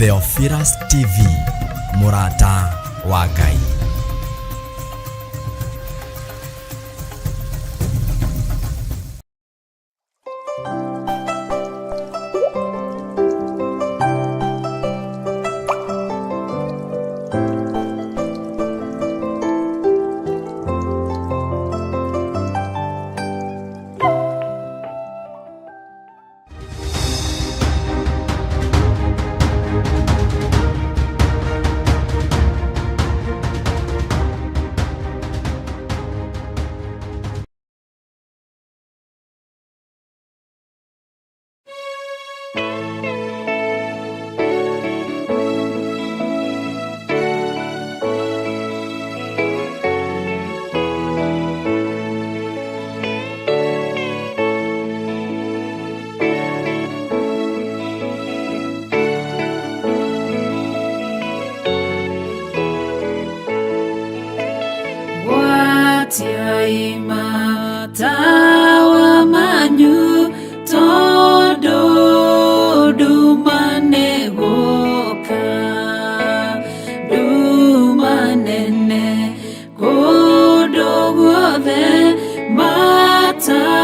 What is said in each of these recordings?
Theophilus TV, mũrata wa Ngai. Gwatiai matawa manyu tondũ nduma nĩ gũka, nduma nene kũndũ guothe, matawa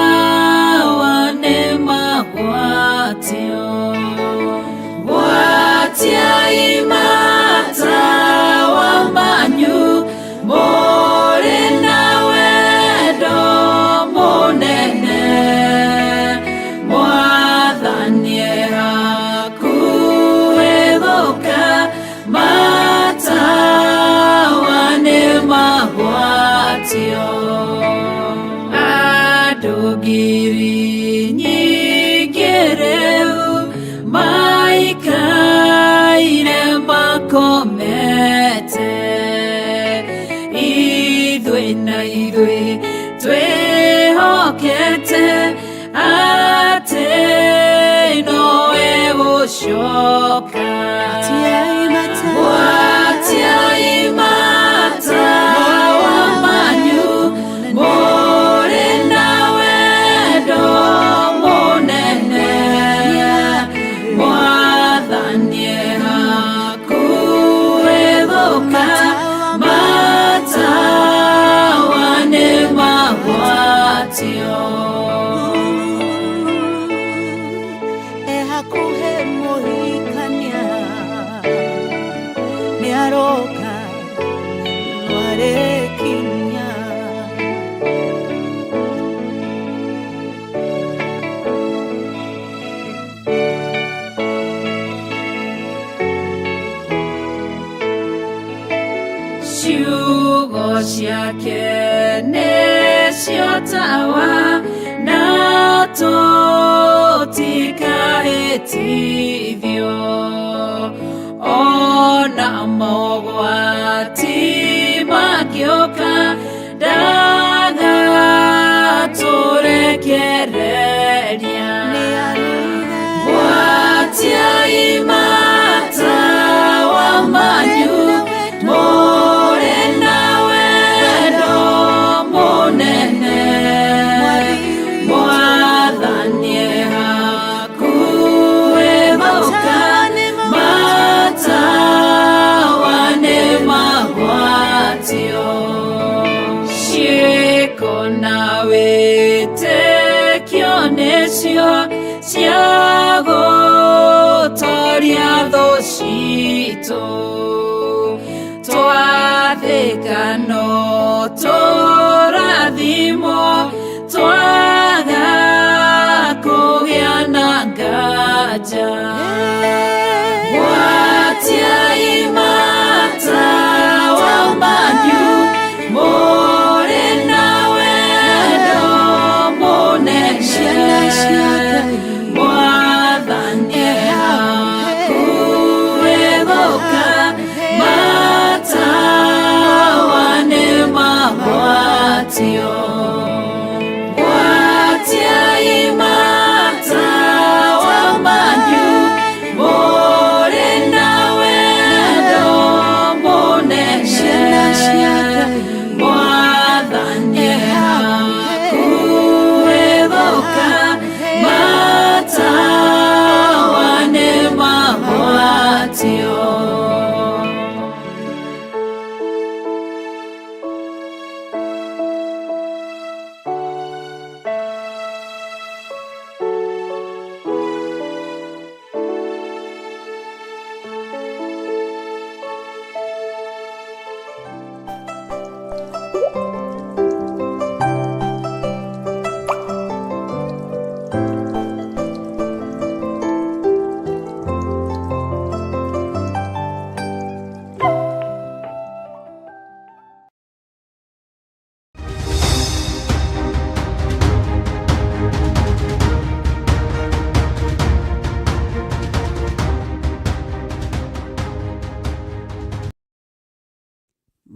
nĩ magwatio. Gwatiai matawa manyu mũrĩ na wendo mũnene, Mwathani e hakuhĩ gũka, matawa nĩ magwatio. Andũ ngiri nyingĩ rĩu maikaire makomete, ithuĩ na ithuĩ twĩhokete atĩ nowe gũcoka. Gwatiai matawa manyu mũrĩ na wendo mũnene, Mwathani e hakuhĩ gũka, matawa nĩ magwatio. E hakuhĩ mũhikania nĩ aroka nwarĩkinya. Ciugo ciake nĩcio tawa na tũtikahĩtithio, ona mogwati mangĩũka ndagatũrekereria. Gwatiai matawa manyu mũrĩ na wendo mũnene, Mwathani e hakuhĩ gũka, matawa nĩ magwatio. Ciĩko na wĩtĩkio nĩcio cia gũtoria thũ citũ, twathĩka no tũrathimwo, twaga kũgĩa na nganja. Gwatiai matawa manyu mũrĩ na wendo mũnene, Mwathani e hakuhĩ gũka, matawa nĩ magwatio.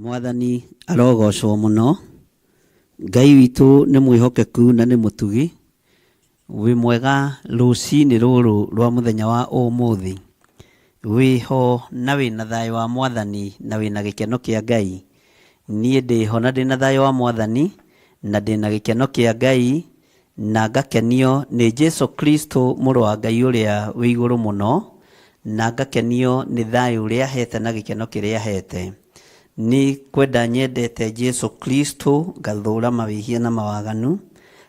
Mwathani arogocwo mũno. Ngai witũ nĩ mwĩhokeku na nĩ mũtugi. Wĩ mwega rũcinĩ rũrũ rwa mũthenya wa ũmũthĩ. Wĩho na wĩna thayũ wa Mwathani na wĩna gĩkeno kĩa Ngai. Niĩ ndĩho na ndĩna thayũ wa Mwathani na ndĩna gĩkeno kĩa Ngai na ngakenio nĩ Jesu Kristo mũrũ wa Ngai ũrĩa wĩ igũrũ mũno, na ngakenio nĩ thayũ ũrĩa ahete na gĩkeno kĩrĩa ahete. Nĩ kwenda nyendete Jesu Kristo, ngathũra mawĩhia na mawaganu,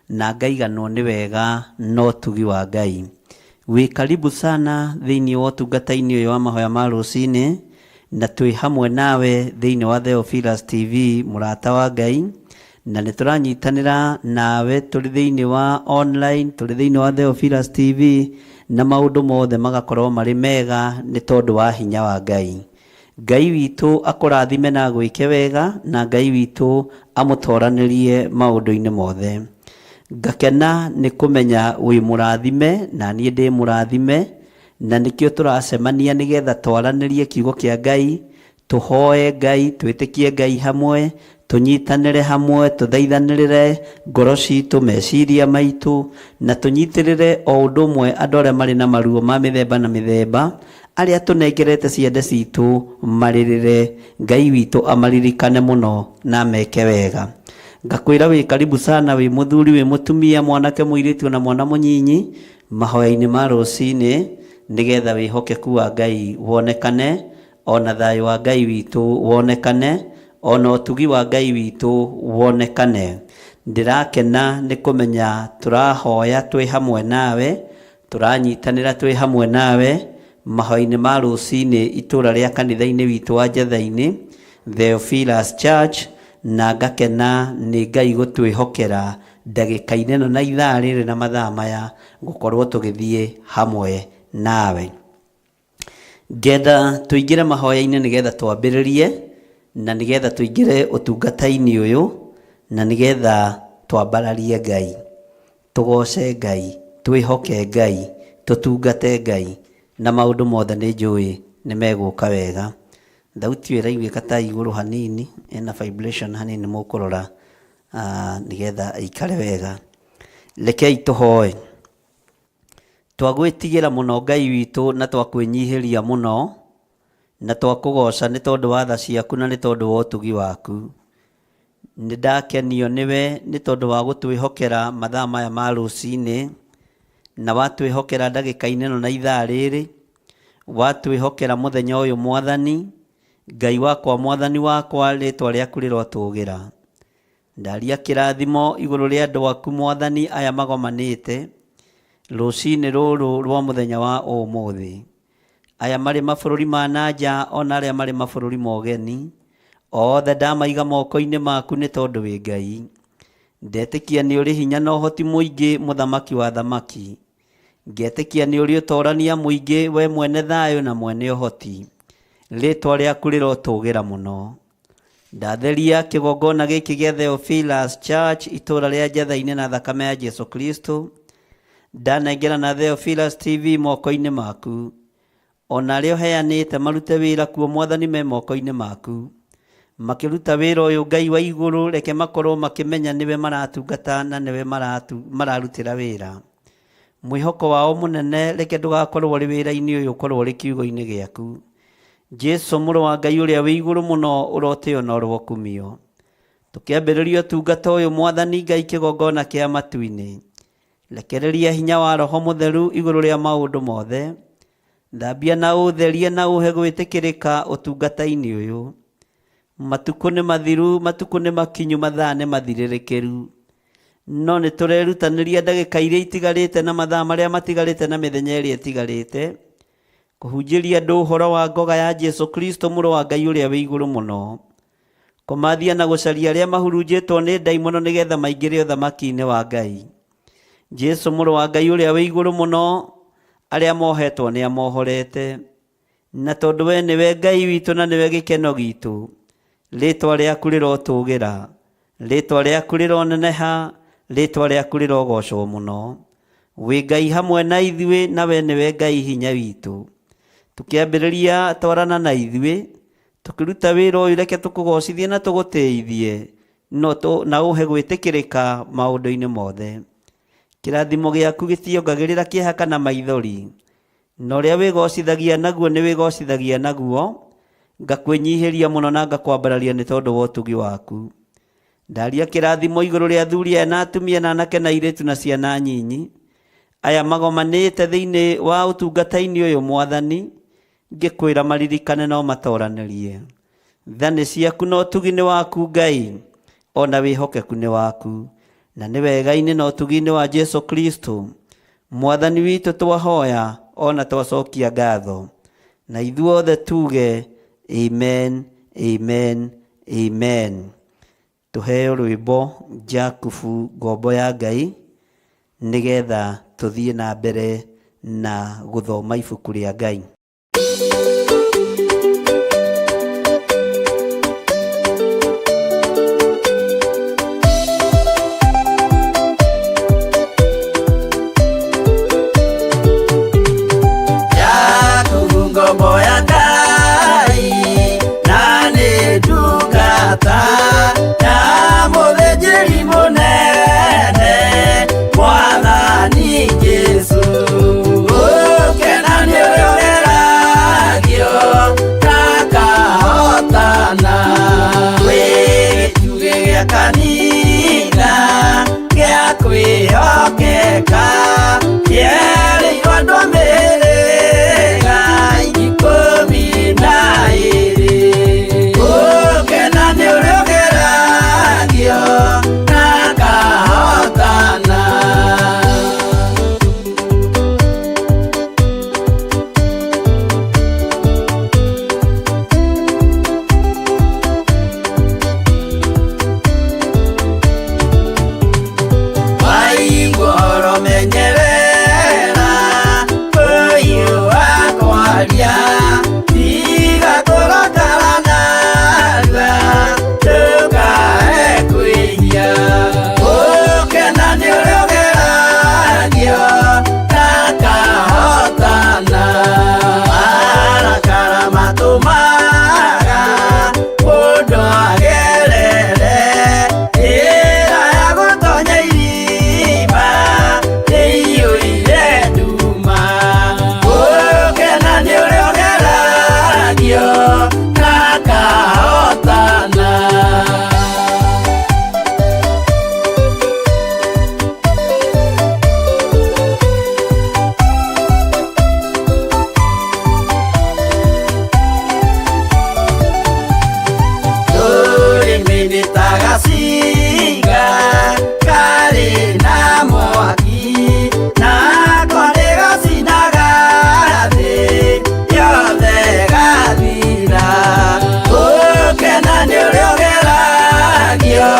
na ngaiganwo nĩ wega na ũtugi wa Ngai. Wĩ karibu sana thĩinĩ wa ũtungata-inĩ ũyũ wa mahoya ma rũcinĩ, na twĩ hamwe nawe thĩinĩ wa Theophilus TV, mũrata wa Ngai, na nĩ tũranyitanĩra nawe tũrĩ thĩinĩ wa online, tũrĩ thĩinĩ wa Theophilus TV, na maũndũ mothe magakorwo marĩ mega nĩ tondũ wa hinya wa Ngai. Ngai witũ akũrathime na agwĩke wega, na Ngai witũ amũtoranĩrie maũndũ-inĩ mothe. Ngakena nĩ kũmenya wĩ mũrathime na niĩ ndĩ mũrathime, na nĩkĩo tũracemania nĩgetha twaranĩrie kiugo kĩa Ngai, tũhoe Ngai, twĩtĩkie Ngai hamwe, tũnyitanĩre hamwe, tũthaithanĩrĩre ngoro citũ, meciria maitũ, na tũnyitĩrĩre o ũndũ ũmwe andũ arĩa marĩ na maruo ma mĩthemba na mĩthemba, arĩa tũnengerete ciande citũ marĩrĩre, Ngai witũ amaririkane mũno na ameke wega. Ngakwĩra wĩ karibu sana, wĩ mũthuri, wĩ mũtumia, mwanake, mũirĩtu na mwana mũnyinyi, mahoya-inĩ ma rũcinĩ, nĩgetha wĩhokeku wa Ngai wonekane, ona thayũ wa Ngai witũ wonekane, ona ũtugi wa Ngai witũ wonekane. Ndĩrakena nĩ kũmenya tũrahoya twĩ hamwe nawe, tũranyitanĩra twĩ hamwe nawe mahoya-inĩ ma rũcinĩ itũra rĩa kanitha-inĩ witũ wa Njatha-inĩ, Theophilus Church, na ngakena nĩ Ngai gũtwĩhokera ndagĩka-inĩ ĩno na ithaa rĩrĩ na mathaa maya gũkorwo tũgĩthiĩ hamwe nawe. Ngenda tũingĩre mahoya-inĩ nĩgetha twambĩrĩrie, na nĩgetha tũingĩre ũtungata-inĩ ũyũ, na nĩgetha twambararie Ngai, tũgoce Ngai, twĩhoke Ngai, tũtungate Ngai, na maũndũ mothe nĩ njũĩ nĩ megũka wega. Thauti ĩyo ĩraiguĩka ta igũrũ hanini, ĩna vibration hanini mũkũrora nĩgetha ĩikare wega. Rekei tũhoe. Twagwĩtigĩra mũno Ngai witũ na twakwĩnyihĩria mũno, na twakũgoca nĩ tondũ wa tha ciaku na nĩ tondũ wa ũtugi waku. Nĩ ndakenio nĩwe nĩ tondũ wa gũtwĩhokera mathaa maya ma rũcinĩ, na watwĩhokera ndagĩka-inĩ ĩno na ithaa rĩrĩ, watwĩhokera mũthenya ũyũ Mwathani, Ngai wakwa, Mwathani wakwa, rĩtwa rĩaku rĩrotũgĩra. Ndaria kĩrathimo igũrũ rĩa andũ aku Mwathani aya magomanĩte rũcinĩ rũrũ rwa mũthenya wa ũmũthĩ. Aya marĩ mabũrũri ma nanja ona arĩa marĩ mabũrũri ma ũgeni, othe ndamaiga moko-inĩ maku nĩ tondũ wĩ Ngai. Ndetĩkia nĩ ũrĩ hinya na ũhoti mũingĩ, mũthamaki wa thamaki. Ngetĩkia nĩ ũrĩ ũtorania mũingĩ, we mwene thayũ na mwene ũhoti. Rĩtwa rĩaku rĩrotũgĩra mũno. Ndatheria kĩgongona gĩkĩ gĩa Theophilus Church itũra rĩa Njatha-inĩ na thakame ya Jesu Kristo. Ndanengera na Theophilus TV moko-inĩ maku. Ona arĩa ũheanĩte marute wĩra kuo Mwathani me moko-inĩ maku. Makĩruta wĩra ũyũ Ngai wa igũrũ, reke makorwo makĩmenya nĩwe maratungata na nĩwe mararutĩra wĩra. Mwĩhoko wao mũnene reke ndũgakorwo ũrĩ wĩra-inĩ ũyũ, ũkorwo ũrĩ kiugo-inĩ gĩaku. Jesu mũrũ wa Ngai ũrĩa wĩ igũrũ mũno, ũrotĩo na ũrokumio. Tũkĩambĩrĩria ũtungata ũyũ Mwathani Ngai kĩgongona kĩa matu-inĩ, rekereria hinya wa Roho Mũtheru igũrũ rĩa maũndũ mothe. Thambia na ũtherie na ũhe gwĩtĩkĩrĩka ũtungata-inĩ ũyũ. Matukũ nĩ mathiru, matukũ nĩ makinyu, mathaa nĩ mathirĩrĩkĩru. No nĩ tũrerutanĩria ndagĩka iria itigarĩte na mathaa marĩa matigarĩte na mĩthenya ĩrĩa ĩtigarĩte kũhunjĩria andũ ũhoro wa ngoga ya Jesu Kristo mũrũ wa Ngai ũrĩa wĩ igũrũ mũno. Kũmathia na gũcaria arĩa mahurunjĩtwo nĩ ndaimono nĩgetha maingĩre ũthamaki-inĩ wa Ngai. Jesu mũrũ wa Ngai ũrĩa wĩ igũrũ mũno, arĩa mohetwo nĩ amohorete. Na tondũ we nĩwe Ngai witũ na nĩwe gĩkeno gitũ, rĩtwa rĩaku rĩrotũgĩra, rĩtwa rĩaku rĩroneneha, rĩtwa rĩaku rĩrogocwo mũno. Wĩ Ngai hamwe na ithuĩ, na we nĩwe Ngai hinya witũ. Tũkĩambĩrĩria twarana na ithuĩ, Tũkĩruta wĩra ũyũ reke tũkũgocithie na tũgũtĩithie no na ũhe gwĩtĩkĩrĩka maũndũ-inĩ mothe. Kĩrathimo gĩaku gĩtiongagĩrĩra kĩeha kana maithori, na ũrĩa wĩgocithagia naguo nĩ wĩgocithagia naguo. Ngakwĩnyihĩria mũno na ngakwambararia nĩ tondũ wa ũtugi waku. Ndaria kĩrathimo igũrũ rĩa athuri aya na atumia na anake na airĩtu na ciana nyinyi aya magomanĩte thĩinĩ wa ũtungata-inĩ ũyũ Mwathani, ngĩkwĩra maririkane no matoranĩrie. Tha nĩ ciaku na ũtugi nĩ waku Ngai, ona wĩhokeku nĩ waku, na nĩ wega-inĩ na ũtugi-inĩ wa Jesu Kristo Mwathani witũ twahoya ona twacokia ngatho, na ithuothe tuge amen, amen, amen. Tũheo rwĩmbo Jakubu ngombo ya Ngai, nĩgetha tũthiĩ na mbere na gũthoma ibuku rĩa Ngai. Jakubu ngombo ya Ngai na nĩ ndungata ya mũthĩnjĩri mũnene Mwathani Jesũ. Ũkena nĩ ũrĩa ũgeragio ndakahotana, wĩ gĩtugĩ gĩa kanitha gĩa kwĩhokeka, kĩerĩirwo andũ a mĩhĩrĩga 12. Ũkena nĩ ũrĩa ũgeragio ndakahotana. Waigua menyerera ũyũ wakwaria, tiga kũrakara narua ndũkae kwĩhia. Ũkena nĩ ũrĩa ũgeragio ndakahotana, marakara matũmaga mũndũ agerere njĩra ya gũtonya irima ĩiyũire nduma. Ũkena nĩ ũrĩa ũgeragio ndakahotana. Rũrĩmĩ nĩ ta gacinga karĩ na mwaki, nako nĩ gacinaga thĩ yothe gathira. Ũkena nĩ ũrĩa ũgeragio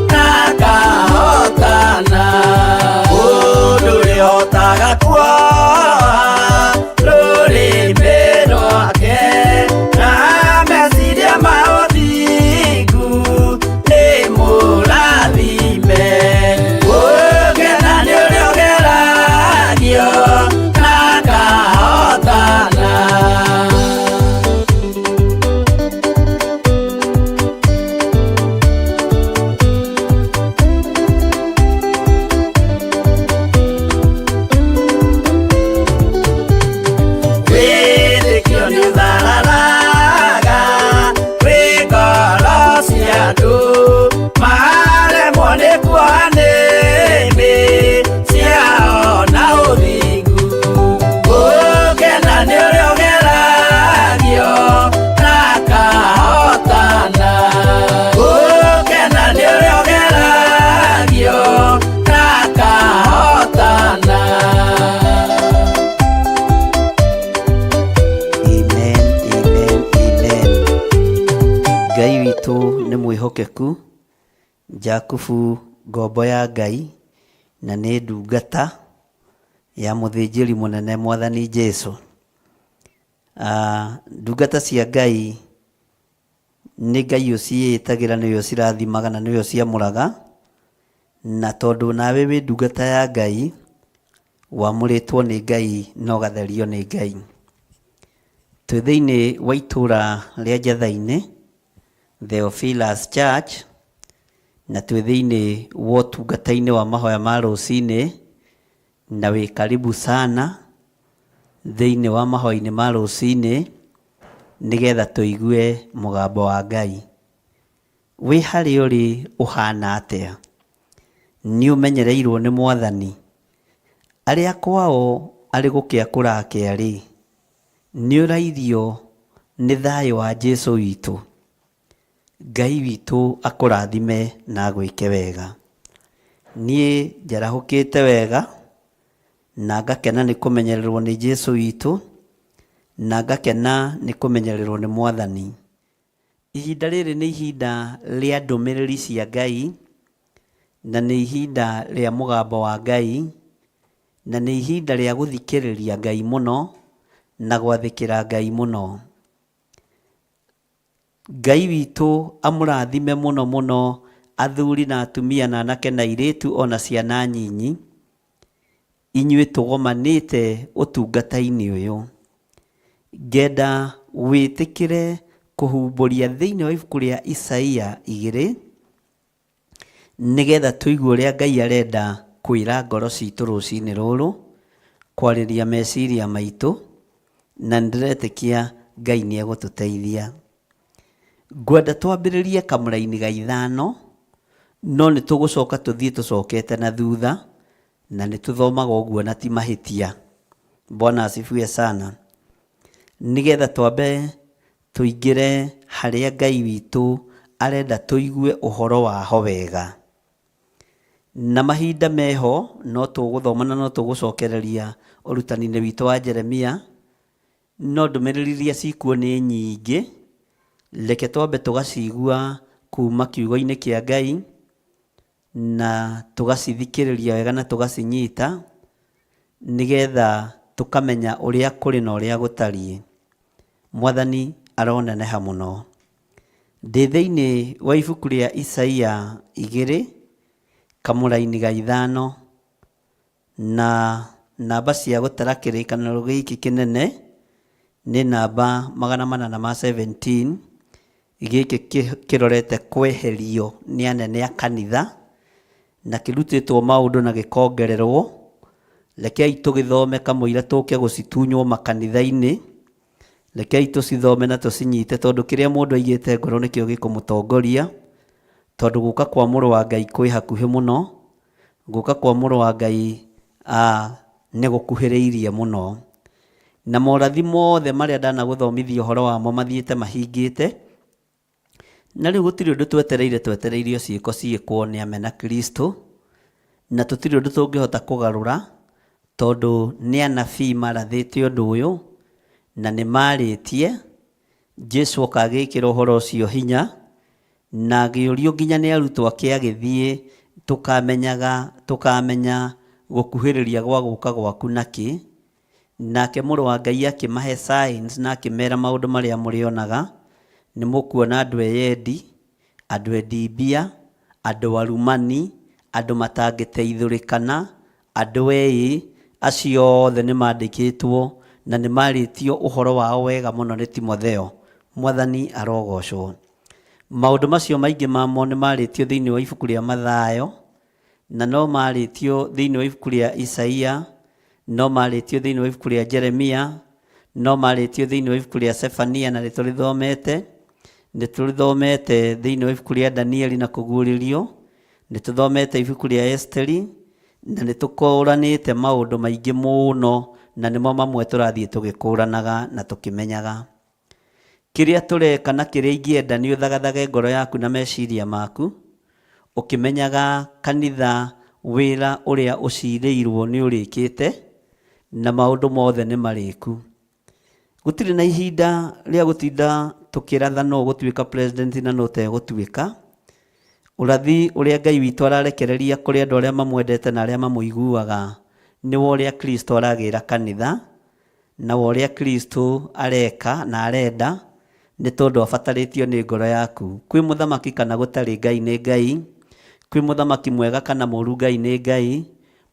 ndakahotana, mũndũ ũrĩa ũhotaga kuoha rũrĩmĩ rwake na meciria ma ũthingu nĩ mũrathime. Ũkena nĩ ũrĩa ũgeragio ndakahotana. Wĩtĩkio nĩ ũthararaga wĩ ngoro cia andũ, maremwo nĩ kuoha nĩmĩ ciao na ũthingu. Ũkena nĩ ũrĩa ũgeragio ndakahotana, ũkena nĩ ũrĩa ũgeragio ndakahotana. Amen, amen, amen. Ngai witũ nĩ mwĩhokeku. Jakubu ngombo ya Ngai na nĩ ndungata ya mũthĩnjĩri mũnene Mwathani Jesu. Ndungata cia Ngai nĩ Ngai ũciĩtagĩra, nĩwe ũcirathimaga na nĩwe ũciamũraga, na tondũ nawe wĩ ndungata ya Ngai, wamũrĩtwo nĩ Ngai na ũgatherio nĩ Ngai. Twĩ thĩinĩ wa itũra rĩa Njatha-inĩ, Theophilus Church, na twĩ thĩinĩ wa ũtungata-inĩ wa mahoya ma rũcinĩ, na wĩ karibu sana thĩinĩ wa mahoya-inĩ ma rũcinĩ, nĩgetha tũigue mũgambo wa Ngai. Wĩ harĩa ũrĩ ũhana atĩa? Nĩ ũmenyereirwo nĩ Mwathani? Arĩa kwao arĩ gũkĩa kũrakĩa rĩ, nĩ ũrairio nĩ thayũ wa Jesu witũ? Ngai witũ akũrathime na agwĩke wega. Niĩ njarahũkĩte wega na ngakena nĩ kũmenyererwo nĩ Jesu witũ, na ngakena nĩ kũmenyererwo nĩ Mwathani. Ihinda rĩrĩ nĩ ihinda rĩa ndũmĩrĩri cia Ngai, na nĩ ihinda rĩa mũgambo wa Ngai, na nĩ ihinda rĩa gũthikĩrĩria Ngai mũno na gwathĩkĩra Ngai mũno. Ngai witũ amũrathime mũno mũno athuri na atumia na anake na airĩtu ona ciana nyinyi, inyuĩ tũgomanĩte ũtungata-inĩ ũyũ. Ngenda wĩtĩkĩre kũhumbũria thĩinĩ wa ibuku rĩa Isaia 2, nĩgetha tũigue ũrĩa Ngai arenda kwĩra ngoro citũ rũcinĩ rũrũ, kwarĩria meciria maitũ, na nĩndĩretĩkia Ngai nĩ egũtũteithia. Ngwenda twambĩrĩrie kamũraini ga 5, no nĩ tũgũcoka tũthiĩ tũcokete na thutha, na nĩ tũthomaga ũguo na ti mahĩtia. Bwana asifiwe sana. Nĩgetha twambe tũingĩre harĩa Ngai witũ arenda tũigue ũhoro waho wega. Na mahinda meho no tũgũthoma na no tũgũcokereria ũrutani-inĩ witũ wa Jeremia, no ndũmĩrĩri iria cikuo nĩ nyingĩ, reke twambe tũgacigua kuma kiugo-inĩ kĩa Ngai, na tũgacithikĩrĩria wega na tũgacinyita, nĩgetha tũkamenya ũrĩa kũrĩ na ũrĩa gũtariĩ. Mwathani aroneneha mũno. Ndĩ thĩinĩ wa ibuku rĩa Isaia 2, kamũraini ga 5, na namba cia gũtara kĩrĩkanĩro gĩkĩ kĩnene nĩ namba magana manana ma 17, gĩkĩ kĩrorete kweherio nĩ anene a kanitha, na kĩrutĩtwo maũndũ na gĩkongererwo. Rekei tũgĩthome kamũira tũke gũcitunywo makanitha-inĩ, rekei tũcithome na tũcinyite, tondũ kĩrĩa mũndũ aigĩte ngoro nĩkĩo gĩkũmũtongoria, tondũ gũka kwa mũrũ wa Ngai kwĩ hakuhĩ mũno, gũka kwa mũrũ wa Ngai nĩ gũkuhĩrĩirie mũno. Na morathi mothe marĩa ndanagũthomithia ũhoro wamo mathiĩte mahingĩte, na rĩu gũtirĩ ũndũ twetereire, twetereirio ciĩko ciĩkwo nĩ amena Kristo, na tũtirĩ ũndũ tũngĩhota kũgarũra, tondũ nĩ anabii marathĩte ũndũ ũyũ, na nĩ marĩtie. Jesu oka agĩkĩra ũhoro ũcio hinya, na agĩũrio nginya nĩ arutwo ake agĩthiĩ, tũkamenya gũkuhĩrĩria gwa gũka gwaku nakĩ. Nake mũrũ wa Ngai akĩmahe signs na akĩmera maũndũ marĩa mũrĩonaga. Nĩ mũkuona andũ eyendi, andũ endi mbia, andũ arumani, andũ matangĩteithũrĩkana, andũ eĩ, acio othe nĩ mandĩkĩtwo na nĩ marĩtio ũhoro wao wega mũno nĩ Timotheo. Mwathani arogocwo. Maũndũ macio maingĩ mamo nĩ marĩtio thĩinĩ wa ibuku rĩa Mathayo, na no marĩtio thĩinĩ wa ibuku rĩa Isaia, no marĩtio thĩinĩ wa ibuku rĩa Jeremia, no marĩtio thĩinĩ wa ibuku rĩa Sefania, na nĩtũrĩthomete, nĩtũrĩthomete thĩinĩ wa ibuku rĩa Danieli na kũguũrĩrio, nĩtũthomete ibuku rĩa Esteri, na nĩtũkũranĩte maũndũ maingĩ mũno, na nĩmo mamwe tũrathiĩ tũgĩkũranaga na tũkĩmenyaga. Kĩrĩa tũreka na kĩrĩa ingĩenda nĩ ũthagathage ngoro yaku na meciria maku, ũkĩmenyaga kanitha wĩra ũrĩa ũcirĩirwo nĩ ũrĩkĩte, na maũndũ mothe nĩ marĩku. Gũtirĩ na ihinda rĩa gũtinda tũkĩratha no gũtuĩka president na no ũtegũtuĩka. Ũrathi ũrĩa Ngai witũ ararekereria kũrĩ andũ arĩa mamwendete na arĩa mamũiguaga nĩ wa ũrĩa Kristo aragĩra kanitha, na wa ũrĩa Kristo areka na arenda, nĩ tondũ abatarĩtio nĩ ngoro yaku. Kwĩ mũthamaki kana gũtarĩ, Ngai nĩ Ngai. Kwĩ mũthamaki mwega kana mũũru, Ngai nĩ Ngai.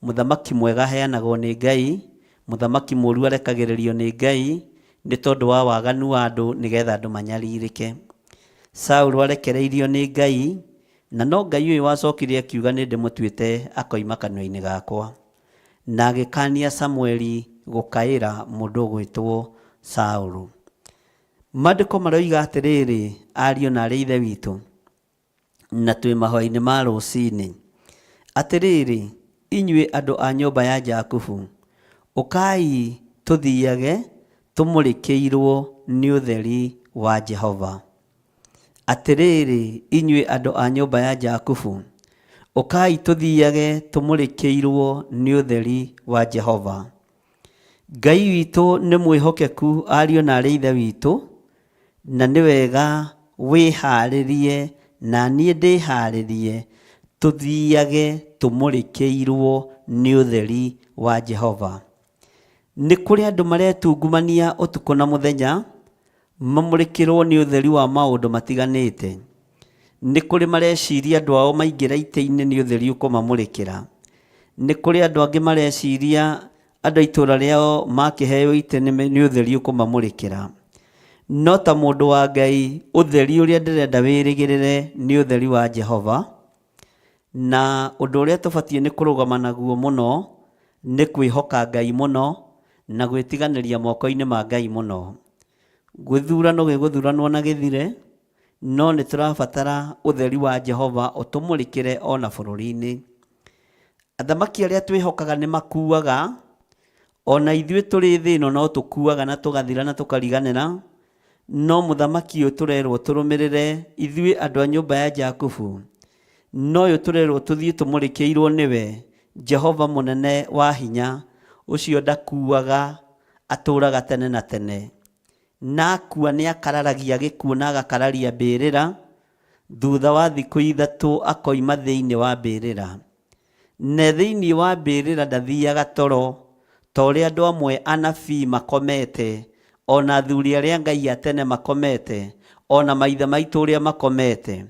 Mũthamaki mwega aheanagwo nĩ Ngai, mũthamaki mũũru arekagĩrĩrio nĩ Ngai. nĩ tondũ wa waganu wa andũ nĩgetha andũ manyarirĩke. Saũlũ arekereirio nĩ Ngai, na no Ngai ũyũ wacokire akiuga nĩ ndĩmũtuĩte akoima kanua-inĩ gakwa. Na agĩkania Samueli gũkaĩra mũndũ ũgwĩtwo Saũlũ. Maandĩko maroiga atĩrĩrĩ, ariũ na arĩ ithe witũ, na twĩ mahoya-inĩ ma rũcinĩ, atĩrĩrĩ, inyuĩ andũ a nyũmba ya Jakubu, ũkai tũthiage tũmũrĩkĩirwo nĩ ũtheri wa Jehova. Atĩrĩrĩ, inyuĩ andũ a nyũmba ya Jakubu, ũkai tũthiage tũmũrĩkĩirwo nĩ ũtheri wa Jehova. Ngai witũ nĩ mwĩhokeku ariũ na arĩ ithe witũ, na nĩ wega wĩharĩrie na niĩ ndĩharĩrie tũthiage tũmũrĩkĩirwo nĩ ũtheri wa Jehova. Nĩ kũrĩ andũ maretungumania ũtukũ na mũthenya, mamũrĩkĩrwo nĩ ũtheri wa maũndũ matiganĩte. Nĩ kũrĩ mareciria andũ ao maingĩra itĩ-inĩ nĩ ũtheri ũkũmamũrĩkĩra. Nĩ kũrĩ andũ angĩ mareciria andũ a itũũra rĩao makĩheo itĩ nĩ ũtheri ũkũmamũrĩkĩra. No ta mũndũ wa Ngai, ũtheri ũrĩa ndĩrenda wĩrĩgĩrĩre nĩ ũtheri wa Jehova. Na ũndũ ũrĩa tũbatiĩ nĩ kũrũgama naguo mũno nĩ kwĩhoka Ngai mũno na gwĩtiganĩria moko-inĩ ma Ngai mũno. Gĩthurano gĩgũthuranwo na gĩthire, no nĩ tũrabatara ũtheri wa Jehova ũtũmũrĩkĩre ona bũrũri-inĩ. Athamaki arĩa twĩhokaga nĩ makuaga, ona ithuĩ tũrĩ thĩ ĩno no tũkuaga na tũgathira na tũkariganĩra, no mũthamaki ũyũ tũrerwo tũrũmĩrĩre ithuĩ andũ a nyũmba ya Jakubu, no ũyũ tũrerwo tũthiĩ tũmũrĩkĩirwo nĩwe, Jehova mũnene wa hinya, ũcio ndakuaga, atũũraga tene na tene. Na akua nĩ akararagia gĩkuũ na agakararia mbĩrĩra, thutha wa thikũ ithatũ akoima thĩinĩ wa mbĩrĩra. Na thĩinĩ wa mbĩrĩra ndathiaga toro, ta ũrĩa andũ amwe anabii makomete, ona athuri arĩa Ngai a tene makomete, ona maithe maitũ ũrĩa makomete.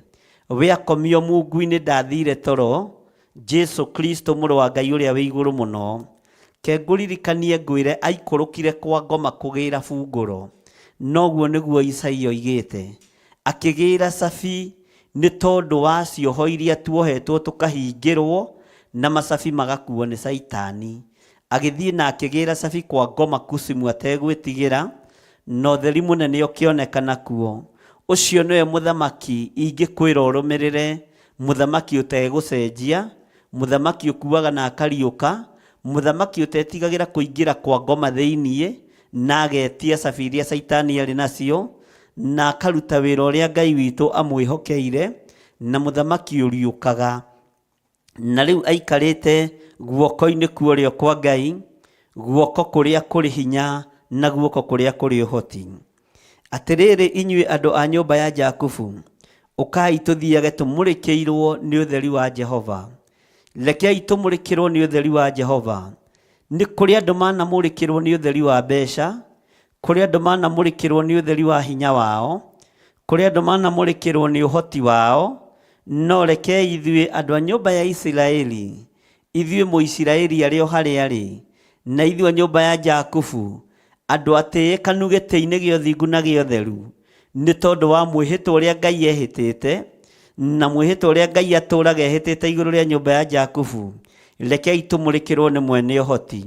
We akomio mungu-inĩ ndathire toro, Jesu Kristo mũrũ wa Ngai ũrĩa wĩ igũrũ mũno. Ke ngũririkanie ngwĩre aikũrũkire kwa ngoma kũgĩra bungũro. Noguo nĩguo Isaia oigĩte. Akĩgĩra cabi nĩ tondũ wa cioho iria tuohetwo tũkahingĩrwo na macabi magakuo nĩ Caitani. Agĩthiĩ na akĩgĩra cabi kwa ngoma kusimu ategwĩtigĩra, na ũtheri mũnene ũkĩonekana kuo. Ũcio nĩwe mũthamaki ingĩkwĩra ũrũmĩrĩre, mũthamaki ũtegũcenjia, mũthamaki ũkuaga na akariũka, mũthamaki ũtetigagĩra kũingĩra kwa ngoma thĩiniĩ na agetia cabi iria Caitani arĩ nacio, na akaruta wĩra ũrĩa Ngai witũ amwĩhokeire, na mũthamaki ũriũkaga. Na rĩu aikarĩte guoko-inĩ kwa ũrĩo kwa Ngai, guoko kũrĩa kũrĩ hinya na guoko kũrĩa kũrĩ ũhoti. Atĩrĩrĩ inyuĩ andũ a nyũmba ya Jakubu, ũkai tũthiage tũmũrĩkĩirwo nĩ ũtheri wa Jehova. Rekei tũmũrĩkĩrwo nĩ ũtheri wa Jehova. Nĩ kũrĩ andũ manamũrĩkĩrwo nĩ ũtheri wa mbeca, kũrĩ andũ manamũrĩkĩrwo nĩ ũtheri wa hinya wao, kũrĩ andũ manamũrĩkĩrwo nĩ ũhoti wao, no rekei ithuĩ andũ a nyũmba ya Isiraeli, ithuĩ Mũisiraeli arĩ o harĩa arĩ, na ithuĩ a nyũmba ya Jakubu, andũ atĩĩkanu gĩtĩ-inĩ gĩa ũthingu na gĩa ũtheru, nĩ tondũ wa mwĩhĩtwa ũrĩa Ngai ehĩtĩte, na mwĩhĩtwa ũrĩa Ngai atũũraga ehĩtĩte igũrũ rĩa nyũmba ya Jakubu, rekei tũmũrĩkĩrwo nĩ mwene ũhoti.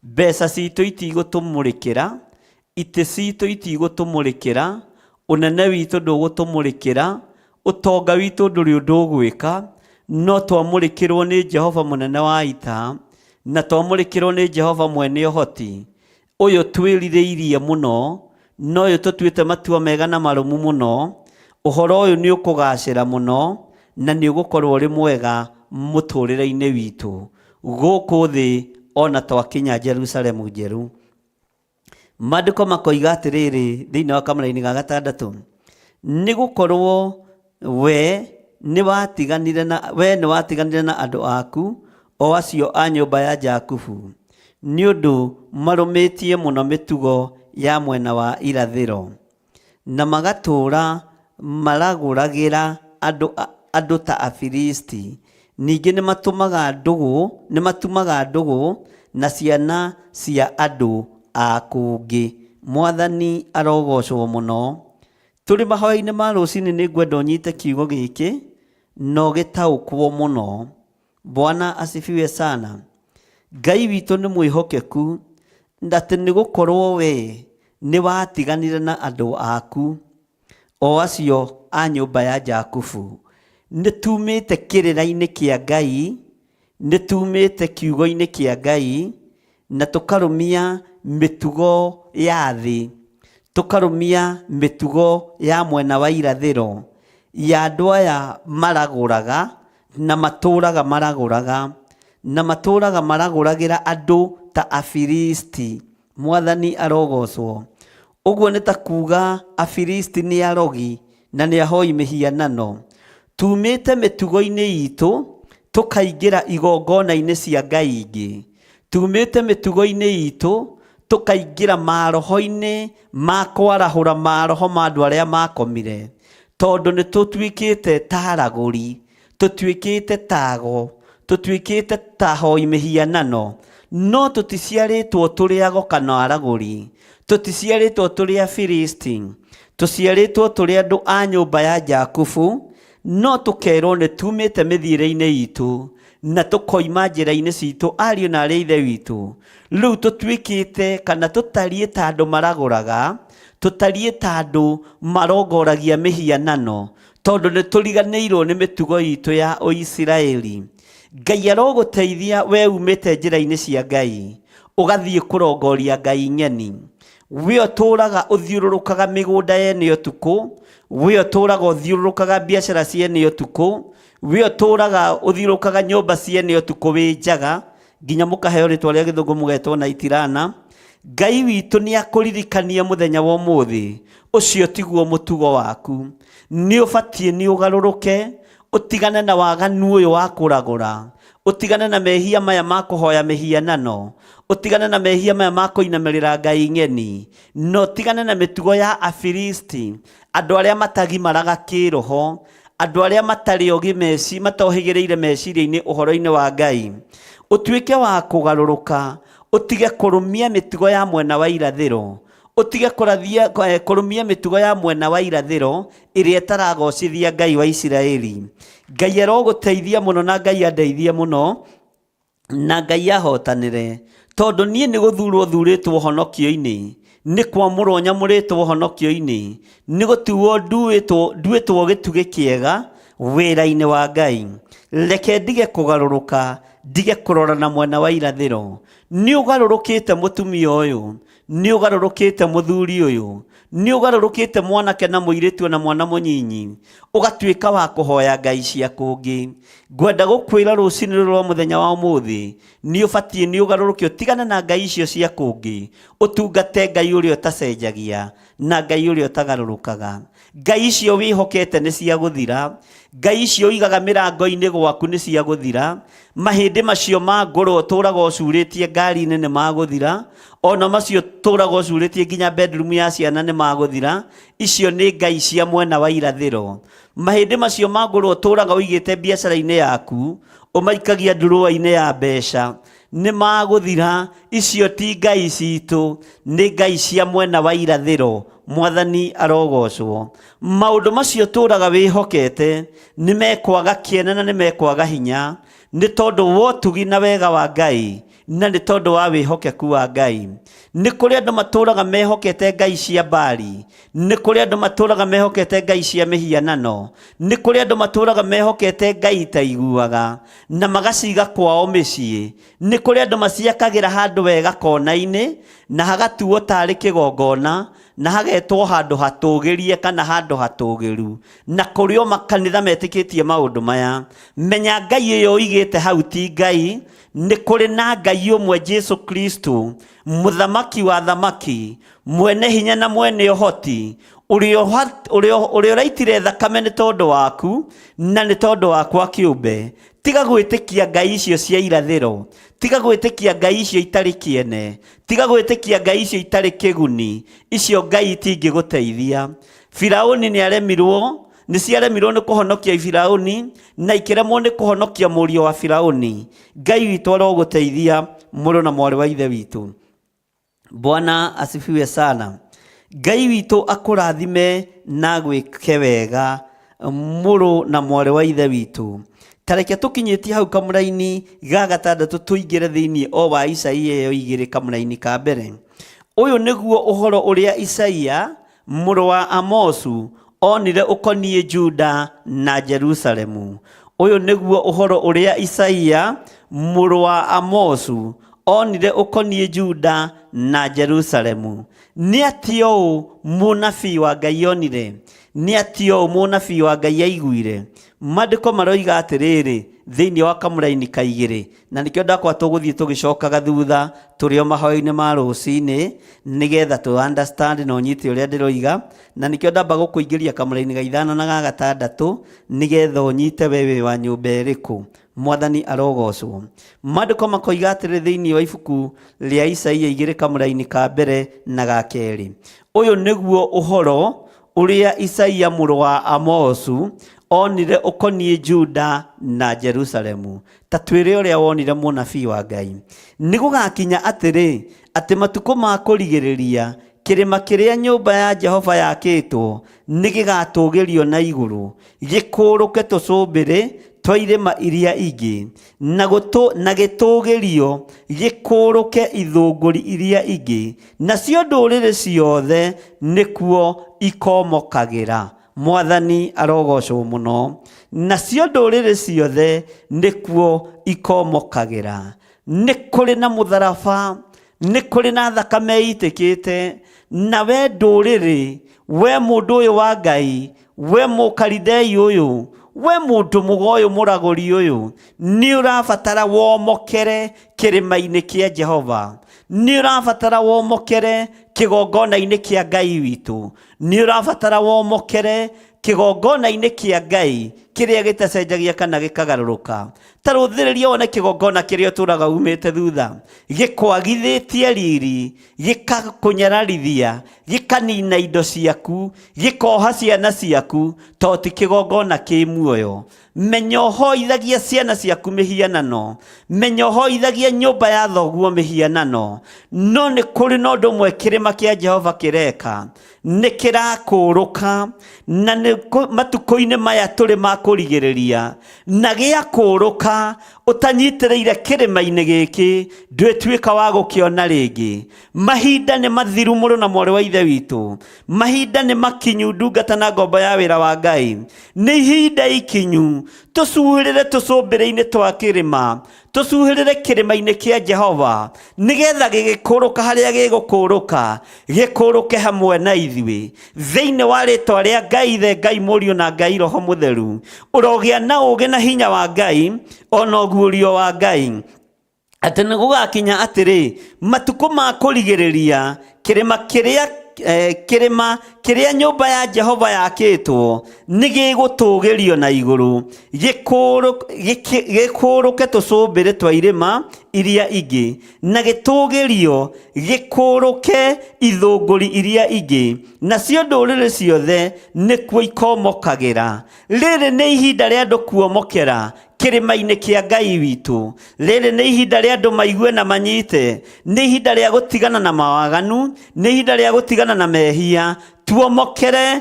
Mbeca citũ itigũtũmũrĩkĩra, itĩ citũ itigũtũmũrĩkĩra, ũnene witũ ndũgũtũmũrĩkĩra, ũtonga witũ ndũrĩ ũndũ ũgwĩka, no twamũrĩkĩrwo nĩ Jehova mũnene wa ita, na twamũrĩkĩrwo nĩ Jehova mwene ũhoti, ũyũ twĩrirĩirie mũno, na ũyũ tũtuĩte matua mega na marũmu mũno, ũhoro ũyũ nĩ ũkũgacĩra mũno, na nĩ ũgũkorwo ũrĩ mwega mũtũrĩre-inĩ witũ gũkũ thĩ ona twakinya Jerusalemu njerũ. Maandĩko makoiga atĩrĩrĩ thĩinĩ wa kamũraini ga gatandatũ, nĩ gũkorwo we nĩ watiganire na we nĩ watiganire na andũ aku o acio a nyũmba ya Jakubu, nĩ ũndũ marũmĩtie mũno mĩtugo ya mwena wa irathĩro, na magatũũra maragũragĩra andũ, andũ ta Afilisti. Ningĩ nĩmatũmaga ndũgũ, nĩmatumaga ndũgũ na ciana cia andũ a kũngĩ. Mwathani arogocwo mũno. Tũrĩ mahoya-inĩ ma rũcinĩ nĩ ngwenda ũnyite kiugo gĩkĩ na ũgĩtaũkwo mũno. Bwana asifiwe sana. Ngai witũ nĩ mwĩhokeku atĩ nĩ gũkorwo we nĩ watiganire na andũ aku o acio a nyũmba ya Jakubu. Nĩ tumĩte kĩrĩra-inĩ kĩa Ngai, nĩ tumĩte kiugo-inĩ kĩa Ngai na tũkarũmia mĩtugo ya thĩ, tũkarũmia mĩtugo ya mwena wa irathĩro ya andũ aya maragũraga na matũraga maragũraga na matũraga maragũragĩra andũ ta Afilisti. Mwathani arogocwo. Ũguo nĩ ta kuga Afilisti nĩ arogi na nĩ ahoi mĩhianano. Tumĩte mĩtugo-inĩ itũ tũkaingĩra igongona-inĩ cia ngai ingĩ. Tumĩte mĩtugo-inĩ itũ tũkaingĩra maroho-inĩ ma kwarahũra maroho ma andũ arĩa makomire, tondũ nĩ tũtuĩkĩte ta aragũri, tũtuĩkĩte ta ago, tũtuĩkĩte ta ahoi mĩhianano, no tũticiarĩtwo tũrĩ ago kana aragũri, tũticiarĩtwo tũrĩ Afilisti, tũciarĩtwo tũrĩ andũ a nyũmba ya Jakubu, no tũkerwo nĩ tumĩte mĩthiĩre-inĩ itũ na tũkoima njĩra-inĩ citũ ariũ na arĩ ithe witũ. Rĩu tũtuĩkĩte kana tũtariĩ ta andũ maragũraga, tũtariĩ ta andũ marongoragia mĩhianano, tondũ nĩ tũriganĩirwo nĩ mĩtugo itũ ya Ũisiraeli. Ngai arogũteithia we umĩte njĩra-inĩ cia Ngai, ũgathiĩ kũrongoria ngai ng'eni. We ũtũraga ũthiũrũrũkaga mĩgũnda yene ũtukũ, we ũtũraga ũthiũrũrũkaga biacara ciene ũtukũ, we ũtũraga ũthiũrũrũkaga nyũmba ciene ũtukũ wĩ njaga, nginya mũkaheo rĩtwa rĩa gĩthũngũ mũgetwo na itirana. Ngai witũ nĩ akũririkania mũthenya wa ũmũthĩ, ũcio tiguo mũtugo waku. Nĩ ũbatiĩ nĩ ũgarũrũke, ũtigane na waganu ũyũ wa kũragũra, ũtigane na mehia maya ma kũhoya mĩhianano, ũtigane na mehia maya ma kũinamĩrĩra ngai ng'eni, na ũtigane na mĩtugo ya Afilisti, andũ arĩa matagimaraga kĩroho, andũ arĩa matarĩ ogĩ meci matohĩgĩrĩire meciria-inĩ ũhoro-inĩ wa Ngai. Ũtuĩke wa kũgarũrũka, ũtige kũrũmia mĩtugo ya mwena wa irathĩro, ũtige kũrathia kũrũmia mĩtugo ya mwena wa irathĩro ĩrĩa ĩtaragocithia Ngai wa Isiraeli. Ngai arogũteithia mũno na Ngai andeithie mũno na Ngai ahotanĩre, tondũ niĩ nĩ gũthurwo thurĩtwo ũhonokio-inĩ, nĩ kwamũrwo nyamũrĩtwo ũhonokio-inĩ, nĩ gũtuo nduĩtwo gĩtugĩ kĩega wĩra-inĩ wa Ngai. Reke ndige kũgarũrũka, ndige kũrora na mwena wa irathĩro. Nĩ ũgarũrũkĩte mũtumia ũyũ, nĩ ũgarũrũkĩte mũthuri ũyũ, nĩ ũgarũrũkĩte mwanake na mũirĩtu na mwana mũnyinyi, ũgatuĩka wa kũhoya ngai cia kũngĩ. Ngwenda gũkwĩra rũcinĩ rũrũ rwa mũthenya wa ũmũthĩ, nĩ ũbatiĩ nĩ ũgarũrũke ũtigane na ngai icio cia kũngĩ, ũtungate Ngai ũrĩa ũtacenjagia na Ngai ũrĩa ũtagarũrũkaga. Ngai icio wĩhokete nĩ cia gũthira, ngai icio ũigaga mĩrango-inĩ gwaku nĩ cia gũthira, mahĩndĩ macio ma ngũrwe ũtũraga ũcurĩtie ngari-inĩ nĩ magũthira, ona macio ũtũraga ũcurĩtie nginya bedroom ya ciana nĩ magũthira. Icio nĩ ngai cia mwena wa irathĩro. Mahĩndĩ macio ma ngũrwe ũtũraga ũigĩte biacara-inĩ yaku, ũmaikagia ndurũa-inĩ ya mbeca, nĩ magũthira. Icio ti ngai citũ, nĩ ngai cia mwena wa irathĩro. Mwathani arogocwo. Maũndũ macio ũtũraga wĩhokete nĩ mekwaga kĩene na nĩ mekwaga hinya, nĩ tondũ wa ũtugi na wega wa Ngai na nĩ tondũ wa wĩhokeku wa Ngai. Nĩ kũrĩ andũ matũraga mehokete ngai cia Baali, nĩ kũrĩ andũ matũraga mehokete ngai cia mĩhianano, nĩ kũrĩ andũ matũraga mehokete ngai itaiguaga na magaciga kwao mĩciĩ. Nĩ kũrĩ andũ maciakagĩra handũ wega kona-inĩ na hagatuo tarĩ kĩgongona na hagetwo handũ hatũgĩrie kana handũ hatũgĩru, na kũrĩ o makanitha metĩkĩtie maũndũ maya. Menya ngai ĩyo ũigĩte hau ti ngai. Nĩ kũrĩ na Ngai ũmwe, Jesu Kristo, mũthamaki wa thamaki, mwene hinya na mwene ũhoti, ũrĩa ũraitire thakame nĩ tondũ waku na nĩ tondũ wakwa kĩũmbe. Tiga gwĩtĩkia ngai icio cia irathĩro, tiga gwĩtĩkia ngai icio itarĩ kĩene, tiga gwĩtĩkia ngai icio itarĩ kĩguni. Icio ngai itingĩgũteithia. Firauni nĩ aremirwo, nĩ ciaremirwo nĩ kũhonokia Firauni na ikĩremwo nĩ kũhonokia mũriũ wa Firauni. Ngai witũ arogũteithia mũrũ na mwarĩ wa ithe witũ. Bwana asifiwe sana. Ngai witũ akũrathime na gwĩke wega mũrũ na mwarĩ wa ithe witũ. Ta reke tũkinyĩtie hau kamũraini ga gatandatũ tũingĩre thĩinĩ o wa Isaia ĩyo igĩrĩ kamũraini ka mbere. Ũyũ nĩguo ũhoro ũrĩa Isaia mũrũ wa Amosu onire ũkoniĩ Juda na Jerusalemu. Ũyũ nĩguo ũhoro ũrĩa Isaia mũrũ wa Amosu onire ũkoniĩ Juda na Jerusalemu. Nĩ atĩa ũũ mũnabii wa Ngai onire? Nĩ atĩa ũũ mũnabii wa Ngai aiguire? Maandĩko maroiga atĩrĩrĩ thĩinĩ wa kamũraini ka igĩrĩ, na nĩkĩo ndakwa tũgũthiĩ tũgĩcokaga thutha tũrĩ o mahoya-inĩ ma rũcinĩ nĩgetha tũ understand na ũnyite ũrĩa ndĩroiga, na nĩkĩo ndamba gũkũingĩria kamũraini ga ithano na ga gatandatũ nĩgetha ũnyite we wĩ wa nyũmba ĩrĩkũ. Mwathani arogocwo. Maandĩko makoiga atĩrĩ thĩinĩ wa ibuku rĩa Isaia igĩrĩ kamũraini ka mbere na ga kerĩ, ũyũ nĩguo ũhoro ũrĩa Isaia mũrũ wa Amosu onire ũkoniĩ Juda na Jerusalemu. Ta twĩre ũrĩa wonire mũnabii wa Ngai. Nĩ gũgakinya atĩrĩ, atĩ matukũ ma kũrigĩrĩria kĩrĩma kĩrĩa nyũmba ya Jehova yakĩtwo nĩ gĩgatũũgĩrio na igũrũ, gĩkũrũke tũcũmbĩrĩ twa irĩma iria ingĩ, na na gĩtũũgĩrio gĩkũrũke ithũngũri iria ingĩ, nacio ndũrĩrĩ ciothe nĩkuo ikomokagĩra. Mwathani arogocwo mũno. Nacio ndũrĩrĩ ciothe nĩkuo ikomokagĩra. Nĩ kũrĩ na mũtharaba, nĩ kũrĩ na thakame ĩitĩkĩte, na we ndũrĩrĩ, we mũndũ ũyũ wa Ngai, we mũkaridei ũyũ, we mũndũ mũgo ũyũ mũragũri ũyũ, nĩ ũrabatara womokere kĩrĩma-inĩ kĩa Jehova, nĩ ũrabatara womokere kĩgongona-inĩ kĩa Ngai witũ, nĩ ũrabatara womokere kĩgongona-inĩ kĩa Ngai kĩrĩa gĩtacenjagia kana gĩkagarũrũka. Ta rũthĩrĩria wone kĩgongona kĩrĩa ũtũraga umĩte thutha, gĩkwagithĩtie riri, gĩkakũnyararithia, gĩkanina indo ciaku, gĩkoha ciana ciaku, to ti kĩgongona kĩ muoyo. Menya ũhoithagia ciana ciaku mĩhianano, menya ũhoithagia nyũmba ya thoguo mĩhianano, no nĩ kũrĩ na ũndũ ũmwe kĩrĩma kĩa Jehova kĩreka, nĩ kĩrakũrũka, na nĩ matukũ-inĩ maya tũrĩ ma kũrigĩrĩria, na gĩakũrũka ũtanyitĩrĩire kĩrĩma-inĩ gĩkĩ, ndwĩtuĩka wa gũkĩona rĩngĩ. Mahinda nĩ mathiru mũrũ na mwarĩ wa ithe witũ, mahinda nĩ makinyu ndungata na ngombo ya wĩra wa Ngai, nĩ ihinda ikinyu tũcuhĩrĩre tũcũmbĩrĩ-inĩ twa kĩrĩma, tũcuhĩrĩre kĩrĩma-inĩ kĩa Jehova, nĩgetha gĩgĩkũrũka harĩa gĩgũkũrũka, gĩkũrũke hamwe na ithuĩ. Thĩinĩ wa rĩtwa rĩa Ngai Ithe, Ngai Mũriũ na Ngai Roho Mũtheru, ũrogĩa na ũũgĩ na hinya wa Ngai, ona ũguũrio wa Ngai. Atĩ nĩ gũgakinya atĩrĩ, matukũ ma kũrigĩrĩria, kĩrĩma kĩrĩa kĩrĩma kĩrĩa nyũmba ya Jehova yakĩtwo nĩ gĩgũtũũgĩrio na igũrũ, gĩkũrũke tũcũmbĩrĩ twa irĩma iria ingĩ, na gĩtũũgĩrio gĩkũrũke ithũngũri iria ingĩ, nacio ndũrĩrĩ ciothe nĩkuo ikomokagĩra. Rĩrĩ nĩ ihinda rĩa andũ kuomokera kĩrĩma-inĩ kĩa Ngai witũ. Rĩrĩ nĩ ihinda rĩa andũ maigue na manyite. Nĩ ihinda rĩa gũtigana na mawaganu, nĩ ihinda rĩa gũtigana na mehia. Tuomokere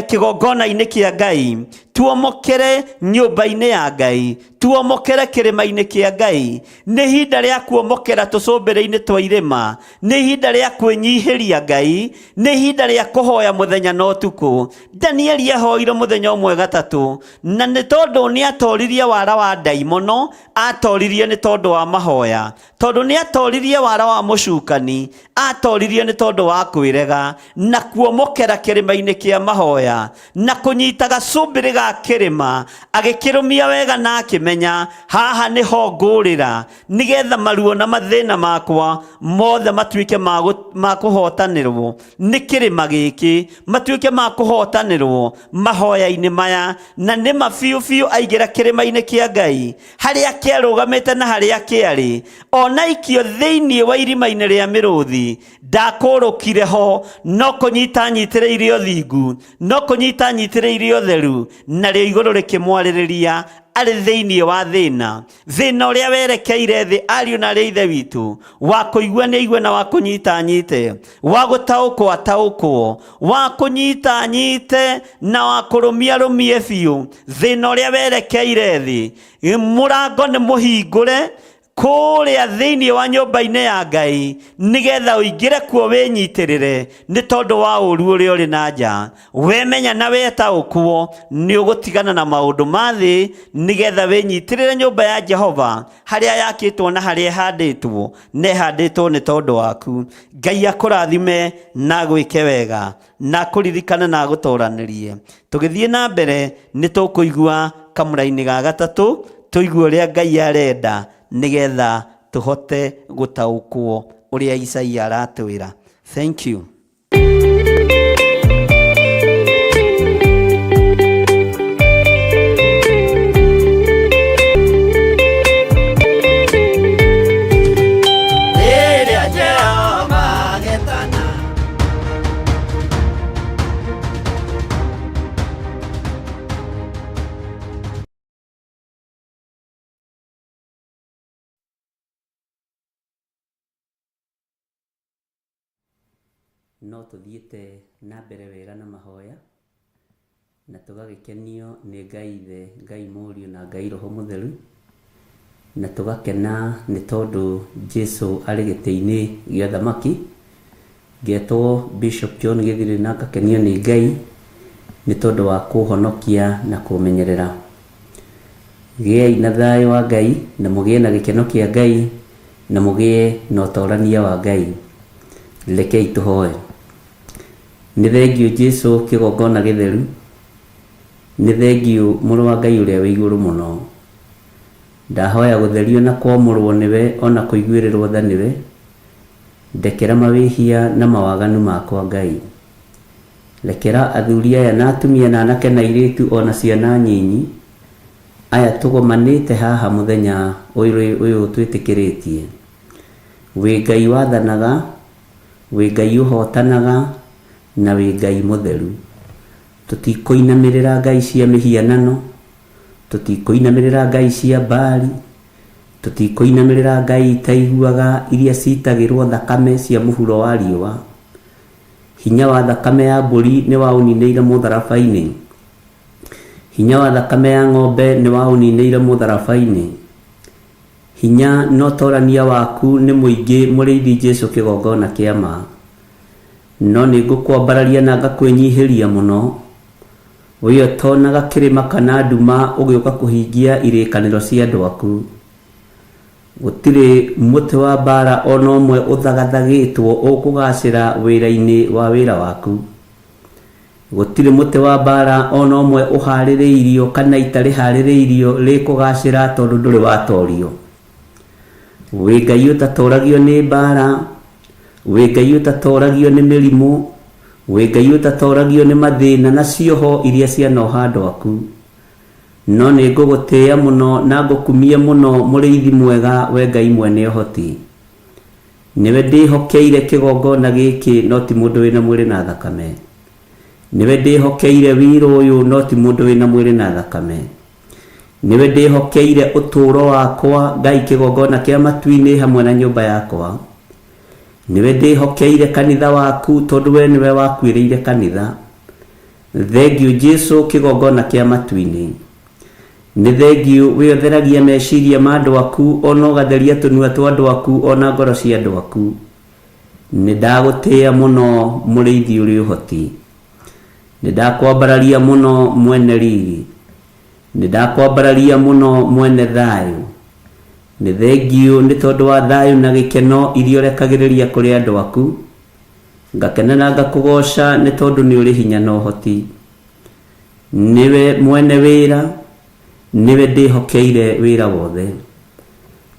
kĩgongona-inĩ kĩa Ngai, tuomokere nyũmba-inĩ ya Ngai, tuomokere kĩrĩma-inĩ kĩa Ngai. Nĩ ihinda rĩa kuomokera tũcũmbĩrĩ-inĩ twa irĩma, nĩ ihinda rĩa kwĩnyihĩria Ngai, nĩ ihinda rĩa kũhoya mũthenya na ũtukũ. Danieli ahoire mũthenya ũmwe gatatũ, na nĩ tondũ nĩ atoririe wara wa ndaimono, atoririe nĩ tondũ wa mahoya. Tondũ nĩ atoririe wara wa mũcukani, atoririe nĩ tondũ wa kwĩrega na kuomokera kĩrĩma-inĩ kĩa mahoya, na kũnyita gacũmbĩrĩ ga kĩrĩma, agĩkĩrũmia wega na akĩmenya haha nĩho ngũrĩra, nĩgetha maruo na mathĩna makwa mothe matuĩke ma kũhotanĩrwo nĩ kĩrĩma gĩkĩ, matuĩke ma kũhotanĩrwo mahoya-inĩ maya. Na nĩ ma biũ biũ aingĩra kĩrĩma-inĩ kĩa Ngai, harĩa kĩarũgamĩte na harĩa kĩarĩ, ona ikio thĩinĩ wa irima-inĩ rĩa mĩrũthi, ndakũrũkire ho, no kũnyita nyitĩrĩire ũthingu, no kũnyita nyitĩrĩire ũtheru, Narĩo igũrũ rĩkĩmwarĩrĩria arĩ thĩinĩ wa thĩna, thĩna ũrĩa werekeire thĩ, ariũ na arĩ ithe witũ, wa kũigua nĩ aigue na wa kũnyita anyite, wa gũtaũkwo ataũkwo, wa kũnyita anyite na wa kũrũmia arũmie biũ. Thĩna ũrĩa werekeire thĩ, mũrango nĩ mũhingũre kũrĩa thĩinĩ wa nyũmba-inĩ ya Ngai, nĩgetha ũingĩre kuo wĩnyitĩrĩre, nĩ tondũ wa ũru ũrĩa ũrĩ na nja. Wemenya na wetaũkwo nĩ ũgũtigana na maũndũ ma thĩ, nĩgetha wĩnyitĩrĩre nyũmba ya Jehova, harĩa yakĩtwo na harĩa ĩhandĩtwo, na ĩhandĩtwo nĩ tondũ waku. Ngai akũrathime na agwĩke wega, na akũririkane na agũtoranĩrie. Tũgĩthiĩ na mbere nĩ tũkũigua kamũra-inĩ ga gatatũ, tũigue ũrĩa Ngai arenda, nĩgetha tũhote gũtaũkwo ũrĩa Isaia aratwĩra. Thank you. Rĩrĩa Jehova agetana. No tũthiĩte na mbere wega na mahoya, na tũgagĩkenio nĩ Ngai Ithe, Ngai Mũriũ na Ngai Roho Mũtheru, na tũgakena nĩ tondũ Jesu arĩ gĩtĩ-inĩ gĩa thamaki. Ngetwo Bishop John Gĩthirĩ na ngakenio nĩ Ngai nĩ tondũ wa kũhonokia na kũmenyerera. Gĩai na thayũ wa Ngai, na mũgĩe na gĩkeno kĩa Ngai, na mũgĩe na ũtorania wa Ngai. Rekei tũhoe. Nĩ thengiũ Jesu kĩgongona gĩtheru, nĩ thengiũ mũrũ wa Ngai ũrĩa wĩ igũrũ mũno. Ndahoya gũtherio na kwamũrwo nĩwe, ona kũiguĩrĩrwo tha nĩwe. Ndekera mawĩhia na mawaganu makwa Ngai. Rekera athuri aya na atumia na anake na airĩtu ona ciana nyinyi, aya tũgomanĩte haha mũthenya ũyũ twĩtĩkĩrĩtie. Wĩ Ngai wathanaga, wĩ Ngai ũhotanaga, na wĩ Ngai mũtheru. Tũtikũinamĩrĩra ngai cia mĩhianano, tũtikũinamĩrĩra ngai cia Baali, tũtikũinamĩrĩra ngai itaiguaga iria citagĩrwo thakame cia mũhuro wa riũa. Hinya wa thakame ya mbũri nĩ waũninĩire mũtharaba-inĩ, hinya wa thakame ya ng'ombe nĩ waũninĩire mũtharaba-inĩ. Hinya na ũtorania waku nĩ mũingĩ, mũrĩithi Jesu kĩgongona kĩa ma. No nĩ ngũkwambararia na ngakwĩnyihĩria mũno, we ũtonaga kĩrĩma kana nduma ũgĩũka kũhingia irĩkanĩro cia andũ aku. Gũtirĩ mũtĩ wa mbara ona ũmwe ũthagathagĩtwo ũkũgacĩra wĩra-inĩ wa wĩra waku. Gũtirĩ mũtĩ wa mbara ona ũmwe ũharĩrĩirio kana ita rĩharĩrĩirio rĩkũgacĩra, tondũ ndũrĩ watorio. Wĩ Ngai ũtatoragio nĩ mbara, wĩ Ngai ũtatoragio nĩ mĩrimũ, wĩ Ngai ũtatoragio nĩ mathĩna na cioho iria cianoha andũ aku. No nĩ ngũgũtĩĩa mũno na ngũkumie mũno, mũrĩithi mwega, we Ngai mwene ũhoti. Nĩwe ndĩhokeire kĩgongona gĩkĩ, no ti mũndũ wĩna mwĩrĩ na thakame. Nĩwe ndĩhokeire wĩra ũyũ, no ti mũndũ wĩna mwĩrĩ na thakame. Nĩwe ndĩhokeire ũtũũro wakwa, Ngai kĩgongona kĩa matu-inĩ hamwe na nyũmba yakwa. Nĩwe ndĩhokeire kanitha waku, tondũ we nĩwe wakuĩrĩire kanitha. Thengiũ Jesu kĩgongona kĩa matu-inĩ. Nĩ thengiũ we ũtheragia meciria ma andũ aku, ona ũgatheria tũnua twa andũ aku, ona ngoro cia andũ aku. Nĩ ndagũtĩĩa mũno, mũrĩithi ũrĩ ũhoti. Nĩ ndakwambararia mũno, mwene riri. Nĩ ndakwambararia mũno, mwene thayũ. Nĩ thengiũ nĩ tondũ wa thayũ na gĩkeno iria ũrekagĩrĩria kũrĩ andũ aku. Ngakena na ngakũgoca nĩ tondũ nĩ ũrĩ hinya na ũhoti. Nĩwe mwene wĩra, nĩwe ndĩhokeire wĩra wothe.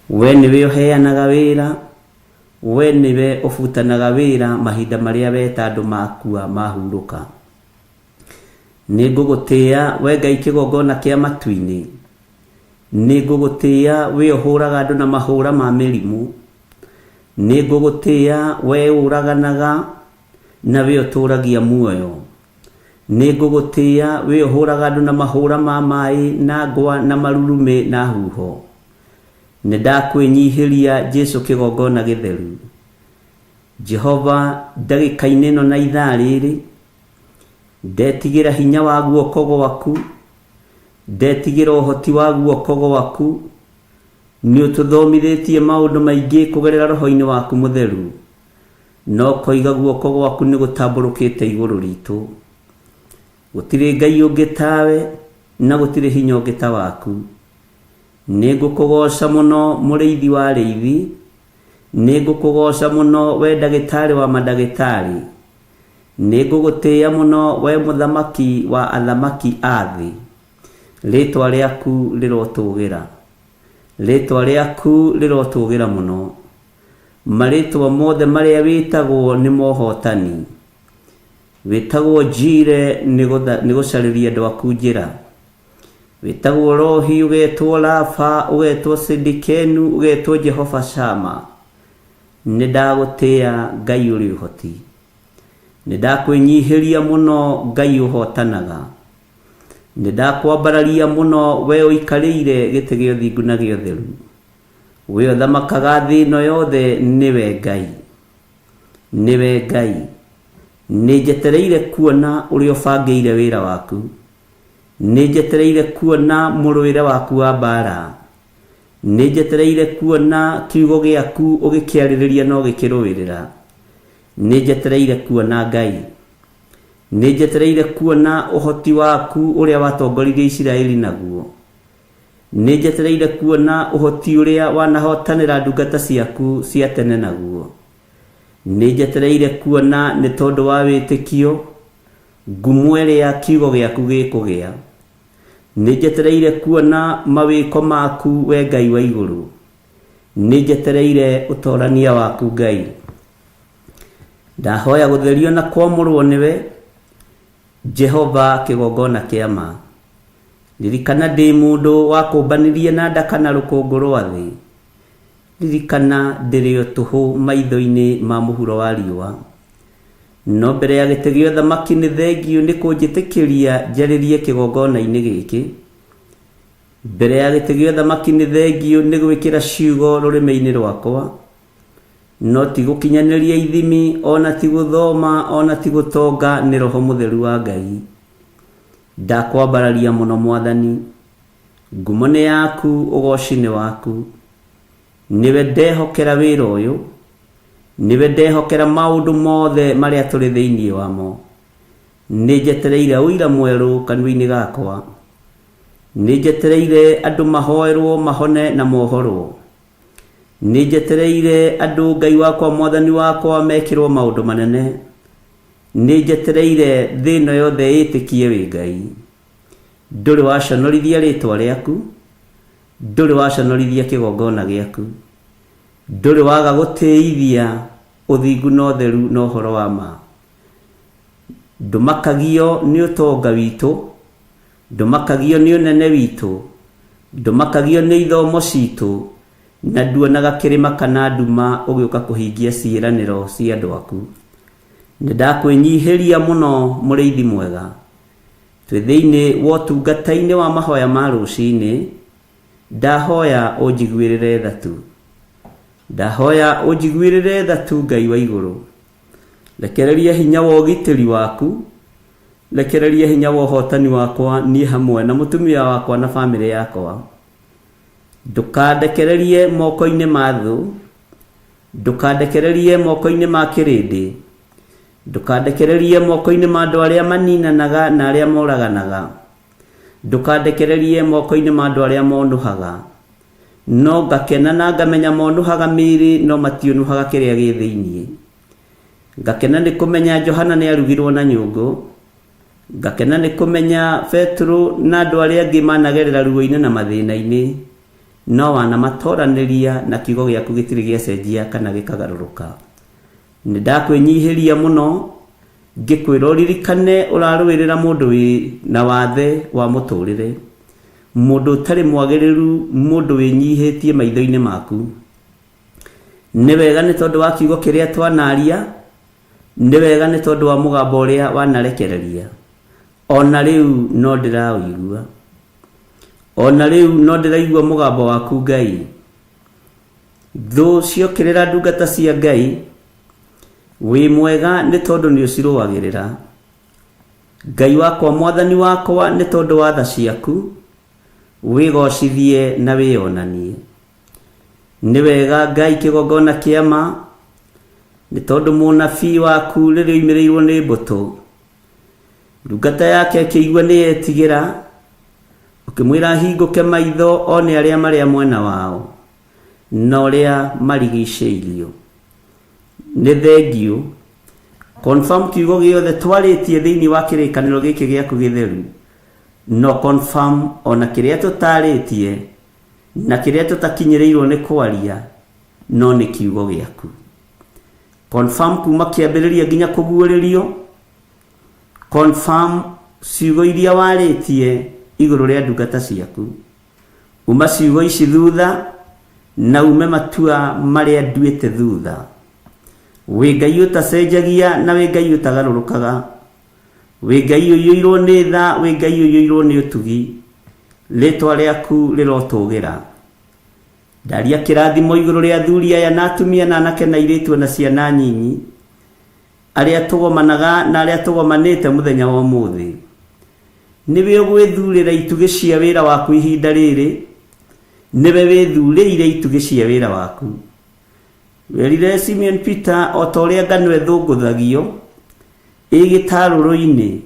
We nĩwe ũheanaga wĩra, we nĩwe ũbutanaga wĩra mahinda marĩa weta andũ makua mahurũka. Nĩ ngũgũtĩĩa we Ngai kĩgongona kĩa matu-inĩ. Nĩ ngũgũtĩĩa we ũhũraga andũ na mahũra ma mĩrimũ. Nĩ ngũgũtĩĩa we ũraganaga na we ũtũragia muoyo. Nĩ ngũgũtĩĩa wee ũhũũraga andũ na mahũũra ma maĩ na ngwa na marurumĩ na huho. Nĩ ndakwĩnyihĩria Jesu kĩgongona gĩtheru. Jehova ndagĩka-inĩ ĩno na ithaa rĩrĩ, ndetigĩra hinya wa guoko gwaku, ndetigĩra ũhoti wa guoko gwaku. Nĩ ũtũthomithĩtie maũndũ maingĩ kũgerera roho-inĩ waku mũtheru, no koiga guoko gwaku nĩ gũtambũrũkĩte igũrũ ritũ. Gũtirĩ Ngai ũngĩ tawe, na gũtirĩ hinya ũngĩ ta waku. Nĩ ngũkũgooca mũno mũrĩithi wa arĩithi, nĩ ngũkũgooca mũno we ndagĩtarĩ wa mandagĩtarĩ, nĩ ngũgũtĩĩa mũno we mũthamaki wa athamaki a thĩ. Rĩĩtwa rĩaku rĩrotũgĩra, rĩĩtwa rĩaku rĩrotũgĩra mũno. Marĩĩtwa mothe marĩa wĩtagwo nĩ mohotani. Wĩtagwo Njire nĩ gũcarĩria andũ aku njĩra. Wĩtagwo Rohi, ũgetwo Rafa, ũgetwo Sidikenu, ũgetwo Jehova Shama. Nĩ ndagũtĩĩa Ngai ũrĩ ũhoti. Nĩ ndakwĩnyihĩria mũno Ngai ũhotanaga. Nĩ ndakwambararia mũno we ũikarĩire gĩtĩ gĩa ũthingu na gĩa ũtheru. We ũthamakaga thĩ ĩno yothe nĩwe Ngai. Nĩwe Ngai. Nĩ njetereire kuona ũrĩa ũbangĩire wĩra waku. Nĩ njetereire kuona mũrũĩre waku wa mbaara. Nĩ njetereire kuona kiugo gĩaku ũgĩkĩarĩrĩria na ũgĩkĩrũĩrĩra. Nĩ njetereire kuona Ngai. Nĩ njetereire kuona ũhoti waku ũrĩa watongoririe Isiraeli naguo. Nĩ njetereire kuona ũhoti ũrĩa wanahotanĩra ndungata ciaku cia tene naguo. Nĩ njetereire kuona nĩ tondũ wa wĩtĩkio ngumo ĩrĩa kiugo gĩaku gĩkũgĩa. Nĩ njetereire kuona mawĩko maku we Ngai wa igũrũ. Nĩ njetereire ũtorania waku Ngai. Ndahoya gũtherio na kwamũrwo nĩwe Jehova kĩgongona kĩa ma. Ririkana ndĩ mũndũ wakũmbanirie na ndaka na rũkũngũ rwa thĩ. Ririkana ndĩrĩ o tũhũ maitho-inĩ ma mũhuro wa riũa. No mbere ya gĩtĩ gĩa ũthamaki nĩ thengiũ nĩ kũnjĩtĩkĩria njarĩrie kĩgongona-inĩ gĩkĩ. Mbere ya gĩtĩ gĩa ũthamaki nĩ thengiũ nĩ gwĩkĩra ciugo rũrĩmĩ-inĩ rwakwa. No ti gũkinyanĩria ithimi, ona ti gũthoma, ona ti gũtonga, nĩ Roho Mũtheru wa Ngai. Ndakwambararia mũno Mwathani. Ngumo nĩ yaku, ũgooci nĩ waku. Nĩwe ndehokera wĩra ũyũ. Nĩwe ndehokera maũndũ mothe marĩa tũrĩ thĩinĩ wamo. Nĩ njetereire ũira mwerũ kanua-inĩ gakwa. Nĩ njetereire andũ mahoerwo mahone na mohorwo. Nĩ njetereire andũ Ngai wakwa Mwathani wakwa mekĩrwo maũndũ manene. Nĩ njetereire thĩ ĩno yothe ĩtĩkie wĩ Ngai. Ndũrĩ waconorithia rĩtwa rĩaku, ndũrĩ waconorithia kĩgongona gĩaku, ndũrĩ waga gũtĩithia ũthingu na ũtheru na ũhoro wa ma. Ndũmakagio nĩ ũtonga witũ, ndũmakagio nĩ ũnene witũ, ndũmakagio nĩ ithomo citũ, na nduonaga kĩrĩma kana nduma ũgĩũka kũhingia ciĩranĩro cia andũ aku. Nĩ ndakwĩnyihĩria mũno mũrĩithi mwega. Twĩ thĩinĩ wa ũtungata-inĩ wa mahoya ma rũcinĩ, ndahoya ũnjiguĩrĩre tha tu. Ndahoya ũnjiguĩrĩre tha tu Ngai wa igũrũ. Rekereria hinya wa ũgitĩri waku, rekereria hinya wa ũhotani wakwa niĩ hamwe na mũtumia wakwa na bamĩrĩ yakwa. Ndũkandekererie moko-inĩ ma thũ, ndũkandekererie moko-inĩ ma kĩrĩndĩ, ndũkandekererie moko-inĩ ma andũ arĩa maninanaga na arĩa moraganaga, ndũkandekererie moko-inĩ ma andũ arĩa monũhaga. No ngakena na ngamenya monũhaga mĩĩrĩ no matiũnũhaga kĩrĩa gĩ thĩinĩ. Ngakena nĩ kũmenya Johana nĩ arugirwo na nyũngũ, ngakena nĩ kũmenya Petero na andũ arĩa angĩ managerera ruo-inĩ na mathĩna-inĩ, no wanamatoranĩria na kiugo gĩaku gĩtirĩ gĩacenjia kana gĩkagarũrũka. Nĩ ndakwĩnyihĩria mũno ngĩkwĩra ũririkane ũrarũĩrĩra mũndũ wĩ na wathe wa mũtũrĩre, mũndũ ũtarĩ mwagĩrĩru, mũndũ wĩnyihĩtie maitho-inĩ maku. Nĩ wega nĩ tondũ wa kiugo kĩrĩa twanaria, nĩ wega nĩ tondũ wa mũgambo ũrĩa wanarekereria. Ona rĩu no ndĩraũigua. Ona rĩu no ndĩraigua mũgambo waku Ngai. Thũ ciokĩrĩra ndungata cia Ngai, wĩ mwega nĩ tondũ nĩ ũcirũagĩrĩra. Ngai wakwa mwathani wakwa nĩ tondũ wa tha ciaku, wĩgocithie na wĩonanie. Nĩ wega Ngai kĩgongona kĩa ma, nĩ tondũ mũnabii waku rĩrĩa oimĩrĩirwo nĩ mbũtũ, ndungata yake ĩkĩigua nĩ yetigĩra, ũkĩmwĩra ahingũke maitho one arĩa marĩa mwena wao na ũrĩa marigicĩirio. Nĩ thengiũ confirm kiugo gĩothe twarĩtie thĩinĩ wa kĩrĩkanĩro gĩkĩ gĩaku gĩtheru, no confirm ona kĩrĩa tũtarĩtie na kĩrĩa tũtakinyĩrĩirwo nĩ kwaria, no nĩ kiugo gĩaku. Confirm kuma kĩambĩrĩria nginya kũguũrĩrio, confirm ciugo iria warĩtie igũrũ rĩa ndungata ciaku. Uma ciugo ici thutha na ume matua marĩa nduĩte thutha. Wĩ Ngai ũtacenjagia na wĩ Ngai ũtagarũrũkaga, wĩ Ngai ũiyũirwo nĩ tha, wĩ Ngai ũiyũirwo nĩ ũtugi, rĩtwa rĩaku rĩrotũgĩra. Ndaria kĩrathimo igũrũ rĩa athuri aya na atumia na anake na airĩtu na ciana nyinyi, arĩa tũgomanaga na arĩa tũgomanĩte mũthenya wa ũmũthĩ. Nĩwe ũgwĩthurĩra itugĩ cia wĩra waku ihinda rĩrĩ, nĩwe wĩthurĩire itugĩ cia wĩra waku. Werire Simeon Peter o ta ũrĩa ngano ĩthũngũthagio ĩ gĩtarũrũ-inĩ,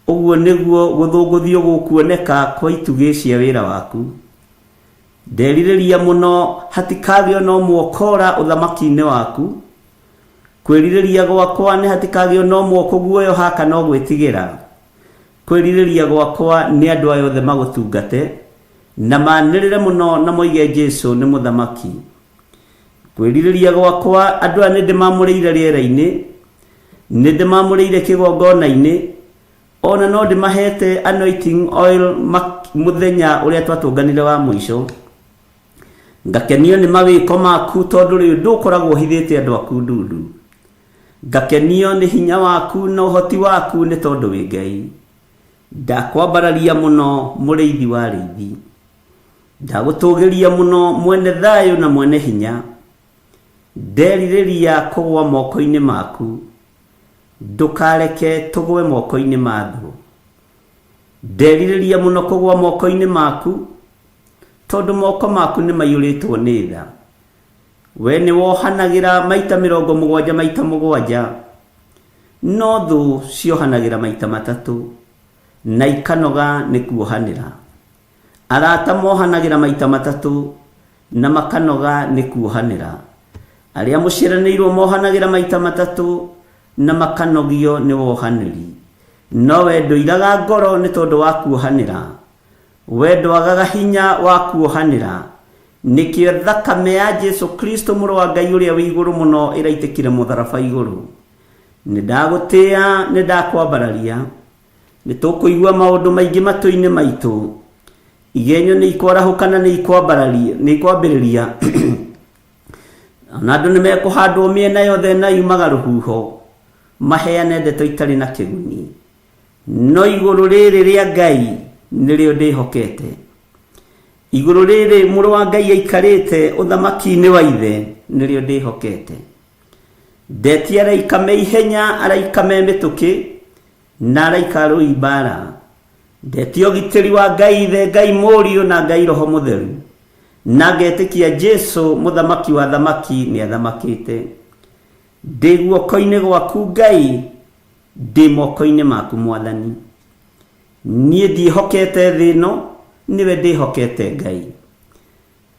ũguo nĩguo gũthũngũthio gũkuoneka kwa itugĩ cia wĩra waku. Nderirĩria mũno hatikagĩo na ũmwe ũkora ũthamaki-inĩ waku, kwĩrirĩria gwakwa nĩ hatikagĩo na ũmwe ũkũguoyoha kana ũgwĩtigĩra. Kwĩrirĩria gwakwa nĩ andũ aya othe magũtungate, na manĩrĩre mũno na moige Jesũ nĩ mũthamaki. Kwĩrirĩria gwakwa andũ aya nĩ ndĩmamũrĩire rĩera-inĩ, nĩ ndĩmamũrĩire kĩgongona-inĩ, ona no ndĩmahete anointing oil mũthenya ũrĩa twatũnganire wa mũico. Ngakenio nĩ mawĩko maku tondũ rĩu ndũkoragwo ũhithĩte andũ aku ndundu. Ngakenio nĩ hinya waku na ũhoti waku nĩ tondũ wĩ Ngai. Ndakwambararia mũno mũrĩithi wa arĩithi. Ndagũtũgĩria mũno mwene thayũ na mwene hinya. Nderirĩria kũgwa moko-inĩ maku, ndũkareke tũgwe moko-inĩ ma thũ. Nderirĩria mũno kũgwa moko-inĩ maku, tondũ moko maku nĩ maiyũrĩtwo nĩ tha. We nĩ wohanagĩra maita 70 maita 7, no thũ ciohanagĩra maita 3, na ikanoga nĩ kuohanĩra. Arata mohanagĩra maita 3, na makanoga nĩ kuohanĩra. Arĩa mũciaranĩirwo mohanagĩra maita 3, na makanogio nĩ wohanĩri. No we ndũiraga ngoro nĩ tondũ wa kuohanĩra. We ndwagaga hinya wa kuohanĩra. Nĩkĩo thakame ya Jesu Kristo mũrũ wa Ngai ũrĩa wĩ igũrũ mũno ĩraitĩkire mũtharaba igũrũ. Nĩ ndagũtĩĩa, nĩ ndakwambararia. Nĩ tũkũigua maũndũ maingĩ matũ-inĩ maitũ. Igenyo nĩ ikwarahũka na nĩ ikwambararia, nĩ ikwambĩrĩria. Ona andũ nĩ mekũhandwo mĩena yothe na yumaga rũhuho, maheane ndeto itarĩ na kĩguni. No igũrũ rĩrĩ rĩa Ngai nĩrĩo ndĩhokete. Igũrũ rĩrĩ mũrũ wa Ngai aikarĩte ũthamaki-inĩ wa ithe nĩrĩo ndĩhokete. Ndetia araika me ihenya, araika me mĩtũkĩ, na araika arũi mbara. Ndetia ũgitĩri wa Ngai ithe, Ngai mũriũ na Ngai roho mũtheru. Na ngetĩkia Jesu mũthamaki wa thamaki nĩ athamakĩte. Ndĩ guoko-inĩ gwaku Ngai, ndĩ moko-inĩ maku Mwathani. Niĩ ndiĩhokete thĩ ĩno, nĩwe ndĩhokete Ngai.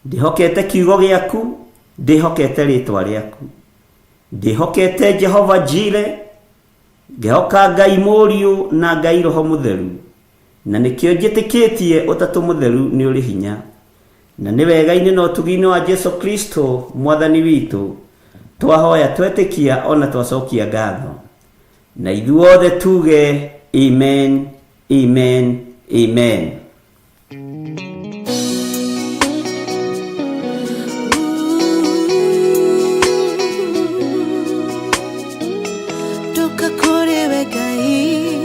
Ndĩhokete kiugo gĩaku, ndĩhokete rĩtwa rĩaku. Ndĩhokete Jehova Jire, ngehoka Ngai mũriũ na Ngai roho mũtheru. Na nĩkĩo njĩtĩkĩtie ũtatũ mũtheru nĩ ũrĩ hinya. Na nĩ wega-inĩ na ũtugi-inĩ wa Jesu Kristo Mwathani witũ, twahoya twetĩkia ona twacokia ngatho. Na ithuothe tuge amen, amen, amen. Ndoka kũrĩ we Ngai.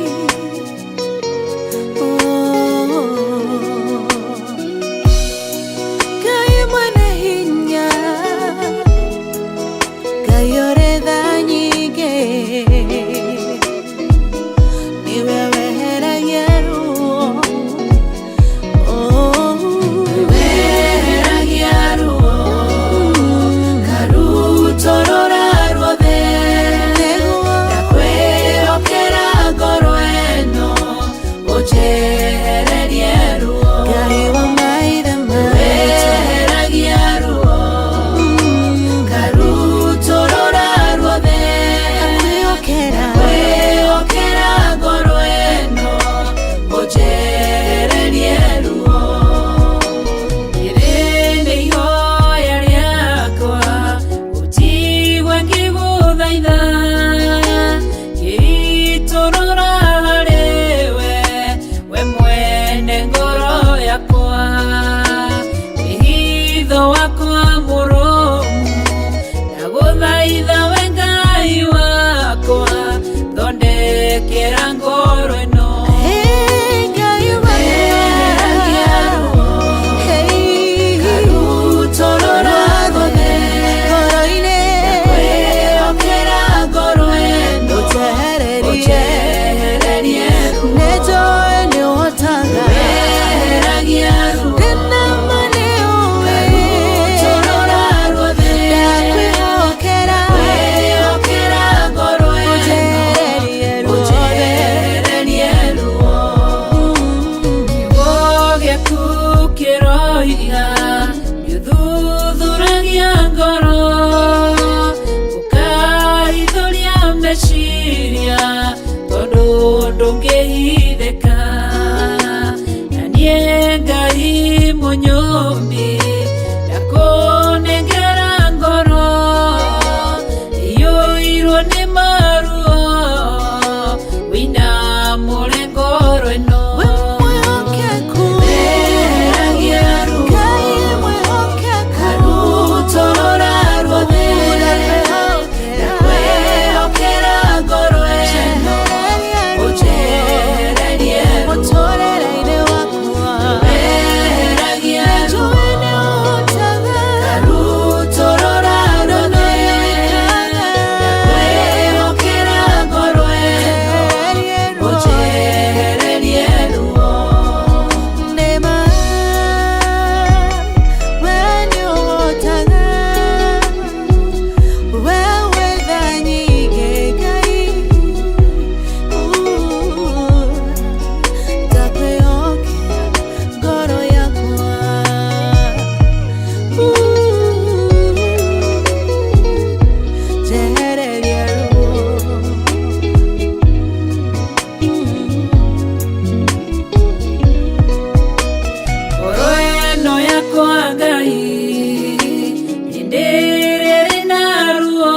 Hĩndĩ ĩrĩa ĩrĩ na ruo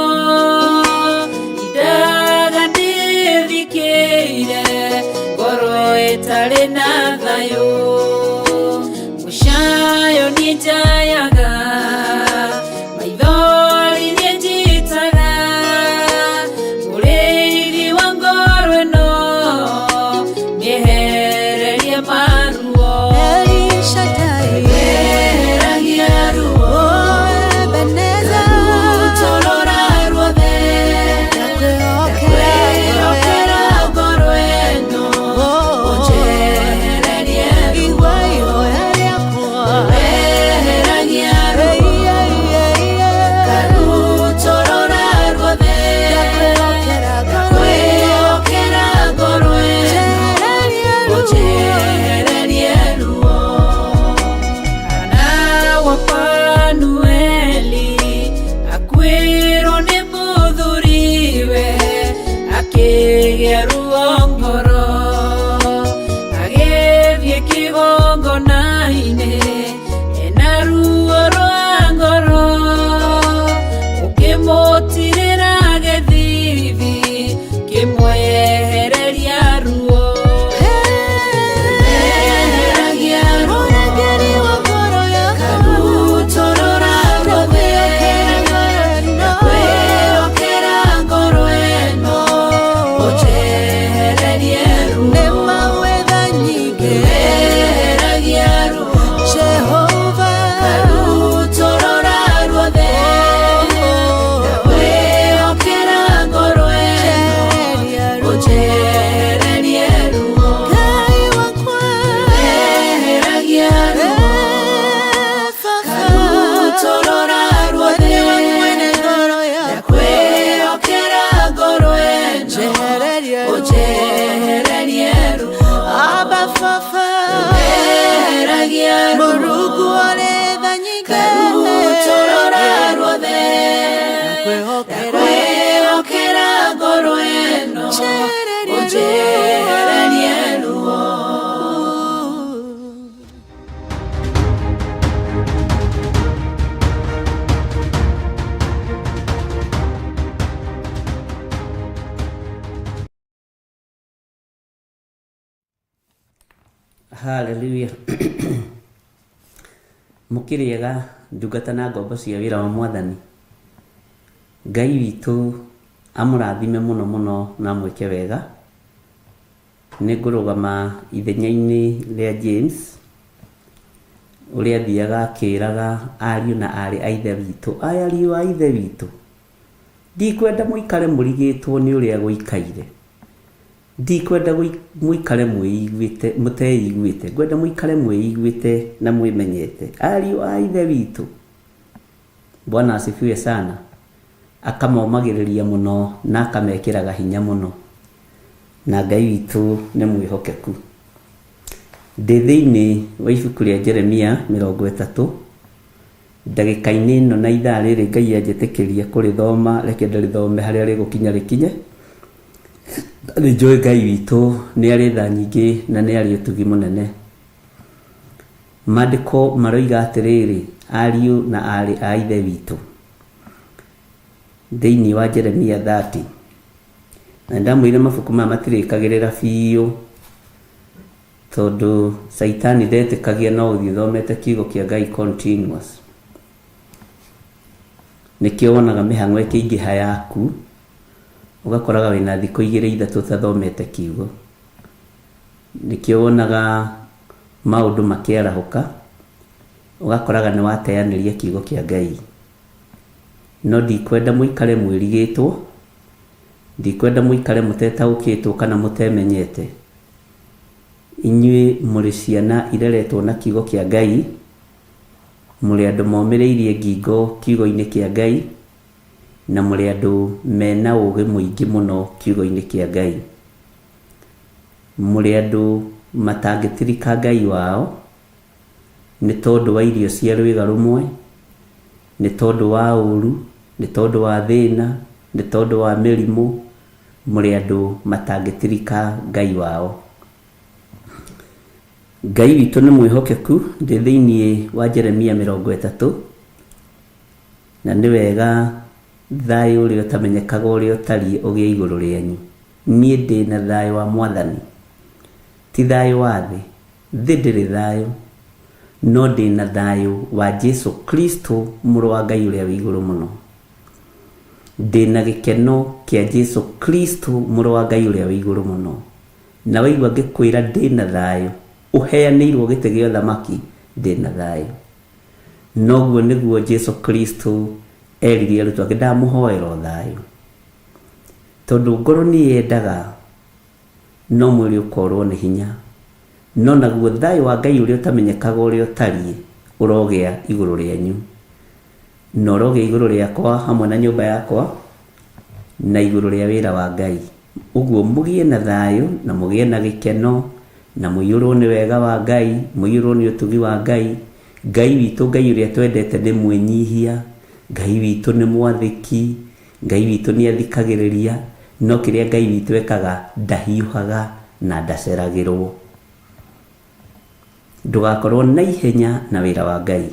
Indaga ndĩthikĩire Ngoro ĩtarĩ na thayũ Mũcayo niĩ njayaga Maithori niĩ njitaga Mũrĩithi wa ngoro ĩno Mĩehererie maruo El Shaddai, Eheragia ruo oh Ebenezer, Rutorora ruothe ndakwĩhokera Ndakwĩhokera ngoro ĩno Oh. Ũnjehererie ruo igua ihoya rĩakwa. Eheragia ruo Ei, ei, ei, ei. Karutorora ruothe Ndakwĩhokera ngoro ĩno. Ndakwĩhokera ngoro ĩno Njehererie ruo. Ũnjehererie ruo Hana wa Fanueli akuĩrwo nĩ mũthuriwe akĩgĩa ruo ngoro agĩthiĩ kĩgongona-inĩ ena ruo rwa ngoro ũkĩmũtirĩra gĩthithi kĩmwehereria ruo Eheragia ruo Mũrangĩri wa ngoro yakwa. Karutorora ruothe Ndakwĩhokera ngoro ĩno. Ndakwĩhokera ngoro ĩno Ũnjehererie ruo Nĩ mawetha nyingĩ. Eheragia ruo Jehova. Karutorora ruothe Ndakwĩhokera ngoro ĩno Njehereria ruo. Ũnjehererie ruo Ngai wakwa. Eheragia ruo Eh, Baba. Karutorora ruothe Nĩwe mwene ngoro yakwa. Ndakwĩhokera ngoro ĩno Njehereria ruo. Ũnjehererie ruo Abba Baba. Eheragia ruo Mũrungu ũrĩ tha nyingĩ. Karutorora ruothe Ndakwĩhokera. Ndakwĩhokera ngoro ĩno Njehererie ruo. Ũnjehererie ruo Haleluya. Mũkĩrĩega ndungata na ngombo cia wĩra wa mwathani. Ngai witũ amũrathime mũno mũno na amwĩke wega. Nĩ ngũrũgama ithenya-inĩ rĩa James ũrĩa athiaga akĩraga ariũ na aarĩ a ithe witũ, aya ariũ a ithe witũ, ndikwenda mũikare mũrigĩtwo nĩ ũrĩa gũikaire ndikwenda mũikare mwĩiguĩte mũteiguĩte ngwenda mũikare mwĩiguĩte na mwĩmenyete ariũ a ithe witũ bwana asifiwe sana akamomagĩrĩria mũno na akamekĩraga hinya mũno na ngai witũ nĩ mwĩhokeku ndĩ thĩinĩ wa ibuku rĩa jeremia 30 ndagĩka-inĩ ĩno na ithaa rĩrĩ ngai anjĩtĩkĩria kũrĩthoma reke ndĩrĩthome harĩa rĩgũkinya rĩkinye nĩ njũĩ ngai witũ nĩ arĩ tha nyingĩ na nĩ arĩ ũtugi mũnene maandĩko maroiga atĩrĩrĩ ariũ na aarĩ a ithe witũ thĩinĩ wa jeremia 30 na ndamwĩire mabuku maya matirĩkagĩrĩra biũ tondũ caitani ndetĩkagia no ũthiĩ ũthomete kiugo kĩa ngai continuous nĩkĩo wonaga mĩhang'o ĩkĩingĩha yaku ũgakoraga wĩna thikũ igĩrĩ ithatũ ũtathomete kiugo nĩkĩo wonaga maũndũ makĩarahũka ũgakoraga nĩ wateanĩria kiugo kĩa ngai no ndikwenda mũikare mwĩrigĩtwo ndikwenda mũikare mũtetaũkĩtwo kana mũtemenyete inyuĩ mũrĩ ciana ireretwo na kiugo kĩa ngai mũrĩ andũ momĩrĩirie ngingo kiugo-inĩ kĩa ngai na mũrĩ andũ mena ũũgĩ mũingĩ mũno kiugo-inĩ kĩa ngai mũrĩ andũ matangĩtirika ngai wao nĩ tondũ wa irio cia rwĩga rũmwe nĩ tondũ wa ũũru nĩ tondũ wa thĩna nĩ tondũ wa mĩrimũ mũrĩ andũ matangĩtirika ngai wao ngai witũ nĩ mwĩhokeku ndĩ thĩinĩ wa jeremia 30 Na nĩ wega thayũ ũrĩa ũtamenyekaga ũrĩa ũtariĩ ũgĩe igũrũ rĩanyu. Niĩ ndĩ na thayũ wa Mwathani, ti thayũ wa thĩ. Thĩ ndĩrĩ thayũ, no ndĩ na thayũ wa Jesu Kristo mũrũ wa Ngai ũrĩa wĩ igũrũ mũno. Ndĩ na gĩkeno kĩa Jesu Kristo mũrũ wa Ngai ũrĩa wĩ igũrũ mũno. Na waigua ngĩkwĩra ndĩ na thayũ, ũheanĩirwo gĩtĩ gĩa ũthamaki, ndĩ na thayũ. Noguo nĩguo Jesu Kristo erire arutwo ake, ndamũhoera o thayũ. Tondũ ngoro nĩ yendaga, no mwĩrĩ ũkorwo nĩ hinya. No naguo thayũ wa Ngai ũrĩa ũtamenyekaga ũrĩa ũtariĩ, ũrogĩa igũrũ rĩanyu. Na ũrogĩa igũrũ rĩakwa hamwe na nyũmba yakwa, na igũrũ rĩa wĩra wa Ngai. Ũguo mũgĩe na thayũ, na mũgĩe na gĩkeno, na mũiyũrwo nĩ wega wa Ngai, mũiyũrwo nĩ ũtugi wa Ngai. Ngai witũ, Ngai ũrĩa twendete nĩ mwĩnyihia, Ngai witũ nĩ mwathĩki, Ngai witũ nĩ athikagĩrĩria, no kĩrĩa Ngai witũ ekaga ndahiũhaga na ndaceragĩrwo. Ndũgakorwo na ihenya na wĩra wa Ngai.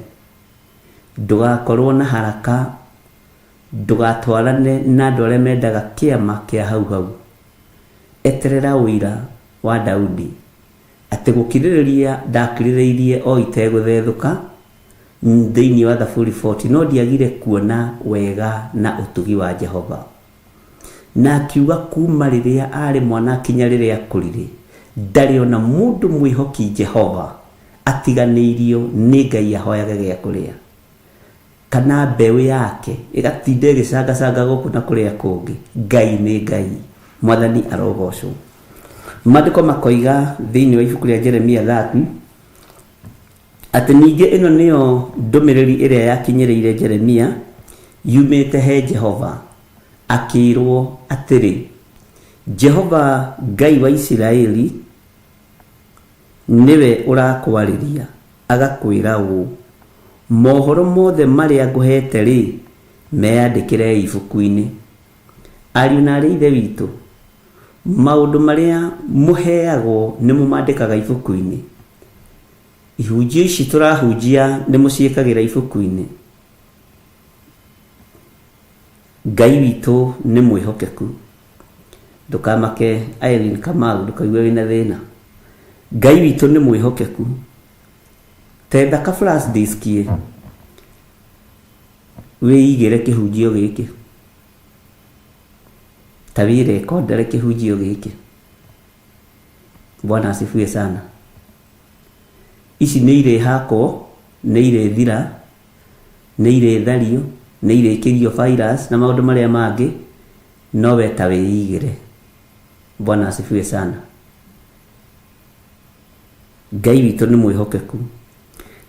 Ndũgakorwo na haraka, ndũgatwarane na andũ arĩa mendaga kĩama kĩa hau hau. Eterera ũira wa Daudi, atĩ gũkirĩrĩria ndakirĩrĩirie o itegũthethũka, thĩinĩ wa Thaburi 40, no ndiagire kuona wega na ũtugi wa Jehova. Na akiuga kuma rĩrĩa arĩ mwana kinya rĩrĩa akũrire, ndarĩ ona mũndũ mwĩhoki Jehova atiganĩirio nĩ Ngai ahoyage gĩa kũrĩa. Kana mbeũ yake ĩgatinda ĩgĩcangacanga gũkũ na kũrĩa kũngĩ. Ngai nĩ Ngai. Mwathani arogocwo. Maandĩko makoiga thĩinĩ wa ibuku rĩa Jeremia 30 atĩ ningĩ ĩno nĩyo ndũmĩrĩri ĩrĩa yakinyĩrĩire Jeremia yumĩte he Jehova, akĩĩrwo atĩrĩ, Jehova Ngai wa Isiraeli nĩwe ũrakwarĩria, agakwĩra ũũ, mohoro mothe marĩa ngũhete-rĩ, meyandĩkĩre ibuku-inĩ. Ariũ na aarĩ a Ithe witũ, maũndũ marĩa mũheagwo nĩ mũmandĩkaga ibuku-inĩ? Ihunjio ici tũrahunjia nĩ mũciĩkagĩra ibuku-inĩ? Ngai witũ nĩ mwĩhokeku. Ndũkamake Irene Kamau, ndũkaigue wĩna thĩna. Ngai witũ nĩ mwĩhokeku. Tetha ka flash disk ĩ, wĩigĩre kĩhunjio gĩkĩ. Ta wĩrekondere kĩhunjio gĩkĩ. Bwana asifiwe sana. Ici nĩ irĩhakwo, nĩ irĩthira, nĩ irĩthario, nĩ irĩkĩrio virus na maũndũ marĩa mangĩ, no we ta wĩigĩre. Bwana asifiwe sana. Ngai witũ nĩ mwĩhokeku.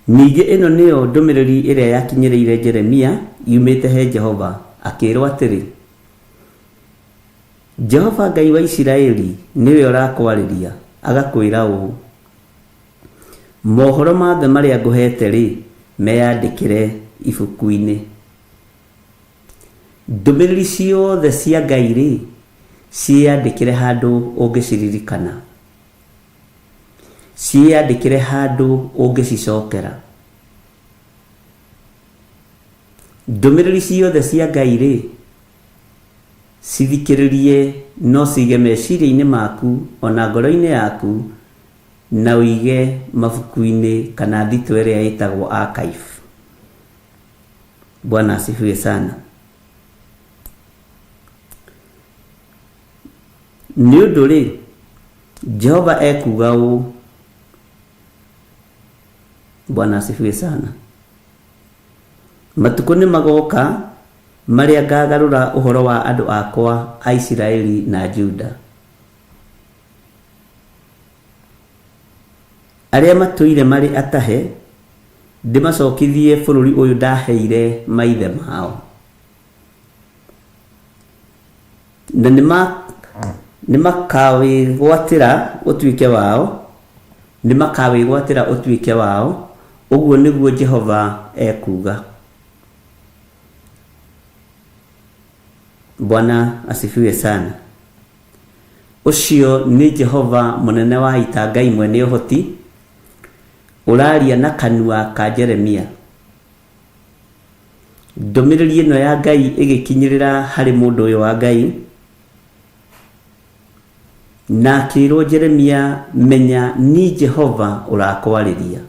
Ningĩ ĩno nĩyo ndũmĩrĩri ĩrĩa yakinyĩrĩire Jeremia yumĩte he Jehova, akĩĩrwo atĩrĩ, Jehova Ngai wa Isiraeli nĩwe ũrakwarĩria, agakwĩra ũũ, mohoro mothe marĩa ngũhete-rĩ, meyandĩkĩre ibuku-inĩ. Ndũmĩrĩri ciothe cia Ngai-rĩ, ciĩyandĩkĩre handũ ũngĩciririkana. Ciĩyandĩkĩre handũ ũngĩcicokera. Ndũmĩrĩri ciothe cia Ngai-rĩ, cithikĩrĩrie no cige meciria-inĩ maku ona ngoro-inĩ yaku na ũige mabuku-inĩ kana thitoo ĩrĩa ĩtagwo archive. Bwana asifiwe sana. Nĩ ũndũ-rĩ, Jehova ekuuga ũũ, Bwana asifiwe sana. Matukũ nĩ magoka marĩa ngagarũra ũhoro wa andũ akwa a Isiraeli na Juda. Arĩa matũire marĩ atahe, ndĩmacokithie bũrũri ũyũ ndaheire maithe mao. Na nĩmakawĩgwatĩra ũtuĩke wao, nĩmakawĩgwatĩra ũtuĩke wao, ũguo nĩguo Jehova ekuuga. Bwana asifiwe sana. Ũcio nĩ Jehova mũnene wa ita, Ngai mwene ũhoti, ũraria na kanua ka Jeremia. Ndũmĩrĩri ĩno ya Ngai ĩgĩkinyĩrĩra harĩ mũndũ ũyũ wa Ngai, na akĩrwo Jeremia, menya ni Jehova ũrakwarĩria.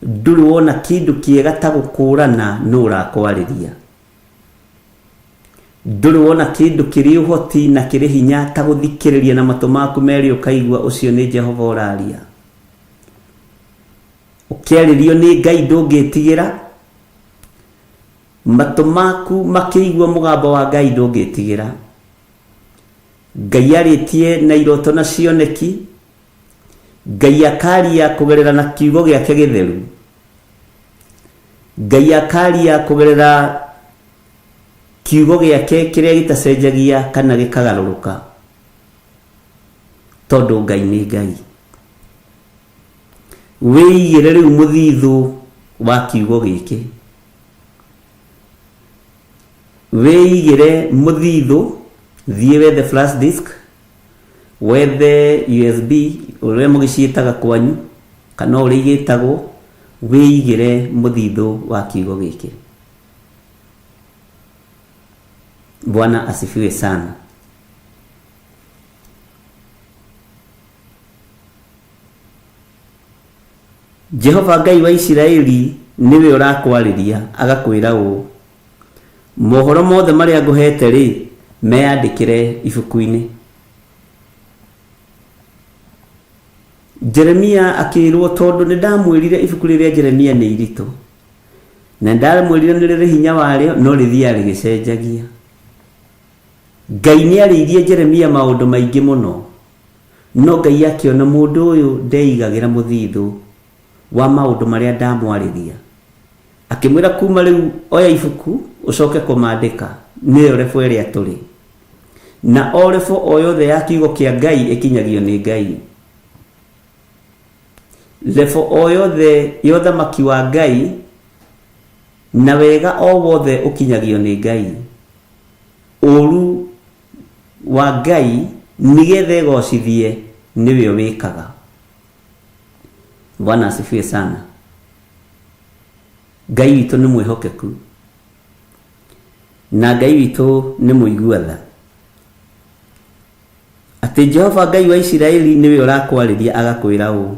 Ndũrĩ wona kĩndũ kĩega ta gũkũrana nũ ũrakwarĩria. Ndũrĩ wona kĩndũ kĩrĩ ũhoti na kĩrĩ hinya ta gũthikĩrĩria na matũ maku merĩ ũkaigua ũcio nĩ Jehova ũraria. Ũkĩarĩrio nĩ Ngai ndũngĩtigĩra, matũ maku makĩigua mũgambo wa Ngai ndũngĩtigĩra. Ngai arĩtie na iroto na cioneki, Ngai akaria kũgerera na kiugo gĩake gĩtheru. Ngai akaria kũgerera kiugo gĩake kĩrĩa gĩtacenjagia kana gĩkagarũrũka, tondũ Ngai nĩ Ngai. Wĩigĩre rĩu mũthithũ wa kiugo gĩkĩ, wĩigĩre mũthithũ, thiĩ wethe flash disk, wethe USB ũrĩa mũgĩciĩtaga kwanyu kana ũrĩa igĩtagwo, wĩigĩre mũthithũ wa kiugo gĩkĩ. Bwana asifiwe sana. Jehova Ngai wa Isiraeli nĩwe ũrakwarĩria agakwĩra ũũ, mohoro mothe marĩa ngũheete-rĩ, meyandĩkĩre ibuku-inĩ. Jeremia akĩĩrwo, tondũ nĩndamwĩrire ibuku rĩrĩa Jeremia nĩ iritũ, na nĩndamwĩrire nĩ rĩrĩ hinya warĩo, no rĩthiaga rĩgĩcenjagia. Ngai nĩarĩirie Jeremia maũndũ maingĩ mũno, no Ngai akĩona mũndũ ũyũ ndeigagĩra mũthithũ wa maũndũ marĩa ndamwarĩria. Akĩmwĩra kuma rĩu oya ibuku ũcoke kũmandĩka, nĩyo rebo ĩrĩa tũrĩ. Na o rebo o yothe ya kiugo kĩa Ngai ĩkinyagio nĩ Ngai. Rebo o yothe ya ũthamaki wa Ngai na wega o wothe ũkinyagio nĩ Ngai. Ũũru wa Ngai nĩgetha ĩgocithie nĩwe ũwĩkaga. Bwana asifiwe sana. Ngai witũ nĩ mwĩhokeku na Ngai witũ nĩ mũigua tha. Atĩ Jehova Ngai wa Isiraeli nĩwe ũrakwarĩria agakwĩra ũũ,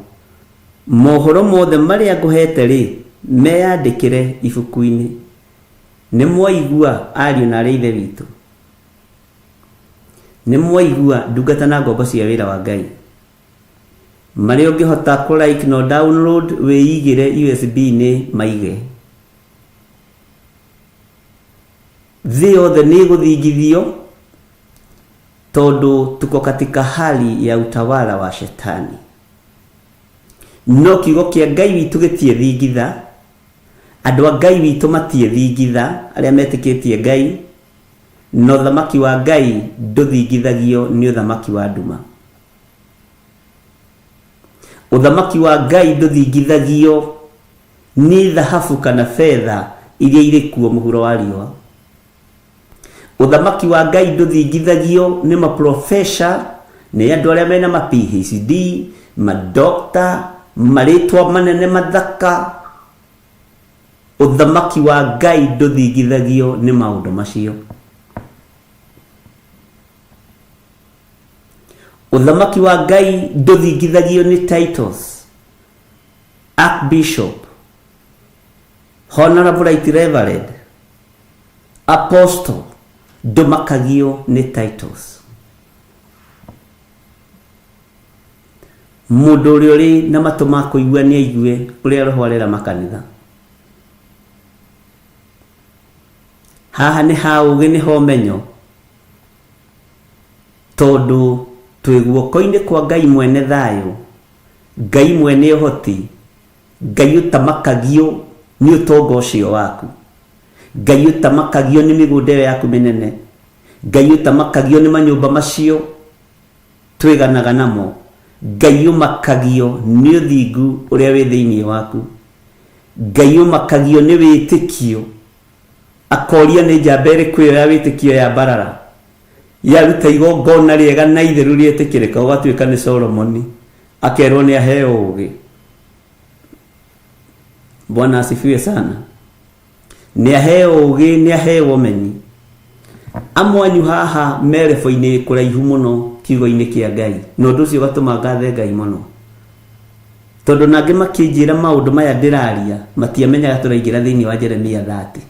mohoro mothe marĩa ngũheete-rĩ, meyandĩkĩre ibuku-inĩ. Nĩ mwaigua, ariũ na aarĩ a Ithe witũ? Nĩ mwaigua, ndungata na ngombo cia wĩra wa Ngai? Marĩa ũngĩhota kũ like na download wĩigĩre USB-inĩ maige. Thĩ yothe nĩ ĩgũthingithio tondũ tuko katika hali ya utawala wa shetani. No kiugo kĩa Ngai witũ gĩtiethingitha, andũ a Ngai witũ matiethingitha, arĩa metĩkĩtie Ngai, na ũthamaki wa Ngai ndũthingithagio nĩ ũthamaki wa nduma. Ũthamaki wa Ngai ndũthingithagio nĩ thahabu kana betha iria irĩ kuo mũhuro wa riũa. Ũthamaki wa Ngai ndũthingithagio nĩ maprofesa, nĩ andũ arĩa mena ma PhD, madokta, marĩtwa manene mathaka. Ũthamaki wa Ngai ndũthingithagio nĩ maũndũ macio. Ũthamaki wa Ngai ndũthingithagio nĩ titles, archbishop, honorable right reverend, apostle, ndũmakagio nĩ titles. Mũndũ ũrĩa ũrĩ na matũ ma kũigua nĩ aigue ũrĩa Roho arera makanitha. Haha nĩ ha ũũgĩ nĩ ha ũmenyo, tondũ twĩ guoko-inĩ kwa Ngai mwene thayũ, Ngai mwene ũhoti, Ngai ũtamakagio nĩ ũtonga ũcio waku, Ngai ũtamakagio nĩ mĩgũnda ĩyo yaku mĩnene, Ngai ũtamakagio nĩ manyũmba macio twĩganaga namo, Ngai ũmakagio nĩ ũthingu ũrĩa wĩ thĩinĩ waku, Ngai ũmakagio nĩ wĩtĩkio, akoria nĩ njamba ĩrĩkũ ĩyo ya wĩtĩkio ya mbarara yaruta igongona rĩega na itheru rĩetĩkĩrĩka, ũgatuĩka nĩ Solomoni, akerwo nĩ aheo ũũgĩ. Bwana asifiwe sana. Nĩ aheo ũgĩ, nĩ aheo ũmenyi. Amwe anyu haha me rebo-inĩ kũraihu mũno kiugo-inĩ kĩa Ngai, na ũndũ ũcio ũgatũma ngathe Ngai mũno, tondũ nangĩ makĩnjĩra maũndũ maya ndĩraria matiamenyaga tũraingĩra thĩinĩ wa Jeremia 30.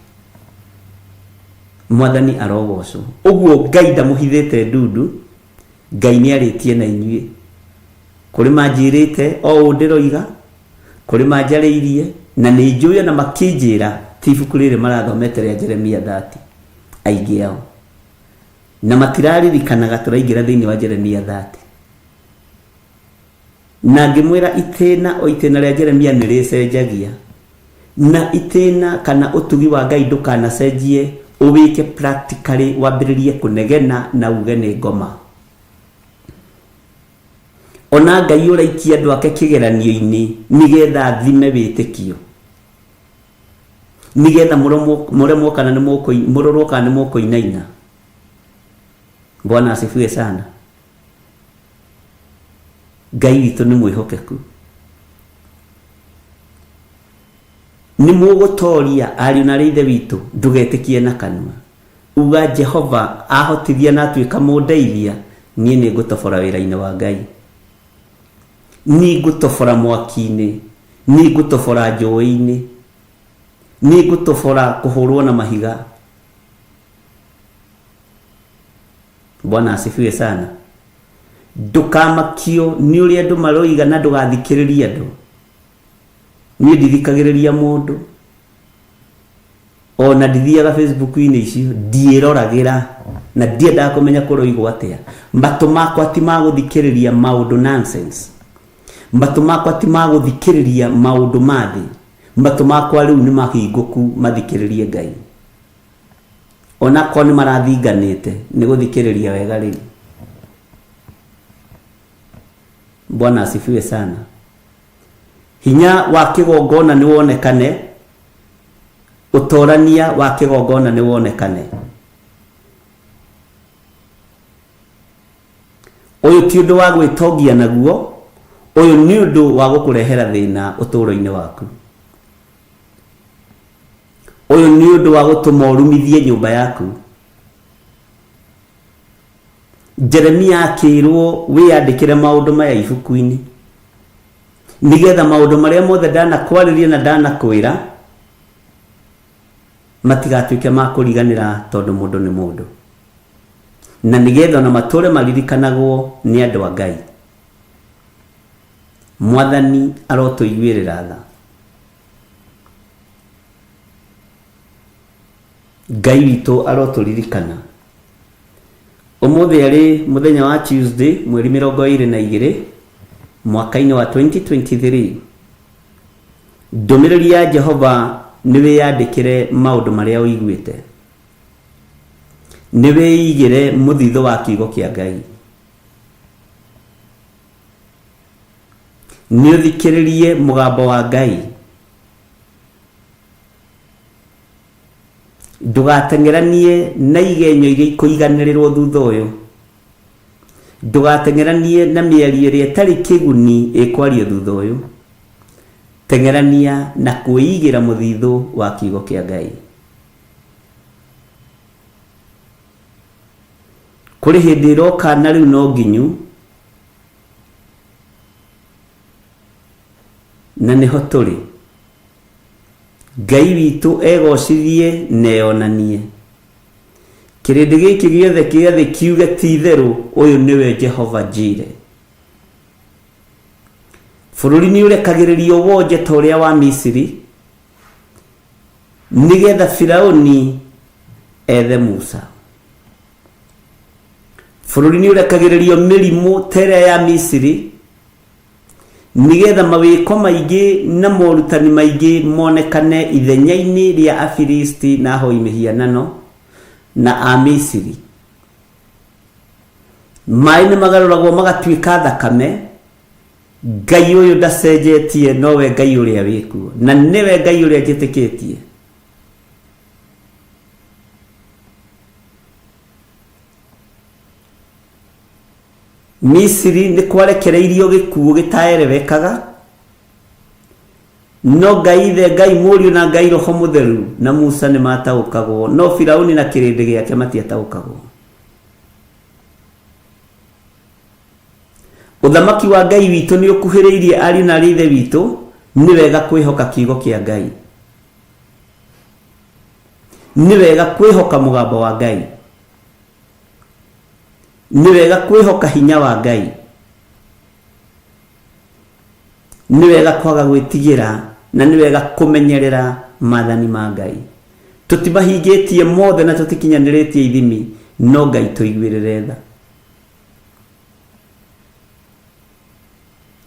Mwathani arogocwo. Ũguo Ngai ndamũhithĩte ndundu, Ngai nĩ arĩtie na inyuĩ. Kũrĩ manjĩrĩte o ũũ ndĩroiga, kũrĩ manjarĩirie, na nĩ njũĩ ona makĩnjĩra ti ibuku rĩrĩ marathomete rĩa Jeremia 30 aingĩ ao. Na matiraririkanaga tũraingĩra thĩinĩ wa Jeremia 30. Na ngĩmwĩra itĩna o itĩna rĩa Jeremia nĩ rĩcenjagia. Na itĩna kana ũtugi wa Ngai ndũkanacenjie, ũwĩke practically, wambĩrĩrie kũnegena na uge nĩ ngoma. Ona Ngai ũraikia andũ ake kĩgeranio-inĩ nĩgetha athime wĩtĩkio, nĩgetha mũremwo kana nĩ mũrorwo kana nĩ mũkũinaina. Bwana asifiwe sana. Ngai witũ nĩ mwĩhokeku. Nĩ mũgũtoria ariũ na arĩ ithe witũ, ndũgetĩkie na kanua. Uga Jehova ahotithia na atuĩka mũndeithia, niĩ nĩ ngũtobora wĩra-inĩ wa Ngai. Nĩ ngũtobora mwaki-inĩ, nĩ ngũtobora njũĩ-inĩ, nĩ ngũtobora kũhũrwo na mahiga. Bwana asifiwe sana. Ndũkamakio nĩ ũrĩa andũ maroiga na ndũgathikĩrĩrie andũ. Niĩ ndithikagĩrĩria mũndũ, ona ndithiaga Facebook-inĩ icio, ndiĩroragĩra na ndiendaga kũmenya kũroigwo atĩa. Matũ makwa ti ma gũthikĩrĩria maũndũ nonsense. Matũ makwa ti ma gũthikĩrĩria maũndũ ma thĩ. Matũ makwa rĩu nĩ mahingũku mathikĩrĩrie Ngai. Onakorwo nĩ marathinganĩte nĩ gũthikĩrĩria wega rĩu. Bwana asifiwe sana. Hinya wa kĩgongona nĩ wonekane, ũtorania wa kĩgongona nĩ wonekane. Ũyũ ti ũndũ wa gwĩtongia naguo, ũyũ nĩ ũndũ wa gũkũrehera thĩna ũtũũro-inĩ waku. Ũyũ nĩ ũndũ wa gũtũma ũrumithie nyũmba yaku. Jeremia akĩrwo wĩyandĩkĩre maũndũ maya ibuku-inĩ, nĩgetha maũndũ marĩa mothe ndanakwarĩria na ndanakwĩra matigatuĩke ma kũriganĩra, tondũ mũndũ nĩ mũndũ, na nĩgetha ona matũre maririkanagwo nĩ andũ a Ngai. Mwathani arotũiguĩrĩra tha. Ngai witũ arotũririkana. Ũmũthĩ arĩ mũthenya wa Tuesday, mweri 22 mwaka-inĩ wa 2023. Ndũmĩrĩri ya Jehova nĩ wĩyandĩkĩre maũndũ marĩa ũiguĩte. Nĩ wĩigĩre mũthithũ wa kiugo kĩa Ngai. Nĩ ũthikĩrĩrie mũgambo wa Ngai. Ndũgateng'eranie na igenyo iria ikũiganĩrĩrwo thutha ũyũ. Ndũgateng'eranie na mĩario ĩrĩa ĩtarĩ kĩguni ĩkwario thutha ũyũ. Teng'erania na kwĩigĩra mũthithũ wa kiugo kĩa Ngai. Kũrĩ hĩndĩ ĩroka na rĩu no nginyu, na nĩho tũrĩ. Ngai witũ egocithie na eyonanie. Kĩrĩndĩ gĩkĩ gĩothe kĩa thĩ kiuge ti itherũ ũyũ nĩwe Jehova Jire. Bũrũri nĩ ũrekagĩrĩrio wonje ta ũrĩa wa Misiri, nĩgetha Firauni ethe Musa. Bũrũri nĩ ũrekagĩrĩrio mĩrimũ ta ĩrĩa ya Misiri, nĩgetha mawĩko maingĩ na morutani maingĩ monekane ithenya-inĩ rĩa Afilisti na ahoi mĩhianano na Amisiri. Maĩ nĩ magarũragwo magatuĩka thakame. Ngai ũyũ ndacenjetie, nowe Ngai ũrĩa wĩkuo, na nĩwe Ngai ũrĩa njĩtĩkĩtie. Misiri nĩ kwarekereirio gĩkuũ gĩtaerewekaga. No Ngai Ithe, Ngai Mũriũ na Ngai Roho Mũtheru na Musa nĩ mataũkagwo, no Firauni na kĩrĩndĩ gĩake matiataũkagwo. Ũthamaki wa Ngai witũ nĩ ũkuhĩrĩirie ariũ na aarĩ a Ithe witũ, nĩ wega kwĩhoka kiugo kĩa Ngai. Nĩ wega kwĩhoka mũgambo wa Ngai. Nĩ wega kwĩhoka hinya wa Ngai. Nĩ wega kwaga gwĩtigĩra na nĩ wega kũmenyerera maathani ma Ngai. Tũtimahingĩtie mothe na tũtikinyanĩrĩtie ithimi, no Ngai tũiguĩrĩre tha.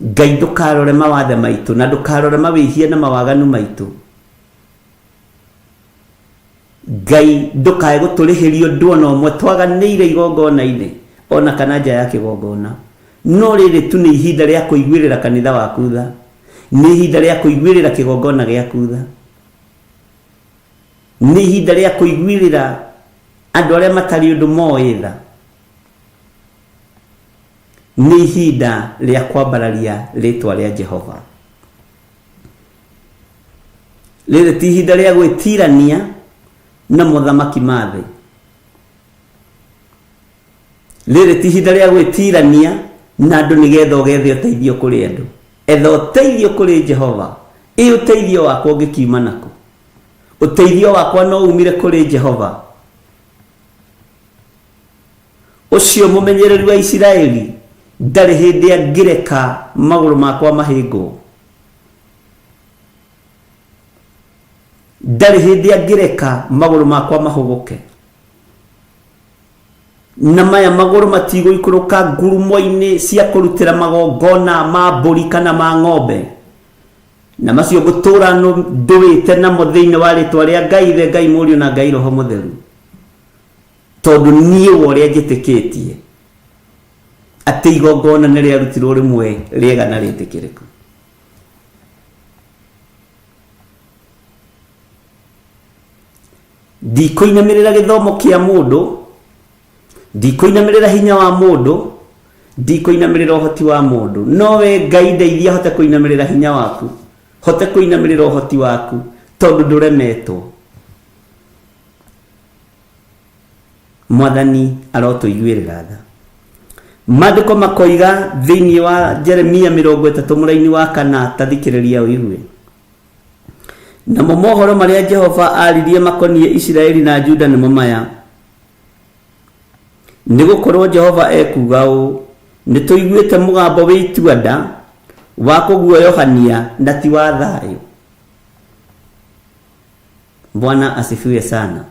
Ngai ndũkarore mawathe maitũ na ndũkarore mawĩhia na mawaganu maitũ. Ngai ndũkae gũtũrĩhĩria ũndũ ona ũmwe twaganĩire igongona-inĩ ona kana nja ya kĩgongona. No rĩrĩ tu nĩ ihinda rĩa kũiguĩrĩra kanitha waku tha. Nĩ ihinda rĩa kũiguĩrĩra kĩgongona gĩaku tha. Nĩ ihinda rĩa kũiguĩrĩra andũ arĩa matarĩ ũndũ moĩ tha. Nĩ ihinda rĩa kwambararia rĩtwa rĩa Jehova. Rĩrĩ ti ihinda rĩa gwĩtirania na mothamaki ma thĩ. Rĩrĩ ti ihinda rĩa gwĩtirania na andũ nĩgetha ũgethe ũteithio kũrĩ andũ. Etha ũteithio kũrĩ Jehova. Ĩ ũteithio wakwa ũngĩkiuma nakũ? Ũteithio wakwa no umire kũrĩ Jehova. Ũcio mũmenyereri wa Isiraeli ndarĩ hĩndĩ angĩreka magũrũ makwa mahĩngwo. Ndarĩ hĩndĩ angĩreka magũrũ makwa mahũgũke. Na maya magũrũ matigũikũrũka ngurumo-inĩ cia kũrutĩra magongona ma mbũri kana ma ng'ombe. Na macio ngũtũũra ndũĩte namo thĩinĩ wa rĩtwa rĩa Ngai Ithe, Ngai Mũriũ na Ngai Roho Mũtheru. Tondũ niĩ wa ũrĩa njĩtĩkĩtie atĩ igongona nĩ rĩarutirwo rĩmwe rĩega na rĩtĩkĩrĩku. Ndikũinamĩrĩra gĩthomo kĩa mũndũ, ndikũinamĩrĩra hinya wa mũndũ, ndikũinamĩrĩra ũhoti wa mũndũ. No we Ngai ndeithia hote kũinamĩrĩra hinya waku, hote kũinamĩrĩra ũhoti waku, tondũ ndũremetwo. Mwathani arotũiguĩrĩra tha. Maandĩko makoiga thĩinĩ wa Jeremia 30 mũraini wa kana, ta thikĩrĩria ũigue. Namo mohoro marĩa Jehova aaririe makoniĩ Isiraeli na Juda nĩmo maya. Nĩ gũkorũo Jehova ekuuga ũũ, Nĩ tũiguĩte mũgambo wĩ itua-nda wa kũguoyohania na ti wa thayũ. Bwana asifiwe sana.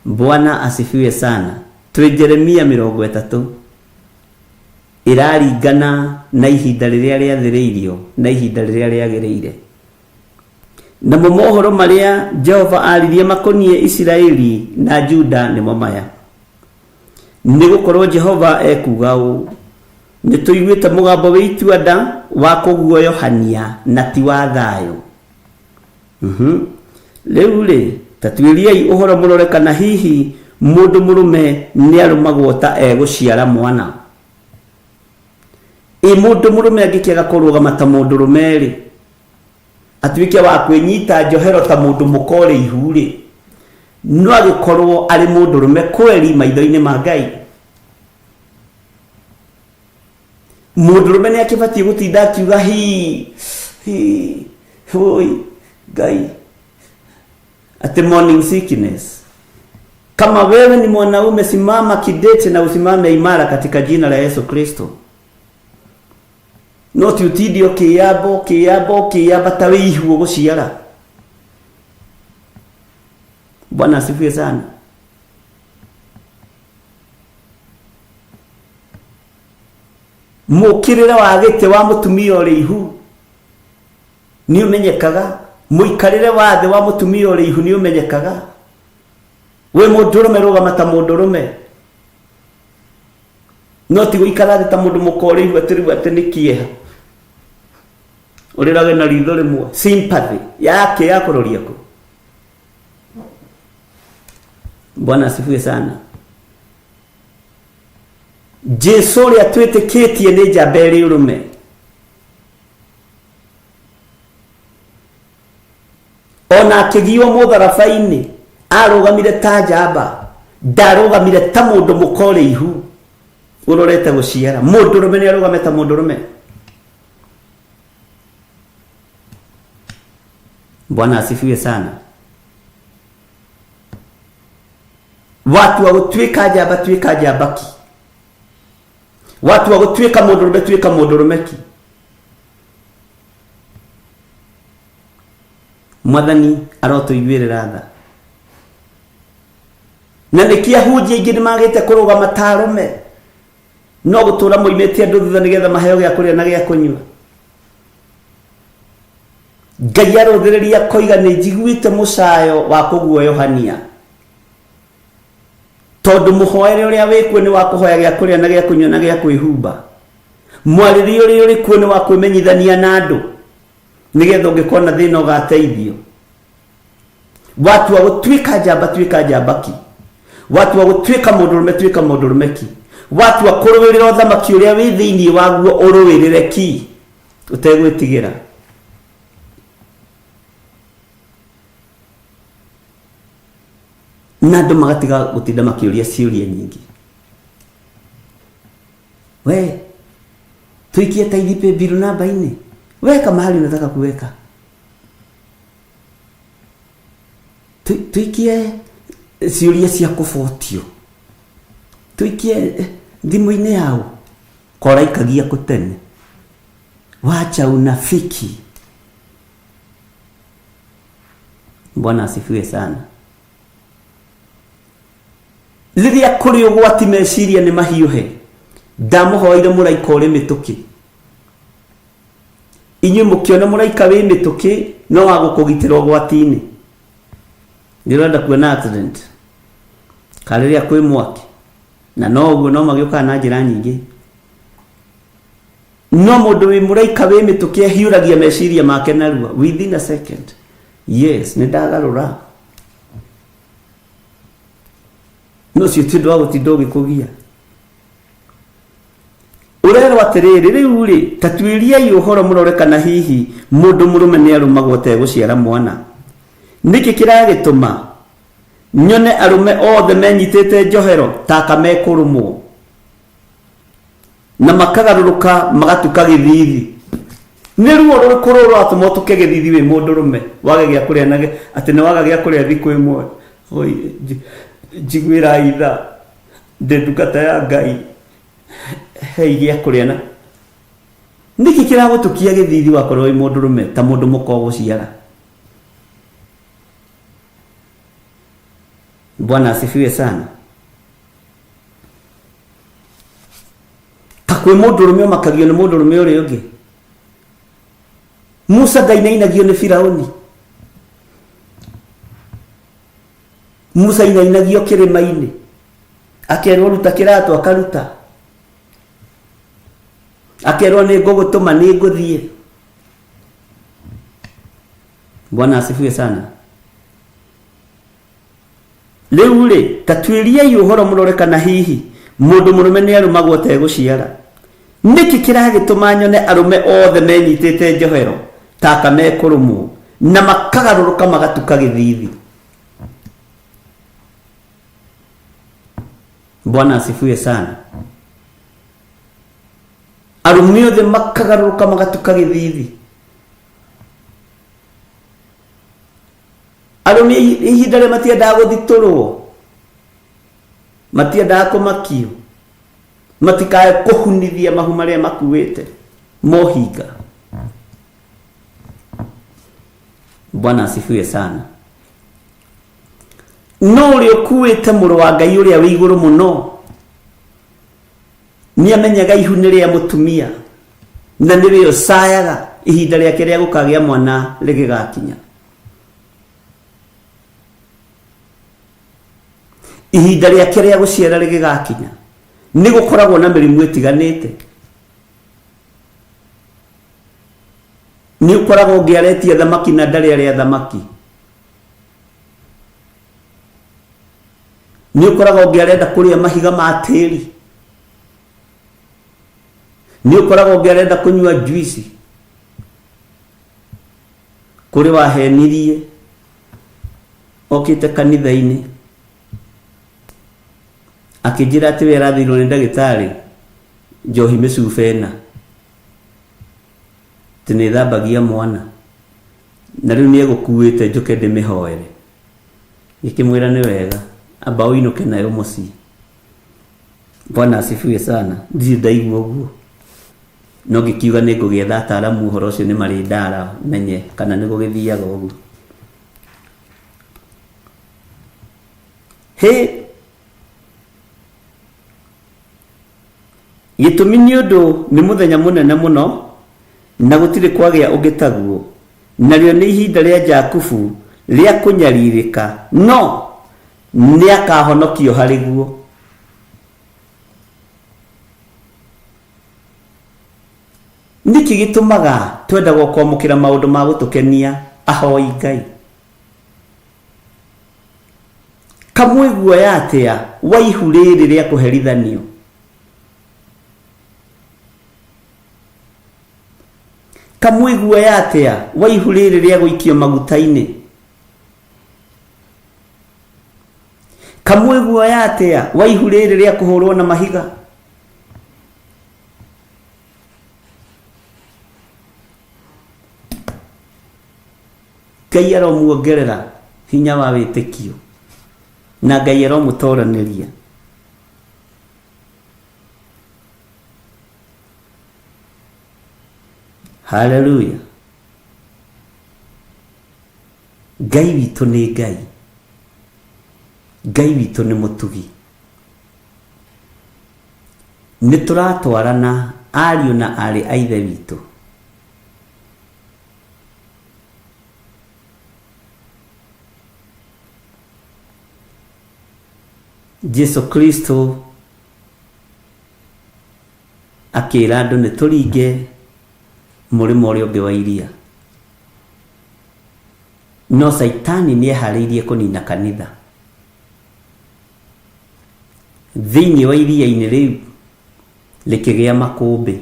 Bwana asifiwe sana. Twĩ Jeremia 30 ĩraringana na ihinda rĩrĩa rĩathĩrĩirio na ihinda rĩrĩa rĩagĩrĩire. Namo mohoro marĩa Jehova aaririe makoniĩ Isiraeli na Juda nĩmo maya. Nĩ gũkorũo Jehova ekuuga ũũ, Nĩ tũiguĩte mũgambo wĩ itua-nda wa kũguoyohania na ti wa thayũ. Rĩu-rĩ, ta tuĩriai ũhoro mũrore kana hihi mũndũ mũrũme nĩarũmagwo ta egũciara mwana. Ĩ mũndũ mũrũme angĩkĩaga kũrũgama ta mũndũrũme-rĩ, atuĩke wa kwĩnyita njohero ta mũndũ mũka ũrĩ ihu-rĩ, no agĩkorwo arĩ mũndũrũme kweri maitho-inĩ ma Ngai? Mũndũrũme nĩ akĩbatiĩ gũtinda akiuga hi hi hoi Ngai, ati morning sickness. Kama wewe ni mwanaume, simama kidete na usimame imara katika jina la Yesu Kristo. No ti ũtinde ũkĩyamba ũkĩyamba ũkĩyamba ta wĩ ihu ũgũciara. Bwana asifiwe sana. Mũkĩrĩre wa gĩtĩ wa mũtumia ũrĩ ihu nĩ ũmenyekaga, mũikarĩre wa thĩ wa mũtumia ũrĩ ihu nĩ ũmenyekaga. Wĩ mũndũrũme rũgama ta mũndũrũme, no ti gũikara thĩ ta mũndũ mũka ũrĩ ihu atĩ rĩu atĩ nĩ kĩeha ũrĩrage na ritho rĩmwe. Sympathy yake ya kũroria kũ? Bwana asifiwe sana. Jesu ũrĩa twĩtĩkĩtie nĩ njamba ĩrĩ ũrũme. Ona akĩgio mũtharaba-inĩ arũgamire ta njamba, ndarũgamire ta mũndũ mũka ũrĩ ihu ũrorete gũciara. Mũndũrũme nĩ arũgame ta mũndũrũme. Bwana asifiwe sana. Watua gũtuĩka njamba, tuĩka njamba ki. Watua gũtuĩka mũndũrũme, tuĩka mũndũrũme ki. Mwathani arotũiguĩrĩra tha. Na nĩkĩ ahunjia aingĩ nĩmagĩte kũrũgama ta arũme, no gũtũra moimĩte andũ thutha nĩgetha maheo gĩa kũrĩa na gĩa kũnyua. Ngai arũthĩrĩria koiga nĩ njiguĩte mũcayo wa kũguoyohania, tondũ mũhoere ũrĩa wĩkuo nĩ wa kũhoya gĩa kũrĩa na gĩa kũnyua na gĩa kwĩhumba. Mwarĩrie ũrĩa ũrĩ kuo nĩ wa kwĩmenyithania na andũ nĩgetha ũngĩkona thĩna ũgateithio. Watua gũtuĩka njamba, tuĩka njamba ki. Watua gũtuĩka mũndũrũme, tuĩka mũndũrũme ki. Watua kũrũĩrĩra ũthamaki ũrĩa wĩ thĩinĩ waguo, ũrũĩrĩre ki ũtegwĩtigĩra. Na andũ magatiga gũtinda makĩũria ciũria nyingĩ. We tuikie tithe paybill namba-inĩ, weka mahali unataka kuweka. Tuikie ciũria cia kũbotio, tuikie thimũ-inĩ yao koraikagia kũtene. Wacha unafiki. Bwana asifiwe sana. Rĩrĩa kũrĩ ũgwati meciria nĩ mahiũhe, ndamũhoire mũraika ũrĩ mĩtũkĩ. Inyuĩ mũkĩona mũraika wĩ mĩtũkĩ no wa gũkũgitĩra ũgwati-inĩ. Nĩ ũrenda kuona accident kana rĩrĩa kwĩ mwaki, na no ũguo no magĩũkaga na njĩra nyingĩ. No mũndũ wĩ mũraika wĩ mĩtũkĩ ahiũragia meciria make narua within a second. Yes, nĩ ndagarũra. No ũcio ti ũndũ wa gũtinda ũgĩkũgia. Ũrerwo atĩrĩrĩ, rĩu rĩ, ta tuĩriai ũhoro mũrore kana hihi mũndũ mũrũme nĩ arũmagwo ategũciara mwana. Nĩkĩ kĩragĩtũma nyone arũme othe menyitĩte njohero ta aka mekũrũmwo na makagarũrũka magatuka gĩthithi? Nĩ ruo rũrĩkũ rũrũ rũratũma ũtuke gĩthithi wĩ mũndũrũme wage gĩa kũrĩa na atĩ nĩ waga gĩa kũrĩa thikũ ĩmwe? Oi, njiguĩrai tha, ndĩ ndungata ya Ngai, hei gĩa kũrĩa. Na nĩkĩ kĩragũtukia gĩthithi wakorwo wĩ mũndũrũme ta mũndũ mũka ũgũciara? Bwana asifiwe sana. Ta kwĩ mũndũrũme ũmakagio nĩ mũndũrũme ũrĩa ũngĩ. Musa ndainainagio nĩ Firauni. Musa inainagio kĩrĩma-inĩ, akerwo ruta kĩratũ akaruta, akerwo nĩ ngũgũtũma nĩ ngũthiĩ. Bwana asifiwe sana. Rĩu rĩ, ta tuĩriai ũhoro mũrore kana hihi mũndũ mũrũme nĩ arũmagwo ategũciara. Nĩkĩ kĩragĩtũma nyone arũme othe menyitĩte njohero ta aka mekũrũmwo na makagarũrũka magatuka gĩthithi? Bwana asifiwe sana. Arũme othe makagarũrũka magatuka gĩthithi. Arũme ihinda rĩa matiendaga gũthitũrwo, matiendaga kũmakio, matikae kũhunithia mahu marĩa makuĩte mohinga. Bwana asifiwe sana. No ũrĩa ũkuĩte mũrũ wa Ngai ũrĩa wĩ igũrũ mũno nĩ amenyaga ihu nĩ rĩa mũtumia na nĩwe ũcayaga ihinda rĩake rĩa gũkagĩa mwana rĩgĩgakinya. Ihinda rĩake rĩa gũciara rĩgĩgakinya, nĩ gũkoragwo na mĩrimũ ĩtiganĩte. Nĩ ũkoragwo ũngĩ aretia thamaki na ndarĩ arĩa thamaki. Nĩ ũkoraga ũngĩ arenda kũrĩa mahiga ma tĩri. Nĩ ũkoraga ũngĩ arenda kũnyua juici. Kũrĩ wahenirie Okĩte kanitha-inĩ akĩnjĩra atĩ we arathĩirwo nĩ ndagĩtarĩ njohi mĩcuba ĩna atĩ nĩ ĩthambagia mwana na rĩu nĩ egũkuĩte njũke ndĩmĩhoere. Ngĩkĩmwĩra nĩ wega amba ũinũke nayo mũciĩ. Bwana asifiwe sana. Ndirĩ ndaigua ũguo no ngĩkiuga nĩ ngũgĩetha ataaramu ũhoro ũcio nĩ marĩ ndara menye kana nĩ gũgĩthiaga ũguo. Hĩ, gĩtũmi nĩ ũndũ nĩ mũthenya mũnene mũno na gũtirĩ kwagĩa ũngĩ taguo, narĩo nĩ ihinda rĩa Jakubu rĩa kũnyarirĩka, no nĩ akahonokio harĩ guo. Nĩkĩ gĩtũmaga twendagwo kwamũkĩra maũndũ ma gũtũkenia ahoi Ngai? Kamwe guoya atĩa wa ihu rĩrĩ rĩa kũherithanio? Kamwe guoya atĩa wa ihu rĩrĩ rĩa gũikio maguta-inĩ? Kamwe guoya atĩa wa ihu rĩrĩ rĩa kũhũrwo na mahiga? Ngai aromuongerera hinya wa wĩtĩkio na Ngai aromũtoranĩria. Haleluya. Ngai witũ nĩ Ngai. Ngai witũ nĩ mũtugi. Nĩ tũratwarana ariũ na aarĩ a Ithe witũ. Jesu Kristo akĩra andũ nĩ tũringe mũrĩmo ũrĩa ũngĩ wa iria. No Caitani nĩ eharĩirie kũnina kanitha. Thĩinĩ wa iria-inĩ rĩu rĩkĩgĩa makũmbĩ,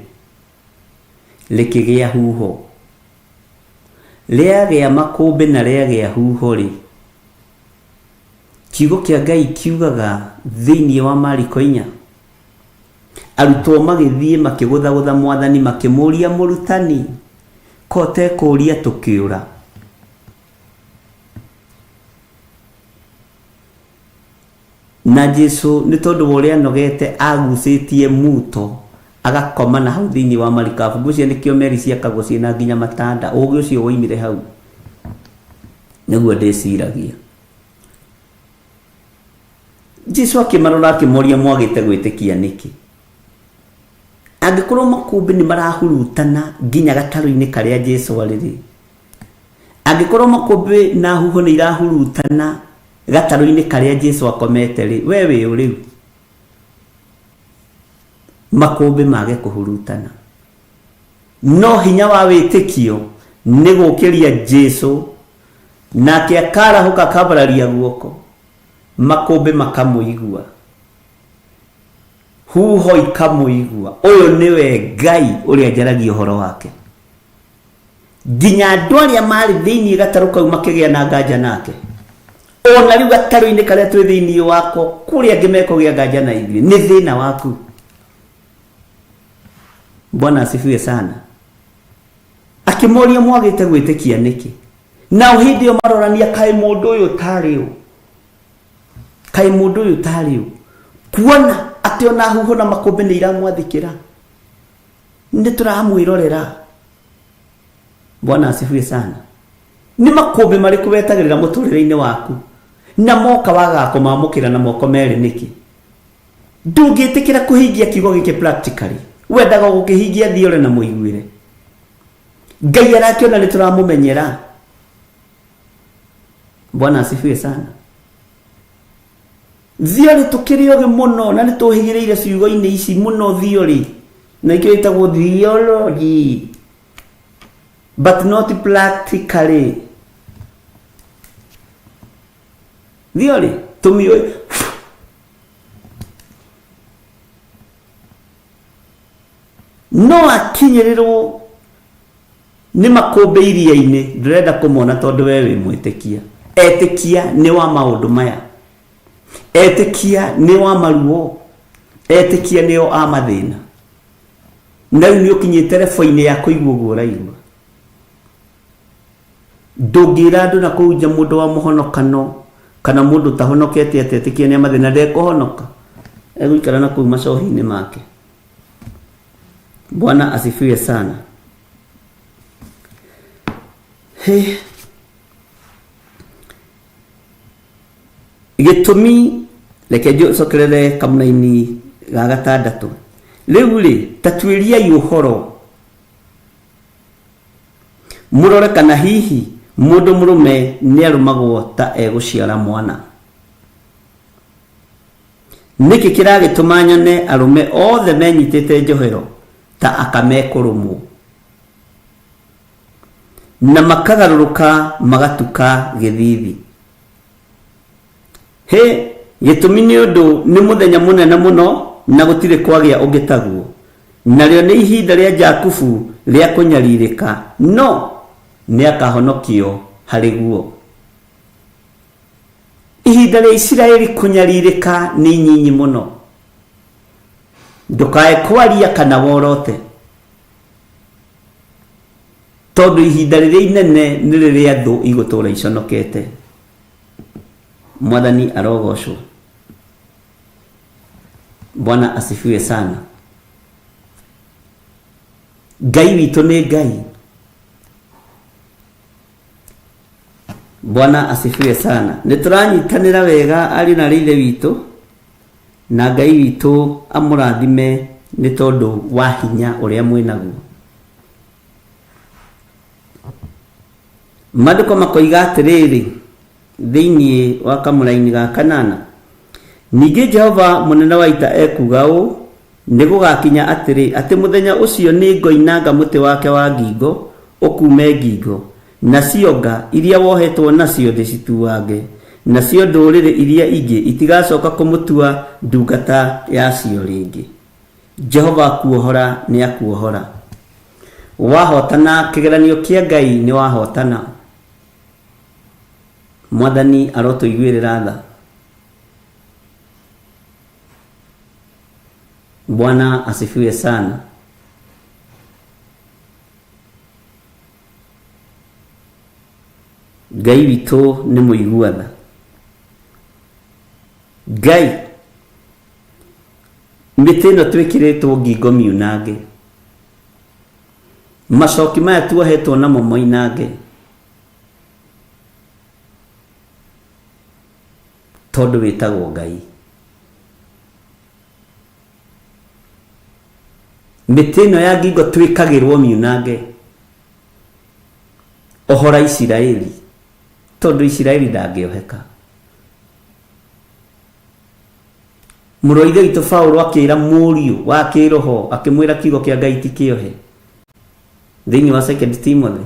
rĩkĩgĩa huho. Rĩagĩa makũmbĩ na rĩagĩa huho rĩ, kiugo kĩa Ngai kiugaga thĩinĩ wa Mariko 4, arutwo magĩthiĩ makĩgũthagũtha Mwathani makĩmũũria, Mũrutani, ko ũtekũũria tũkĩũra? Na Jesu nĩ tondũ wa ũrĩa anogete agucĩtie muto agakoma na hau thĩinĩ wa marikabu. Ngwĩciria nĩkĩo meri ciakagwo ciĩna nginya matanda. Ũgĩ ũcio woimire hau nĩguo ndĩciragia. Jesu akĩmarora akĩmoria mwagĩte gwĩtĩkia nĩkĩ? Angĩkorwo makũmbĩ nĩ marahurutana nginya gatarũ-inĩ karĩa Jesu arĩ rĩ, angĩkorwo makũmbĩ na huho nĩ irahurutana gatarũ-inĩ karĩa Jesu akomete rĩ, we wĩ ũ rĩu? Makũmbĩ mage kũhurutana. No hinya wa wĩtĩkio nĩ gũkĩria Jesu, nake akarahũka akambararia guoko, makũmbĩ makamũigua, huho ikamũigua. Ũyũ nĩwe Ngai ũrĩa njaragia ũhoro wake. Nginya andũ arĩa marĩ thĩinĩ gatarũ kau makĩgĩa na nganja nake. Ona rĩu gatarũ-inĩ karĩa twĩ thĩinĩ wako, kũrĩ angĩ mekũgĩa nganja na ithuĩ. Nĩ thĩna waku. Bwana asifiwe sana. Akĩmoria mwagĩte gwĩtĩkia nĩkĩ? Nao hĩndĩ ĩyo marorania, kaĩ mũndũ ũyũ tarĩ ũ? Kaĩ mũndũ ũyũ tarĩ ũ? Kuona atĩ ona huho na makũmbĩ nĩ iramwathĩkĩra. Nĩ tũramwĩrorera. Bwana asifiwe sana. Nĩ makũmbĩ marĩkũ wetagĩrĩra mũtũrĩre-inĩ waku na moka wagaga kũmamũkĩra na moko merĩ nĩkĩ? Ndũngĩtĩkĩra kũhingia kiugo gĩkĩ practically. Wendaga gũkĩhingia theory na mũiguĩre. Ngai arakĩona nĩ tũramũmenyera. Bwana asifiwe sana. Theory tũkĩrĩ ogĩ mũno na nĩ tũhĩgĩrĩire ciugo-inĩ ici mũno theory, na ikĩo ĩtagwo theology but not practically. Theory tũmĩũĩ no akinyĩrĩrwo nĩ makũmbĩ iria-inĩ, ndũrenda kũmona tondũ we wĩ mwĩtĩkia. Etĩkia nĩ wa maũndũ maya, etĩkia nĩ wa maruo, etĩkia nĩo a mathĩna. Na rĩu nĩ ũkinyĩte rebo-inĩ ya kũigua ũguo ũraigua. Ndũngĩra andũ na kũu nja mũndũ wa mũhonokano kana mũndũ ũtahonokete atĩ etĩkia nĩ a mathĩna ndekũhonoka, egũikara na kũu macohi-inĩ make. Bwana asifiwe sana. He. Gĩtũmi reke njokerere kamũraini ga gatandatũ. Rĩu rĩ, ta tuĩriai ũhoro mũrore kana hihi mũndũ mũrũme nĩ arũmagwo ta egũciara mwana. Nĩkĩ kĩragĩtũma nyone arũme othe menyitĩte njohero ta aka mekũrũmwo, na makagarũrũka magatuka gĩthithi? Hĩ, gĩtũmi nĩ ũndũ nĩ mũthenya mũnene mũno na gũtirĩ kwagĩa ũngĩ taguo, narĩo nĩ ihinda rĩa Jakubu rĩa kũnyarirĩka, no nĩ akahonokio harĩ guo. Ihinda rĩa Isiraeli kũnyarirĩka nĩ inyinyi mũno. Ndũkae kwaria kana worote, tondũ ihinda rĩrĩa inene nĩ rĩrĩa thũ igũtũũra iconokete. Mwathani arogocwo. Bwana asifiwe sana. Ngai witũ nĩ Ngai. Bwana asifiwe sana. Nĩ tũranyitanĩra wega ariũ na aarĩ ithe witũ, na Ngai witũ amũrathime nĩ tondũ wa hinya ũrĩa mwĩnaguo. Maandĩko makoiga atĩrĩrĩ thĩinĩ wa kamũraini ga kanana, ningĩ Jehova mũnene wa ita ekuuga ũũ, nĩ gũgakinya atĩrĩ, atĩ mũthenya ũcio nĩ ngoinanga mũtĩ wake wa ngingo ũkume ngingo, nacio nga iria wohetwo nacio ndĩcituange, nacio ndũrĩrĩ iria ingĩ itigacoka kũmũtua ndungata yacio rĩngĩ. Jehova akuohora nĩ akuohora. Wahotana kĩgeranio kĩa Ngai nĩ wahotana. Mwathani arotũiguĩrĩra tha. Bwana asifiwe sana. Ngai witũ nĩ mũigua tha. Ngai, mĩtĩ ĩno twĩkĩrĩtwo ngingo miunange, macoki maya tuohetwo namo moinange, tondũ wĩtagwo Ngai. Mĩtĩ ĩno ya ngingo twĩkagĩrwo miunange, ohora Isiraeli, tondũ Isiraeli ndangĩoheka. Mũrũ wa ithe witũ Paulo akĩra mũriũ wa kĩroho, akĩmwĩra kiugo kĩa Ngai ti kĩohe, thĩinĩ wa 2 Timothy.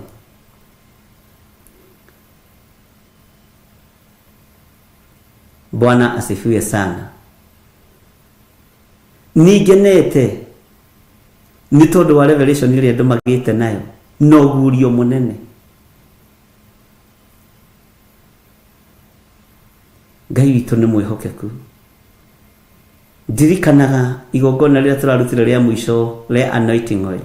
Bwana asifiwe sana. Ningenete nĩ tondũ wa revelation ĩrĩa andũ magĩte nayo na ũguũrio mũnene. Ngai witũ nĩ mwĩhokeku. Ndirikanaga igongona rĩrĩa tũrarutire rĩa mũico rĩa anointing oil,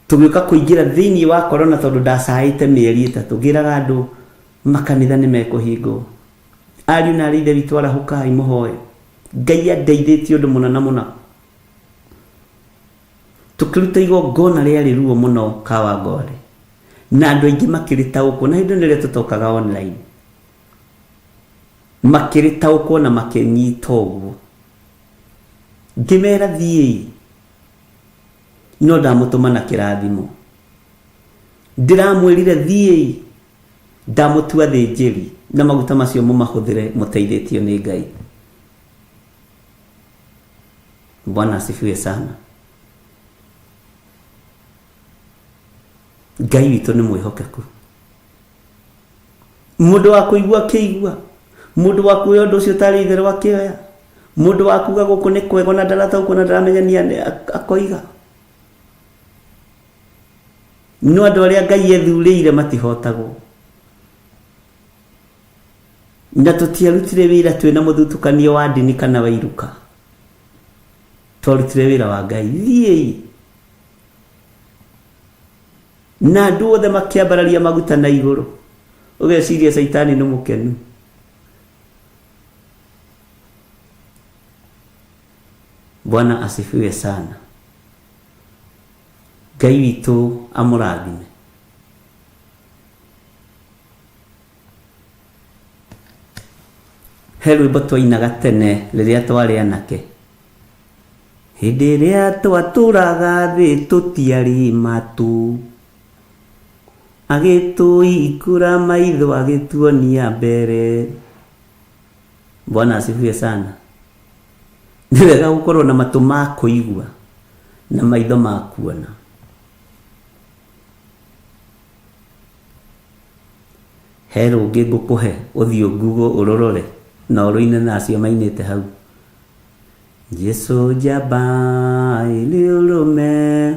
tũgĩũka kũingĩra thĩinĩ wa corona, tondũ ndacaĩte mĩeri 3 ngĩraga andũ makanitha nĩ mekũhingwo. Ariũ na aarĩ ithe witũ, arahũkai mũhoe. Ngai andeithĩtie ũndũ mũna na mũna. Tũkĩruta igongona rĩarĩ ruo mũno Kawangware, na andũ aingĩ makĩrĩtaũkwo, na hĩndĩ ĩno rĩrĩa tũtokaga online, makĩrĩtaũkwo na makĩnyita ũguo. Ngĩmera thiĩi, no ndamũtũma na kĩrathimo. Ndĩramwĩrire thiĩi, ndamũtua thĩnjĩri, na maguta macio mũmahũthĩre mũteithĩtio nĩ Ngai. Bwana asifiwe sana. Ngai witũ nĩ mwĩhokeku. Mũndũ wa kũigua akĩigua, mũndũ wa kuoya ũndũ ũcio ũtarĩ itherũ akĩoya, mũndũ wa kuga gũkũ nĩ kwega ona ndarataũkwo na ndaramenya nĩ akoiga. No andũ arĩa Ngai ethurĩire matihotagwo. Na tũtiarutire wĩra twĩna mũthutũkanio wa ndini kana wa iruka. Twarutire wĩra wa Ngai. Thiĩi. Na andũ othe makĩambararia maguta na igũrũ. Ũgeciria caitani nĩ mũkenu. Bwana asifiwe sana. Ngai witũ amũrathime. He rwĩmbo twainaga tene rĩrĩa twarĩ anake. Hĩndĩ ĩrĩa twatũraga thĩ tũtiarĩ matũ, agĩtũhingũra maitho agĩtuonia mbere. Bwana asifiwe sana. Nĩ wega gũkorwo na matũ ma kũigua na maitho ma kuona. He rũngĩ ngũkũhe ũthiĩ Google ũrũrore na ũrũine na acio mainĩte hau. Jesu njamba ĩrĩ ũrũme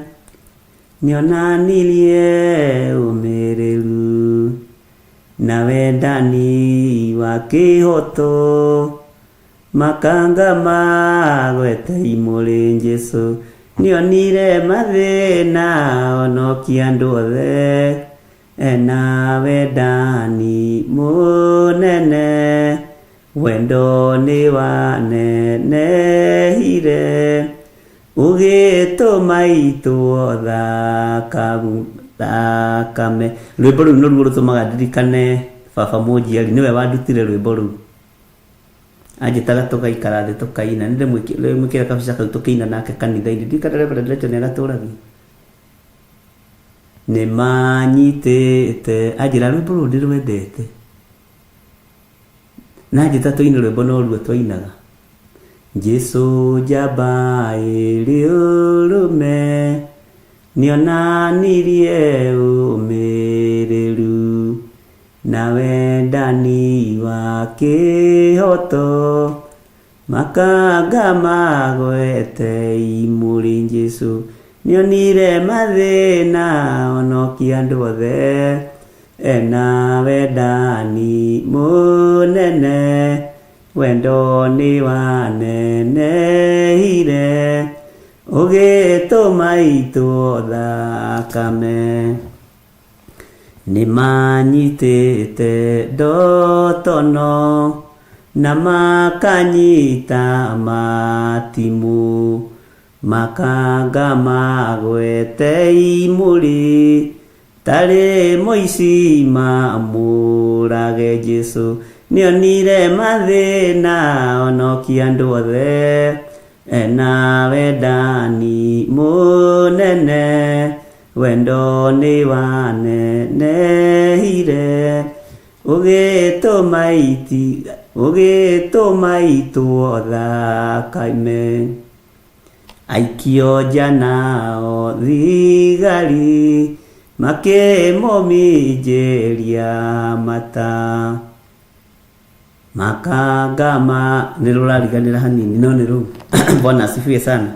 nĩonanirie ũmĩrĩru na wendani wa kĩhoto makanga magwete imũrĩ Jesu nĩonire mathĩna onokia andũ othe ena wendani mũnene wendo nĩ wanenehire ũgĩtũma itwo thakame. Rwĩmbo rũu nĩruo rũtũmaga ndirikane baba mũnjiari, nĩwe wandutire rwĩmbo rũu. Anjĩtaga tũgaikara thĩ tũkaina, nĩndĩmwĩkĩra kabica kau tũkĩina nake kanitha-inĩ. Ndirikana Reverend Rachel nĩagatũragia. Nĩmanyitĩte, anjĩra rwĩmbo rũu ndĩrwendete. Na anjĩta tũine rwĩmbo noruo twainaga. Jesu njamba ĩrĩ ũrũme nĩonanirie ũmĩrĩru na wendani wa kĩhoto makanga magwete imũrĩ Jesu nĩonire mathĩna onokia andũ othe ena wendani mũnene wendo nĩ wanenehire ũgĩtũma itwo thakame. Nĩmanyitĩte ndotono na makanyita matimũ makanga magwete imũrĩ tarĩ mũici mamũrage Jesu nĩonire mathĩna onokia andũ othe ena wendani mũnene wendo nĩ wanenehire ũgĩtũma itwo thakame. Aikio nja nao thigari makĩmũminjĩria mata makanga ma nĩ rũrariganĩra hanini no nĩ rũu. Bwana asifiwe sana.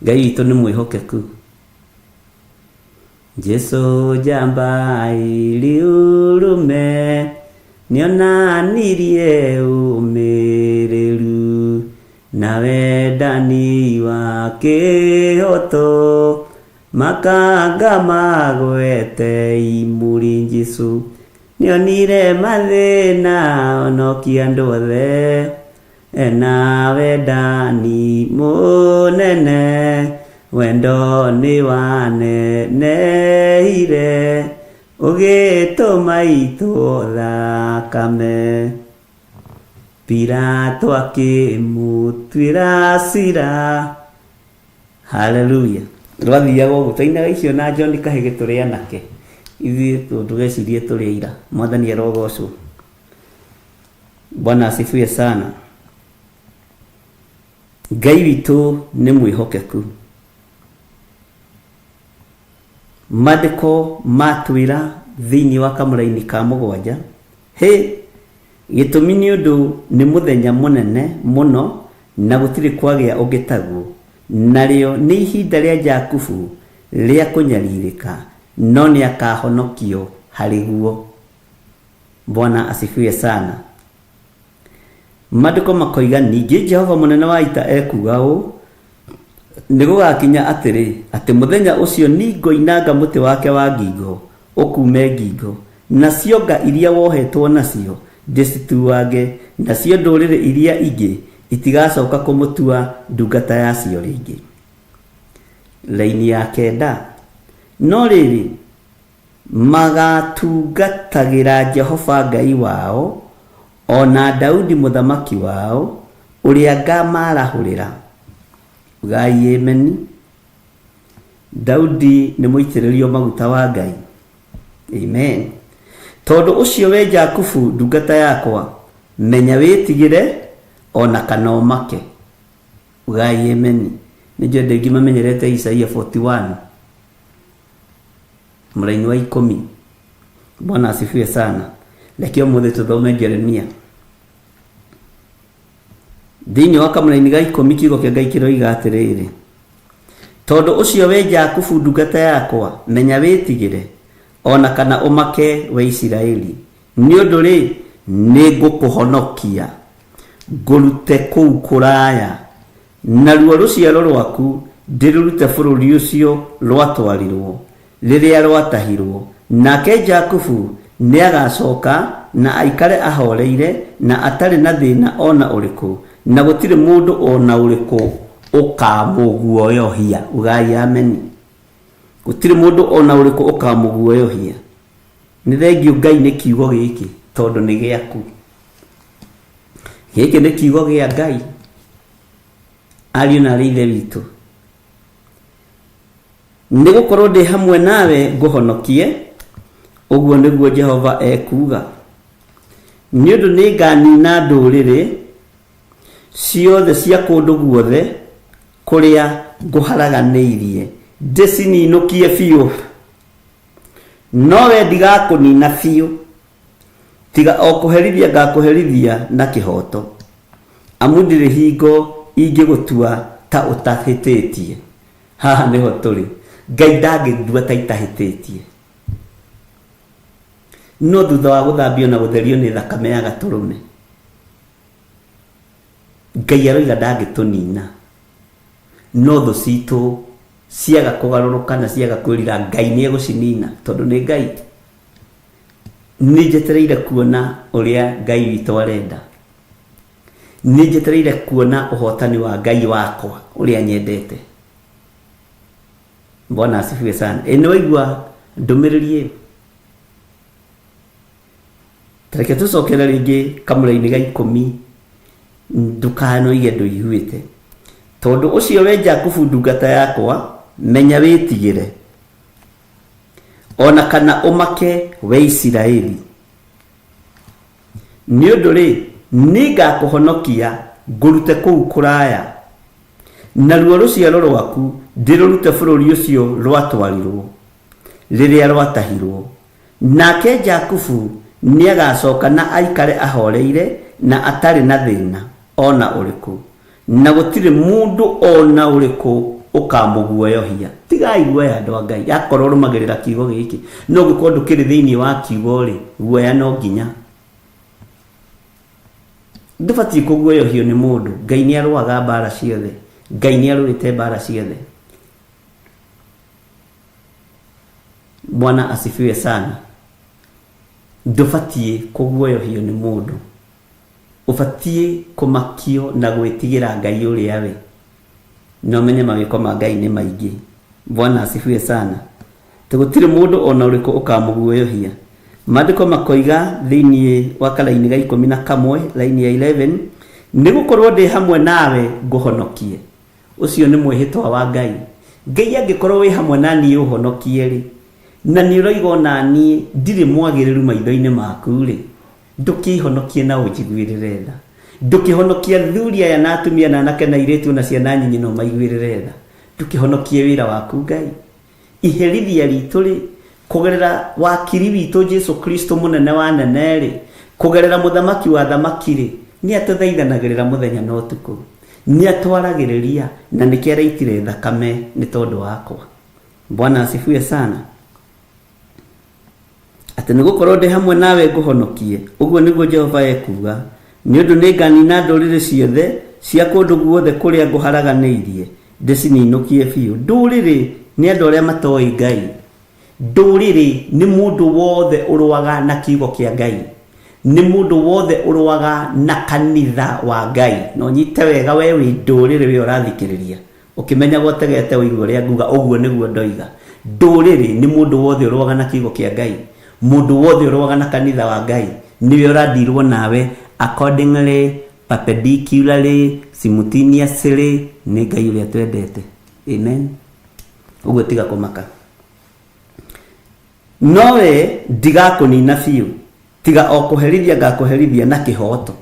Ngai witũ nĩ mwĩhokeku. Jesu njamba ĩrĩ ũrũme nĩonanirie ũmĩrĩru na wendani wa kĩhoto makanga magwete imũrĩ Jesu nĩonire mathĩna onokia andũ othe ena wendani mũnene wendo nĩ wanenehire ũgĩtũma itwo thakame. Pilato akĩmũtuĩra cira. Haleluya. Rwathiaga ũguo twainaga icio na John Kahĩgĩ tũrĩ anake. Ithuĩ tũgecirie tũrĩ aira. Mwathani arogocwo. Bwana asifiwe sana. Ngai witũ nĩ mwĩhokeku. Maandĩko matwĩra thĩinĩ wa kamũraini ka 7 hĩ gĩtũmi nĩ ũndũ nĩ mũthenya mũnene mũno na gũtirĩ kwagĩa ũngĩ taguo, narĩo nĩ ihinda rĩa Jakubu rĩa kũnyarirĩka, no nĩakahonokio harĩ guo. Bwana asifiwe sana. Maandĩko makoiga ningĩ Jehova mũnene wa ita ekuuga ũũ, nĩ gũgakinya atĩrĩ, atĩ mũthenya ũcio nĩngoinanga mũtĩ wake wa ngingo ũkume ngingo, nacio nga iria wohetwo nacio ndĩcituange, nacio ndũrĩrĩ iria ingĩ itigacoka kũmũtua ndungata yacio rĩngĩ. Raini ya 9, no rĩrĩ, magatungatagĩra Jehova Ngai wao, o na Daudi mũthamaki wao, ũrĩa ngamarahũrĩra. Ugai ameni. Daudi nĩ mũitĩrĩrio maguta wa Ngai. Amen. Tondũ ũcio we Jakubu ndungata yakwa, menya wĩtigĩre ona kana ũmake. Ugai ameni. Nĩ njũĩ andũ aingĩ mamenyerete Isaia 41 mũraini wa 10. Bwana asifiwe sana. Reke ũmũthĩ tũthome Jeremia. Thĩinĩ wa kamũraini ga 10 kiugo kĩa Ngai kĩroiga atĩrĩrĩ, tondũ ũcio we Jakubu ndungata yakwa, menya wĩtigĩre ona kana ũmake we Isiraeli, nĩ ũndũ rĩ, nĩngũkũhonokia ngũrute kũu kũraya, naruo rũciaro rwaku ndĩrũrute bũrũri ũcio rwatwarirwo rĩrĩa rwatahirwo. Nake Jakubu nĩagacoka na aikare ahoreire na atarĩ na thĩna ona ũrĩkũ, na gũtirĩ mũndũ ona ũrĩkũ ũkamũguoyohia. Ugai ameni. Gũtirĩ mũndũ ona ũrĩkũ ũkamũguoyohia. Nĩ thengiũ Ngai nĩ kiugo gĩkĩ, tondũ nĩ gĩaku. Gĩkĩ nĩ kiugo gĩa Ngai. Ariũ na aarĩ Ithe witũ, nĩ gũkorwo ndĩ hamwe nawe ngũhonokie, ũguo nĩguo Jehova ekuuga. Nĩ ũndũ nĩnganina ndũrĩrĩ ciothe cia kũndũ guothe kũrĩa ngũharaganĩirie, ndĩcininũkie biũ. No we ndigakũnina biũ, tiga o kũherithia ngakũherithia na kĩhooto, amu ndirĩ hingo ingĩgũtua ta ũtahĩtĩtie. Haha nĩho tũrĩ. Ngai ndangĩndua ta itahĩtĩtie. No thutha wa gũthambio na gũtherio nĩ thakame ya gatũrũme, Ngai aroiga ndangĩtũnina. No thũ citũ ciaga kũgarũrũka na ciaga kwĩrira, Ngai nĩ egũcinina, tondũ nĩ Ngai. Nĩ njetereire kuona ũrĩa Ngai witũ arenda. Nĩ njetereire kuona ũhotani wa Ngai wakwa ũrĩa nyendete. Bwana asifiwe sana. Ĩ nĩ waigua ndũmĩrĩri ĩyo? Reke tũcokere rĩngĩ kamũra-inĩ ga 10, ndũkanoige ndũiguĩte. Tondũ ũcio we Jakubu ndungata yakwa, menya wĩtigĩre, ona kana ũmake we Isiraeli. Nĩ ũndũ rĩ, nĩngakũhonokia ngũrute kũu kũraya, naruo rũciaro rwaku ndĩrũrute bũrũri ũcio rwatwarirwo rĩrĩa rwatahirwo. Nake Jakubu nĩagacoka na aikare ahoreire na atarĩ na thĩna ona ũrĩkũ, na gũtirĩ mũndũ ona ũrĩkũ ũkamũguoyohia. Tigai guoya andũ a Ngai, akorwo ũrũmagĩrĩra kiugo gĩkĩ. No ũngĩkorwo ndũkĩrĩ thĩinĩ wa kiugo rĩ, guoya no nginya. Ndũbatiĩ kũguoyohio nĩ mũndũ. Ngai nĩ arũaga mbara ciothe. Ngai nĩ arũĩte mbara ciothe. Bwana asifiwe sana. Ndũbatiĩ kũguoyohio nĩ mũndũ. Ũbatiĩ kũmakio na gwĩtigĩra Ngai ũrĩa we. No menye mawĩko ma Ngai nĩ maingĩ. Bwana asifiwe sana. Tũgũtirĩ mũndũ ona ũrĩkũ ũkamũguoyohia. Maandĩko makoiga thĩinĩ wa karaini ga 11, raini ya 11, nĩ gũkorwo ndĩ hamwe nawe ngũhonokie. Ũcio nĩ mwĩhĩtwa wa Ngai. Ngai angĩkorwo wĩ hamwe na niĩ ũhonokie rĩ, na nĩ ũroiga ona niĩ ndirĩ mwagĩrĩru maitho-inĩ maku rĩ, ndũkĩhonokie na ũnjiguĩrĩre tha. Ndũkĩhonokie athuri aya na atumia na anake na airĩtu na ciana nyinyi na ũmaiguĩrĩre tha. Ndũkĩhonokie wĩra waku Ngai. Iherithia ritũ rĩ, kũgerera wakiri witũ Jesu Kristo mũnene wa nene rĩ, kũgerera mũthamaki wa thamaki rĩ, nĩ atũthaithanagĩrĩra mũthenya na ũtukũ. Nĩ atwaragĩrĩria na nĩkĩo araitire thakame nĩ tondũ wakwa. Bwana asifiwe sana. Atĩ nĩ gũkorwo ndĩ hamwe nawe ngũhonokie, ũguo nĩguo Jehova ekuuga, nĩ ũndũ nĩnganina ndũrĩrĩ ciothe cia kũndũ guothe kũrĩa ngũharaganĩirie, ndĩcininũkie biũ. Ndũrĩrĩ nĩ andũ arĩa matoĩ Ngai. Ndũrĩrĩ nĩ mũndũ wothe ũrũaga na kiugo kĩa Ngai. Nĩ mũndũ wothe ũrũaga na kanitha wa Ngai. Na ũnyite wega we wĩ ndũrĩrĩ we ũrathikĩrĩria. Ũkĩmenyaga ũtegete ũigue ũrĩa nguga, ũguo nĩguo ndoiga. Ndũrĩrĩ nĩ mũndũ wothe ũrũaga na kiugo kĩa Ngai. Mũndũ wothe ũrũaga na kanitha wa Ngai nĩwe ũradirwo nawe accordingly, perpendicularly, simultaneously nĩ Ngai ũrĩa twendete. Amen. Ũguo tiga kũmaka. No we ndigakũnina biũ, tiga o kũherithia ngakũherithia na kĩhooto.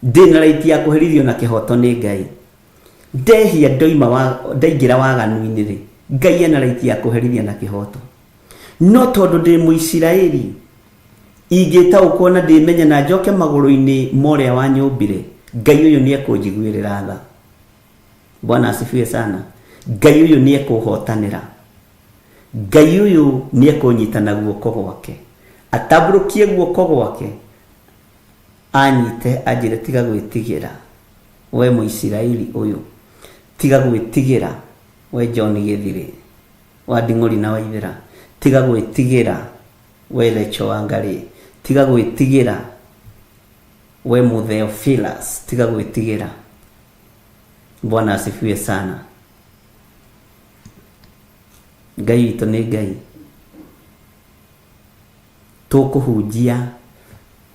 Ndĩ na right ya kũherithio na kĩhooto nĩ Ngai. Ndehia ndoima wa, ndaingĩra waganu-inĩ rĩ, Ngai ena right ya kũherithia na kĩhooto. No tondũ ndĩ Mũisiraeli, ingĩtaũkwo na ndĩmenye na njoke magũrũ-inĩ ma ũrĩa wanyũmbire, Ngai ũyũ nĩ ekũnjiguĩrĩra tha. Bwana asifiwe sana. Ngai ũyũ nĩ ekũhotanĩra. Ngai ũyũ nĩ ekũnyita na guoko gwake. Atambũrũkie guoko gwake, anyite anjĩre tiga gwĩtigĩra, we Mũisiraeli ũyũ. Tiga gwĩtigĩra, we John Gĩthirĩ, wa Nding'ũri na Waithĩra. Tiga gwĩtigĩra, we Rachel Wangarĩ. Tiga gwĩtigĩra, we Mũtheophilus. Tiga gwĩtigĩra. Bwana asifiwe sana. Ngai witũ nĩ Ngai. Tũkũhunjia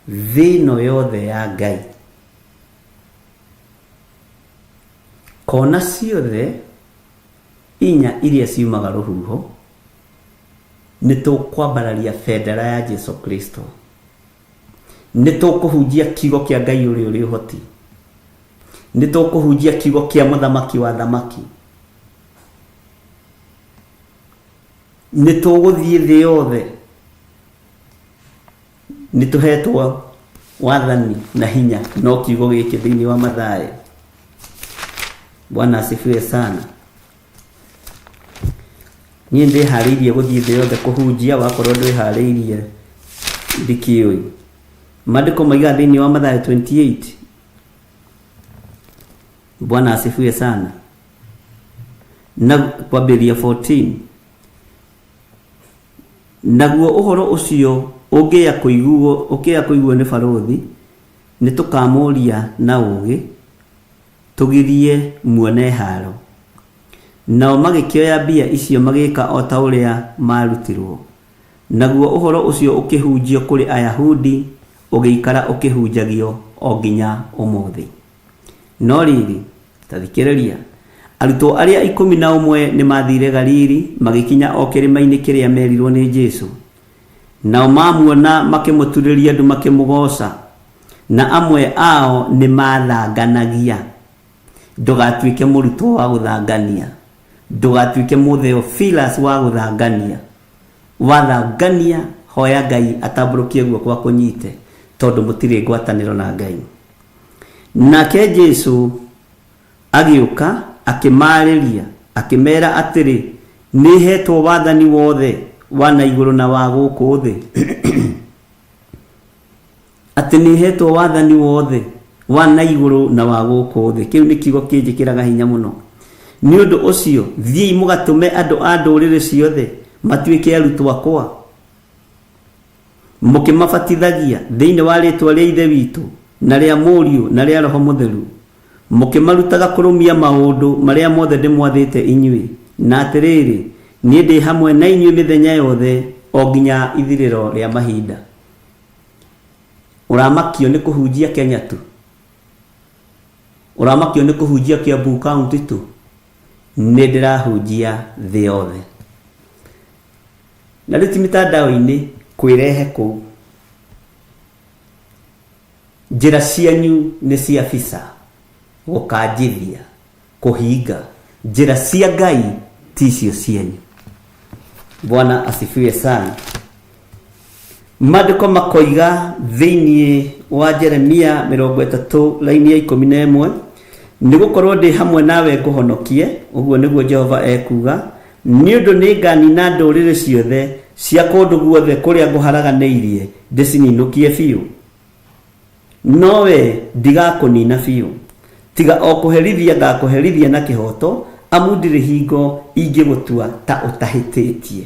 thĩ ĩno yothe ya Ngai. Kona ciothe inya iria ciumaga rũhuho, nĩ tũkwambararia bendera ya Jesu Kristo. Nĩ tũkũhunjia kiugo kĩa Ngai ũrĩa ũrĩ ũhoti. Nĩ tũkũhunjia kiugo kĩa mũthamaki wa thamaki. Nĩ tũgũthiĩ thĩ yothe. Nĩ tũhetwo wathani na hinya no kiugo gĩkĩ thĩinĩ wa Mathayo. Bwana asifiwe sana. Niĩ ndĩharĩirie gũthiĩ thĩ yothe kũhunjia, wakorwo ndwĩharĩirie ndikĩũĩ. Maandĩko maigaga thĩinĩ wa Mathayo 28. Bwana asifiwe sana. Na kwambĩrĩria 14. Naguo ũhoro ũcio ũngĩya kũiguo, ũkĩya kũiguo nĩ barũthi, nĩ tũkamũria na ũũgĩ, tũgirie muone haro. Nao magĩkĩoya mbia icio magĩka o ta ũrĩa maarutirwo. Naguo ũhoro ũcio ũkĩhunjio kũrĩ Ayahudi, ũgĩikara ũkĩhunjagio o nginya ũmũthĩ. No rĩrĩ, ta thikĩrĩria, arutwo arĩa 11 nĩ maathire Galili, magĩkinya o kĩrĩma-inĩ kĩrĩa merirwo nĩ Jesu. Nao mamuona makĩmũturĩria ndu makĩmũgooca, na amwe ao nĩ maathanganagia. Ndũgatuĩke mũrutwo wa gũthangania. Ndũgatuĩke mũtheophilus wa gũthangania. Wathangania, hoya Ngai atambũrũkie guoko akũnyite, tondũ mũtirĩ ngwatanĩro na Ngai. Nake Jesu agĩũka akĩmaarĩria, akĩmera atĩrĩ, nĩ hetwo wathani wothe wa na igũrũ na wa gũkũ thĩ. Atĩ nĩ hetwo wathani wothe wa na igũrũ na wa gũkũ thĩ. Kĩu nĩ kiugo kĩnjĩkĩraga hinya mũno. Nĩ ũndũ ũcio, thiĩi mũgatũme andũ a ndũrĩrĩ ciothe matuĩke arutwo akwa, mũkĩmabatithagia thĩinĩ wa rĩĩtwa rĩa Ithe witũ na rĩa Mũriũ na rĩa Roho Mũtheru, mũkĩmarutaga kũrũmia maũndũ marĩa mothe ndĩmwathĩte inyuĩ. Na atĩrĩrĩ, niĩ ndĩ hamwe na inyuĩ mĩthenya yothe o nginya ithirĩro rĩa mahinda. Ũramakio nĩ kũhunjia Kenya tu? Ũramakio nĩ kũhunjia Kiambu County tu? Nĩ ndĩrahunjia thĩ yothe. Na rĩu ti mitandao-inĩ kwĩrehe kũu. Njĩra cianyu nĩ cia visa, gũkanjithia, kũhinga. Njĩra cia Ngai ti icio cianyu. Bwana asifiwe sana. Maandĩko makoiga thĩinĩ wa Jeremia 30 laini ya 11, nĩ gũkorwo ndĩ hamwe nawe ngũhonokie, ũguo nĩguo Jehova ekuuga, nĩ ũndũ nĩ nganina ndũrĩrĩ ciothe cia kũndũ guothe kũrĩa ngũharaganĩirie ndĩcininũkie biũ? Nowe ndigakũnina biũ, tiga o kũherithia ngakũherithia na kĩhooto, amu ndirĩ hingo ingĩgũtua ta ũtahĩtĩtie.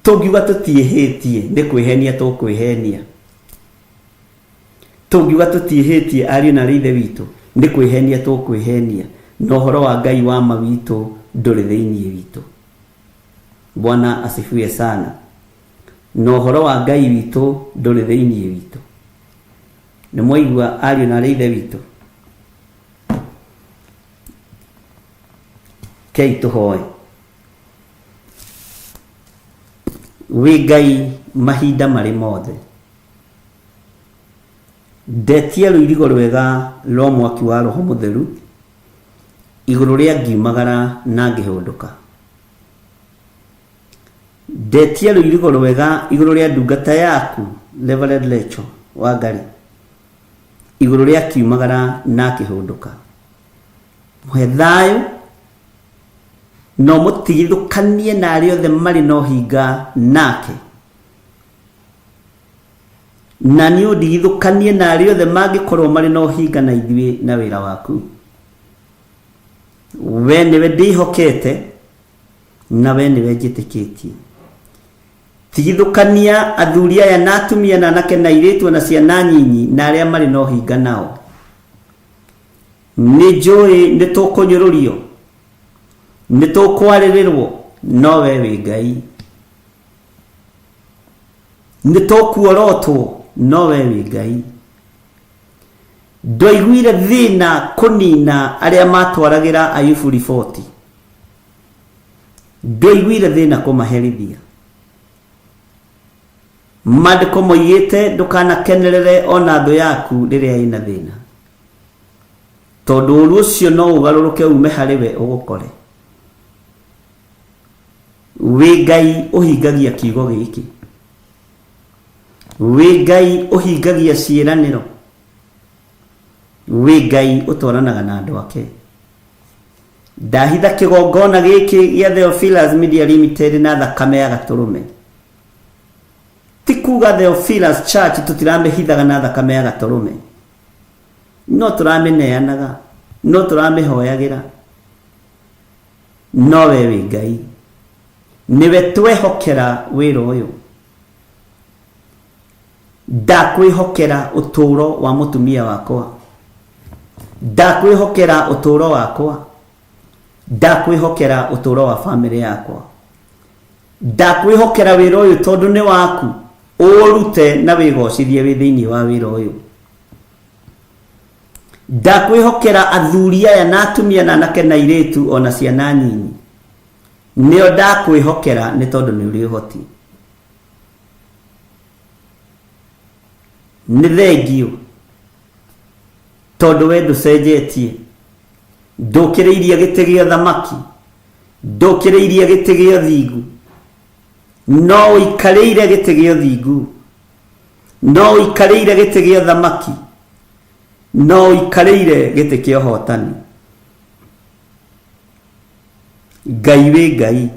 Tũngiuga tũtiĩhĩtie nĩ kwĩhenia tũkwĩhenia. Tũngiuga tũtiĩhĩtie ariũ na aarĩ ithe witũ nĩ kwĩhenia tũkwĩhenia, na ũhoro wa Ngai wa ma witũ ndũrĩ thĩinĩ witũ. Bwana asifiwe sana. Na ũhoro wa Ngai witũ ndũrĩ thĩinĩ witũ. Nĩ mwaigua ariũ na aarĩ ithe witũ? Kei tũhoe. Wĩ Ngai mahinda marĩ mothe. Ndetia rũirigo rwega rwa mwaki wa Roho Mũtheru igũrũ rĩa ngiumagara na ngĩhũndũka. Ndetia rũirigo rwega igũrũ rĩa ndungata yaku Reverend Rachel Wangari igũrũ rĩa kiumagara na akĩhũndũka. Mũhe thayũ na ũmũtigithũkanie na arĩa othe marĩ na ũhinga nake. Na niĩ ũndigithũkanie na arĩa othe mangĩkorwo marĩ na ũhinga na ithuĩ na wĩra waku. We nĩwe ndĩhokete na we nĩwe njĩtĩkĩtie. Tigithũkania athuri aya na atumia na anake na airĩtu na ciana nyinyi na arĩa marĩ na ũhinga nao. Nĩ njũĩ nĩ tũkũnyũrũrio, nĩ tũkwarĩrĩrwo, no we wĩ Ngai. Nĩ tũkuorotwo, no we wĩ Ngai. Ndwaiguire thĩna kũnina arĩa matwaragĩra Ayubu riboti. Ndwaiguire thĩna kũmaherithia. Maandĩko moigĩte ndũkanakenerere ona thũ yaku rĩrĩa ĩna thĩna, tondũ ũru ũcio no ũgarũrũke ume harĩ we ũgũkore. Wĩ Ngai ũhingagia kiugo gĩkĩ. Wĩ Ngai ũhingagia ciĩranĩro. Wĩ Ngai ũtwaranaga na andũ ake. Ndahitha kĩgongona gĩkĩ gĩa Theophilus Media Limited na thakame ya gatũrũme. Ti kuga Theophilus Church tũtiramĩhithaga na thakame ya gatũrũme, no tũramĩneanaga, no tũramĩhoyagĩra. No we wĩ Ngai, nĩwe twehokera wĩra ũyũ. Ndakwĩhokera ũtũũro wa mũtumia wakwa, ndakwĩhokera ũtũũro wakwa, ndakwĩhokera ũtũũro wa bamĩrĩ yakwa, ndakwĩhokera wĩra ũyũ tondũ nĩ waku, ũrute na wĩgocithie wĩ thĩinĩ wa wĩra ũyũ. Ndakwĩhokera athuri aya na atumia na anake na airĩtu ona ciana nyinyi, nĩo ndakwĩhokera nĩ tondũ nĩ ũrĩ ũhoti. Nĩ thengio tondũ we ndũcenjetie, ndũkĩrĩirie gĩtĩ gĩa ũthamaki, ndũkĩrĩirie gĩtĩ gĩa ũthingu, no ũikarĩire gĩtĩ gĩa ũthingu, no ũikarĩire gĩtĩ gĩa ũthamaki, no ũikarĩire gĩtĩ kĩa ũhotani. Ngai wĩ Ngai.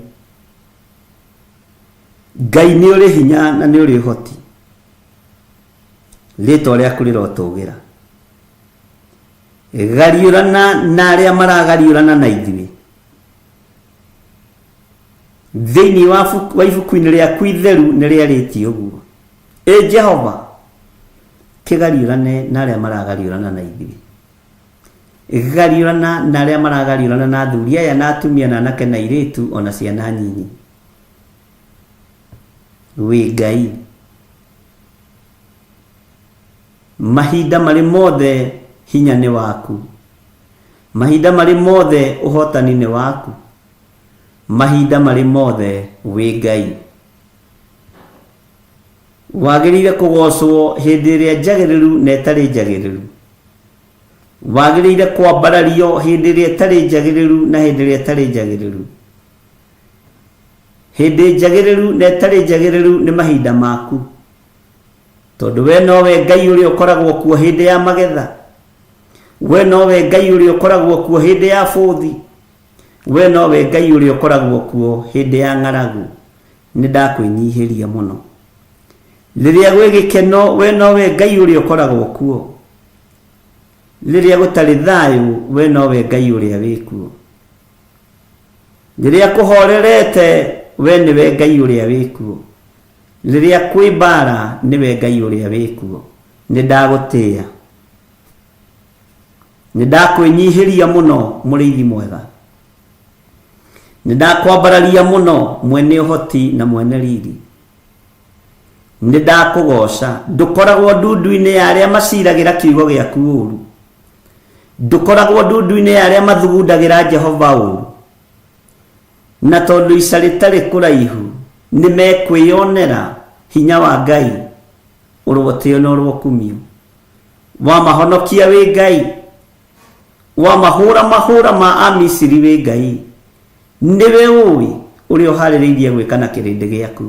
Ngai nĩ ũrĩ hinya na nĩ ũrĩ ũhoti. Rĩtwa rĩaku rĩrotũgĩra. Gariũrana na arĩa maragariũrana na ithuĩ. Thĩinĩ wa ibuku-inĩ rĩaku itheru nĩ rĩarĩtie ũguo. Ĩ Jehova, kĩgariũrane na arĩa maragariũrana na ithuĩ. Gariũrana na arĩa maragariũrana na athuri aya na atumia na anake na airĩtu ona ciana nyinyi. Wĩ Ngai. Mahinda marĩ mothe hinya nĩ waku. Mahinda marĩ mothe ũhotani nĩ waku. Mahinda marĩ mothe wĩ Ngai. Wagĩrĩire kũgocwo hĩndĩ ĩrĩa njagĩrĩru na ĩtarĩ njagĩrĩru. Wagĩrĩire kwambarario hĩndĩ ĩrĩa ĩtarĩ njagĩrĩru na hĩndĩ ĩrĩa ĩtarĩ njagĩrĩru. Hĩndĩ njagĩrĩru na ĩtarĩ njagĩrĩru nĩ mahinda maku, tondũ we nowe Ngai ũrĩa ũkoragwo kuo hĩndĩ ya magetha, we nowe Ngai ũrĩa ũkoragwo kuo hĩndĩ ya bũthi, we nowe Ngai ũrĩa ũkoragwo kuo hĩndĩ ya ng'aragu. Nĩ ndakwĩnyihĩria mũno. Rĩrĩa gwĩ gĩkeno, we nowe Ngai ũrĩa ũkoragwo kuo. Rĩrĩa gũtarĩ thayũ, we nowe Ngai ũrĩa wĩ kuo. Rĩrĩa kũhorerete, we nĩwe Ngai ũrĩa wĩ kuo. Rĩrĩa kwĩ mbara, nĩwe Ngai ũrĩa wĩ kuo. Nĩ ndagũtĩĩa. Nĩ ndakwĩnyihĩria mũno, mũrĩithi mwega. Nĩ ndakwambararia mũno, mwene ũhoti na mwene riri. Nĩ ndakũgoca. Ndũkoragwo ndundu-inĩ ya arĩa maciragĩra kiugo gĩaku ũru. Ndũkoragwo ndundu-inĩ ya arĩa mathugundagĩra Jehova ũru. Na tondũ ica rĩtarĩ kũraihu, nĩ mekwĩyonera hinya wa Ngai ũrotĩo na ũrokumio. Wamahonokia wĩ Ngai, wamahũra mahũra ma Amisiri wĩ Ngai, nĩwe ũĩ ũrĩa ũharĩrĩirie gwĩka na kĩrĩndĩ gĩaku.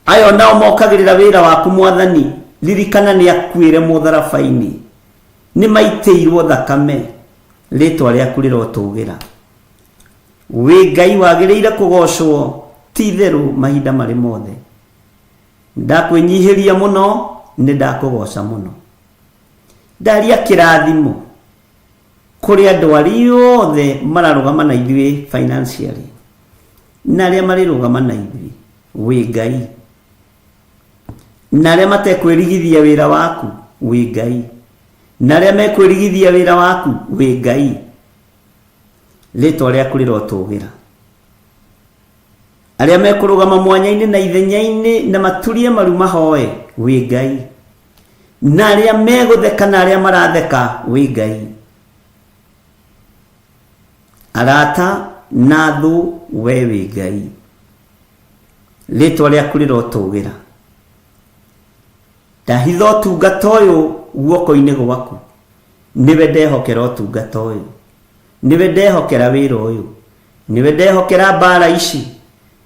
Aya nao mokagĩrĩra wĩra waku Mwathani, ririkana nĩ akuĩre mũtharaba-inĩ, nĩ maitĩirwo thakame, rĩtwa rĩaku rĩrotũgĩra. Wĩ Ngai wagĩrĩire kũgocwo ti itherũ mahinda marĩ mothe. Ndakwĩnyihĩria mũno, nĩ ndakũgoca mũno. Ndaria kĩrathimo kũrĩ andũ arĩa othe mararũgama na ithuĩ financially na arĩa marĩrũgama na ithuĩ, wĩ Ngai. Na arĩa matekwĩrigithia wĩra waku, wĩ Ngai. Na arĩa mekwĩrigithia wĩra waku, wĩ Ngai. Rĩtwa rĩaku rĩrotũgĩra. Arĩa mekũrũgama mwanya-inĩ na ithenya-inĩ na maturie maru mahoe, wĩ Ngai. Na arĩa megũtheka na arĩa maratheka, wĩ Ngai. Arata na thũ, we wĩ Ngai. Rĩtwa rĩaku rĩrotũgĩra. Ndahitha ũtungata ũyũ guoko-inĩ gwaku. Nĩwe ndehokera ũtungata ũyũ. Nĩwe ndehokera wĩra ũyũ. Nĩwe ndehokera mbara ici.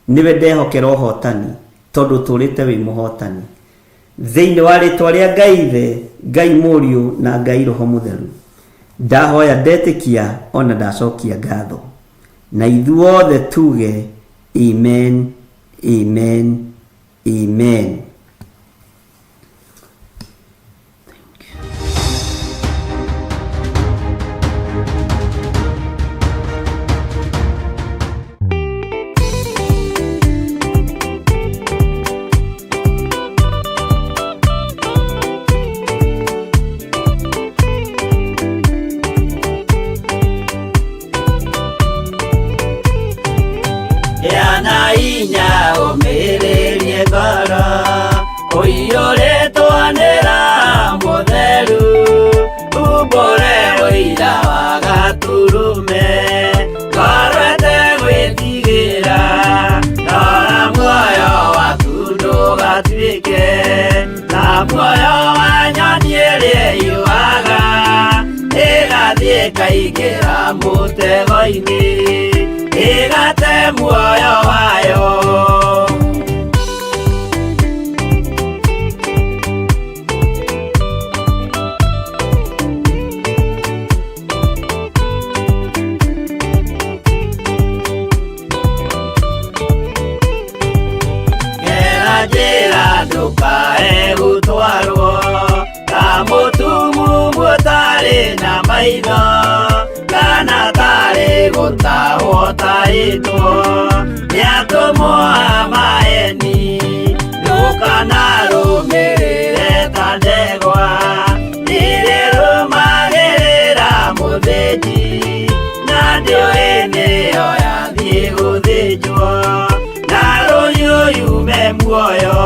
Nĩwe ndehokera ũhotani, tondũ ũtũrĩte wĩ mũhotani. Thĩinĩ wa rĩtwa rĩa Ngai Ithe, Ngai Mũriũ na Ngai Roho Mũtheru, ndahoya ndetĩkia ona ndacokia ngatho. Na ithuothe tuge amen, amen, amen. Gĩa na hinya ũmĩrĩrie ngoro, ũiyũrĩtwo nĩ Roho Mũtheru, umbũre ũira wa Gatũrũme, ngoro ĩtegwĩtigĩra, rora muoyo waku ndũgatuĩke ta muoyo wa nyoni ĩrĩa ĩyũaga, ĩgathiĩ ĩkaingĩra mũtego-inĩ, ĩgate muoyo wayo. Gera njĩra ndũkae gũtwarwo ta mũtumumu ũtarĩ na maitho, kana tarĩ gũtahwo tahĩtwo nĩ atũmwo a maeni. Ndũkanarũmĩrĩre ta ndegwa irĩrũmagĩrĩra mũthĩnji, na ndĩũĩ nĩyo yathiĩ gũthĩnjwo, na rũhiũ yume muoyo.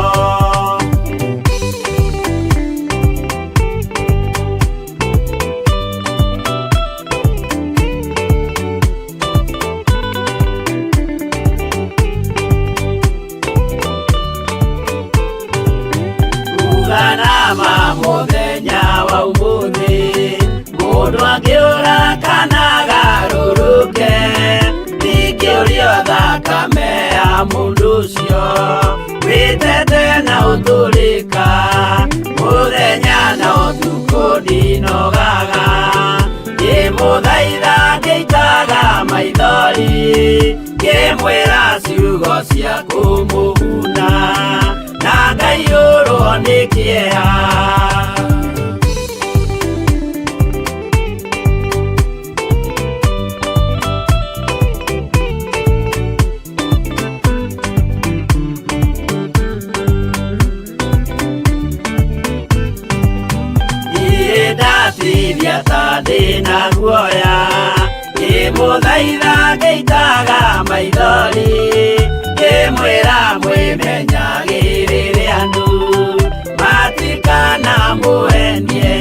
Uga na ma mũthenya wa ũmũthĩ, mũndũ angĩũra kana agarũrũke, ndingĩũrio thakame ya mũndũ ũcio, wĩtete na ũtũrĩka, mũthenya na ũtukũ ndinogaga, ngĩmũthaitha ngĩitaga maithori, ngĩmwĩra ciugo Ciugo cia kũmũguna na ngaiyũrwo nĩ kĩeha. Niĩ ndatithia ta ndĩna guoya, ngĩmũthaitha ngĩitaga maithori, ngĩmwĩra mwĩmenyagĩrĩre andũ matikanamũhenie.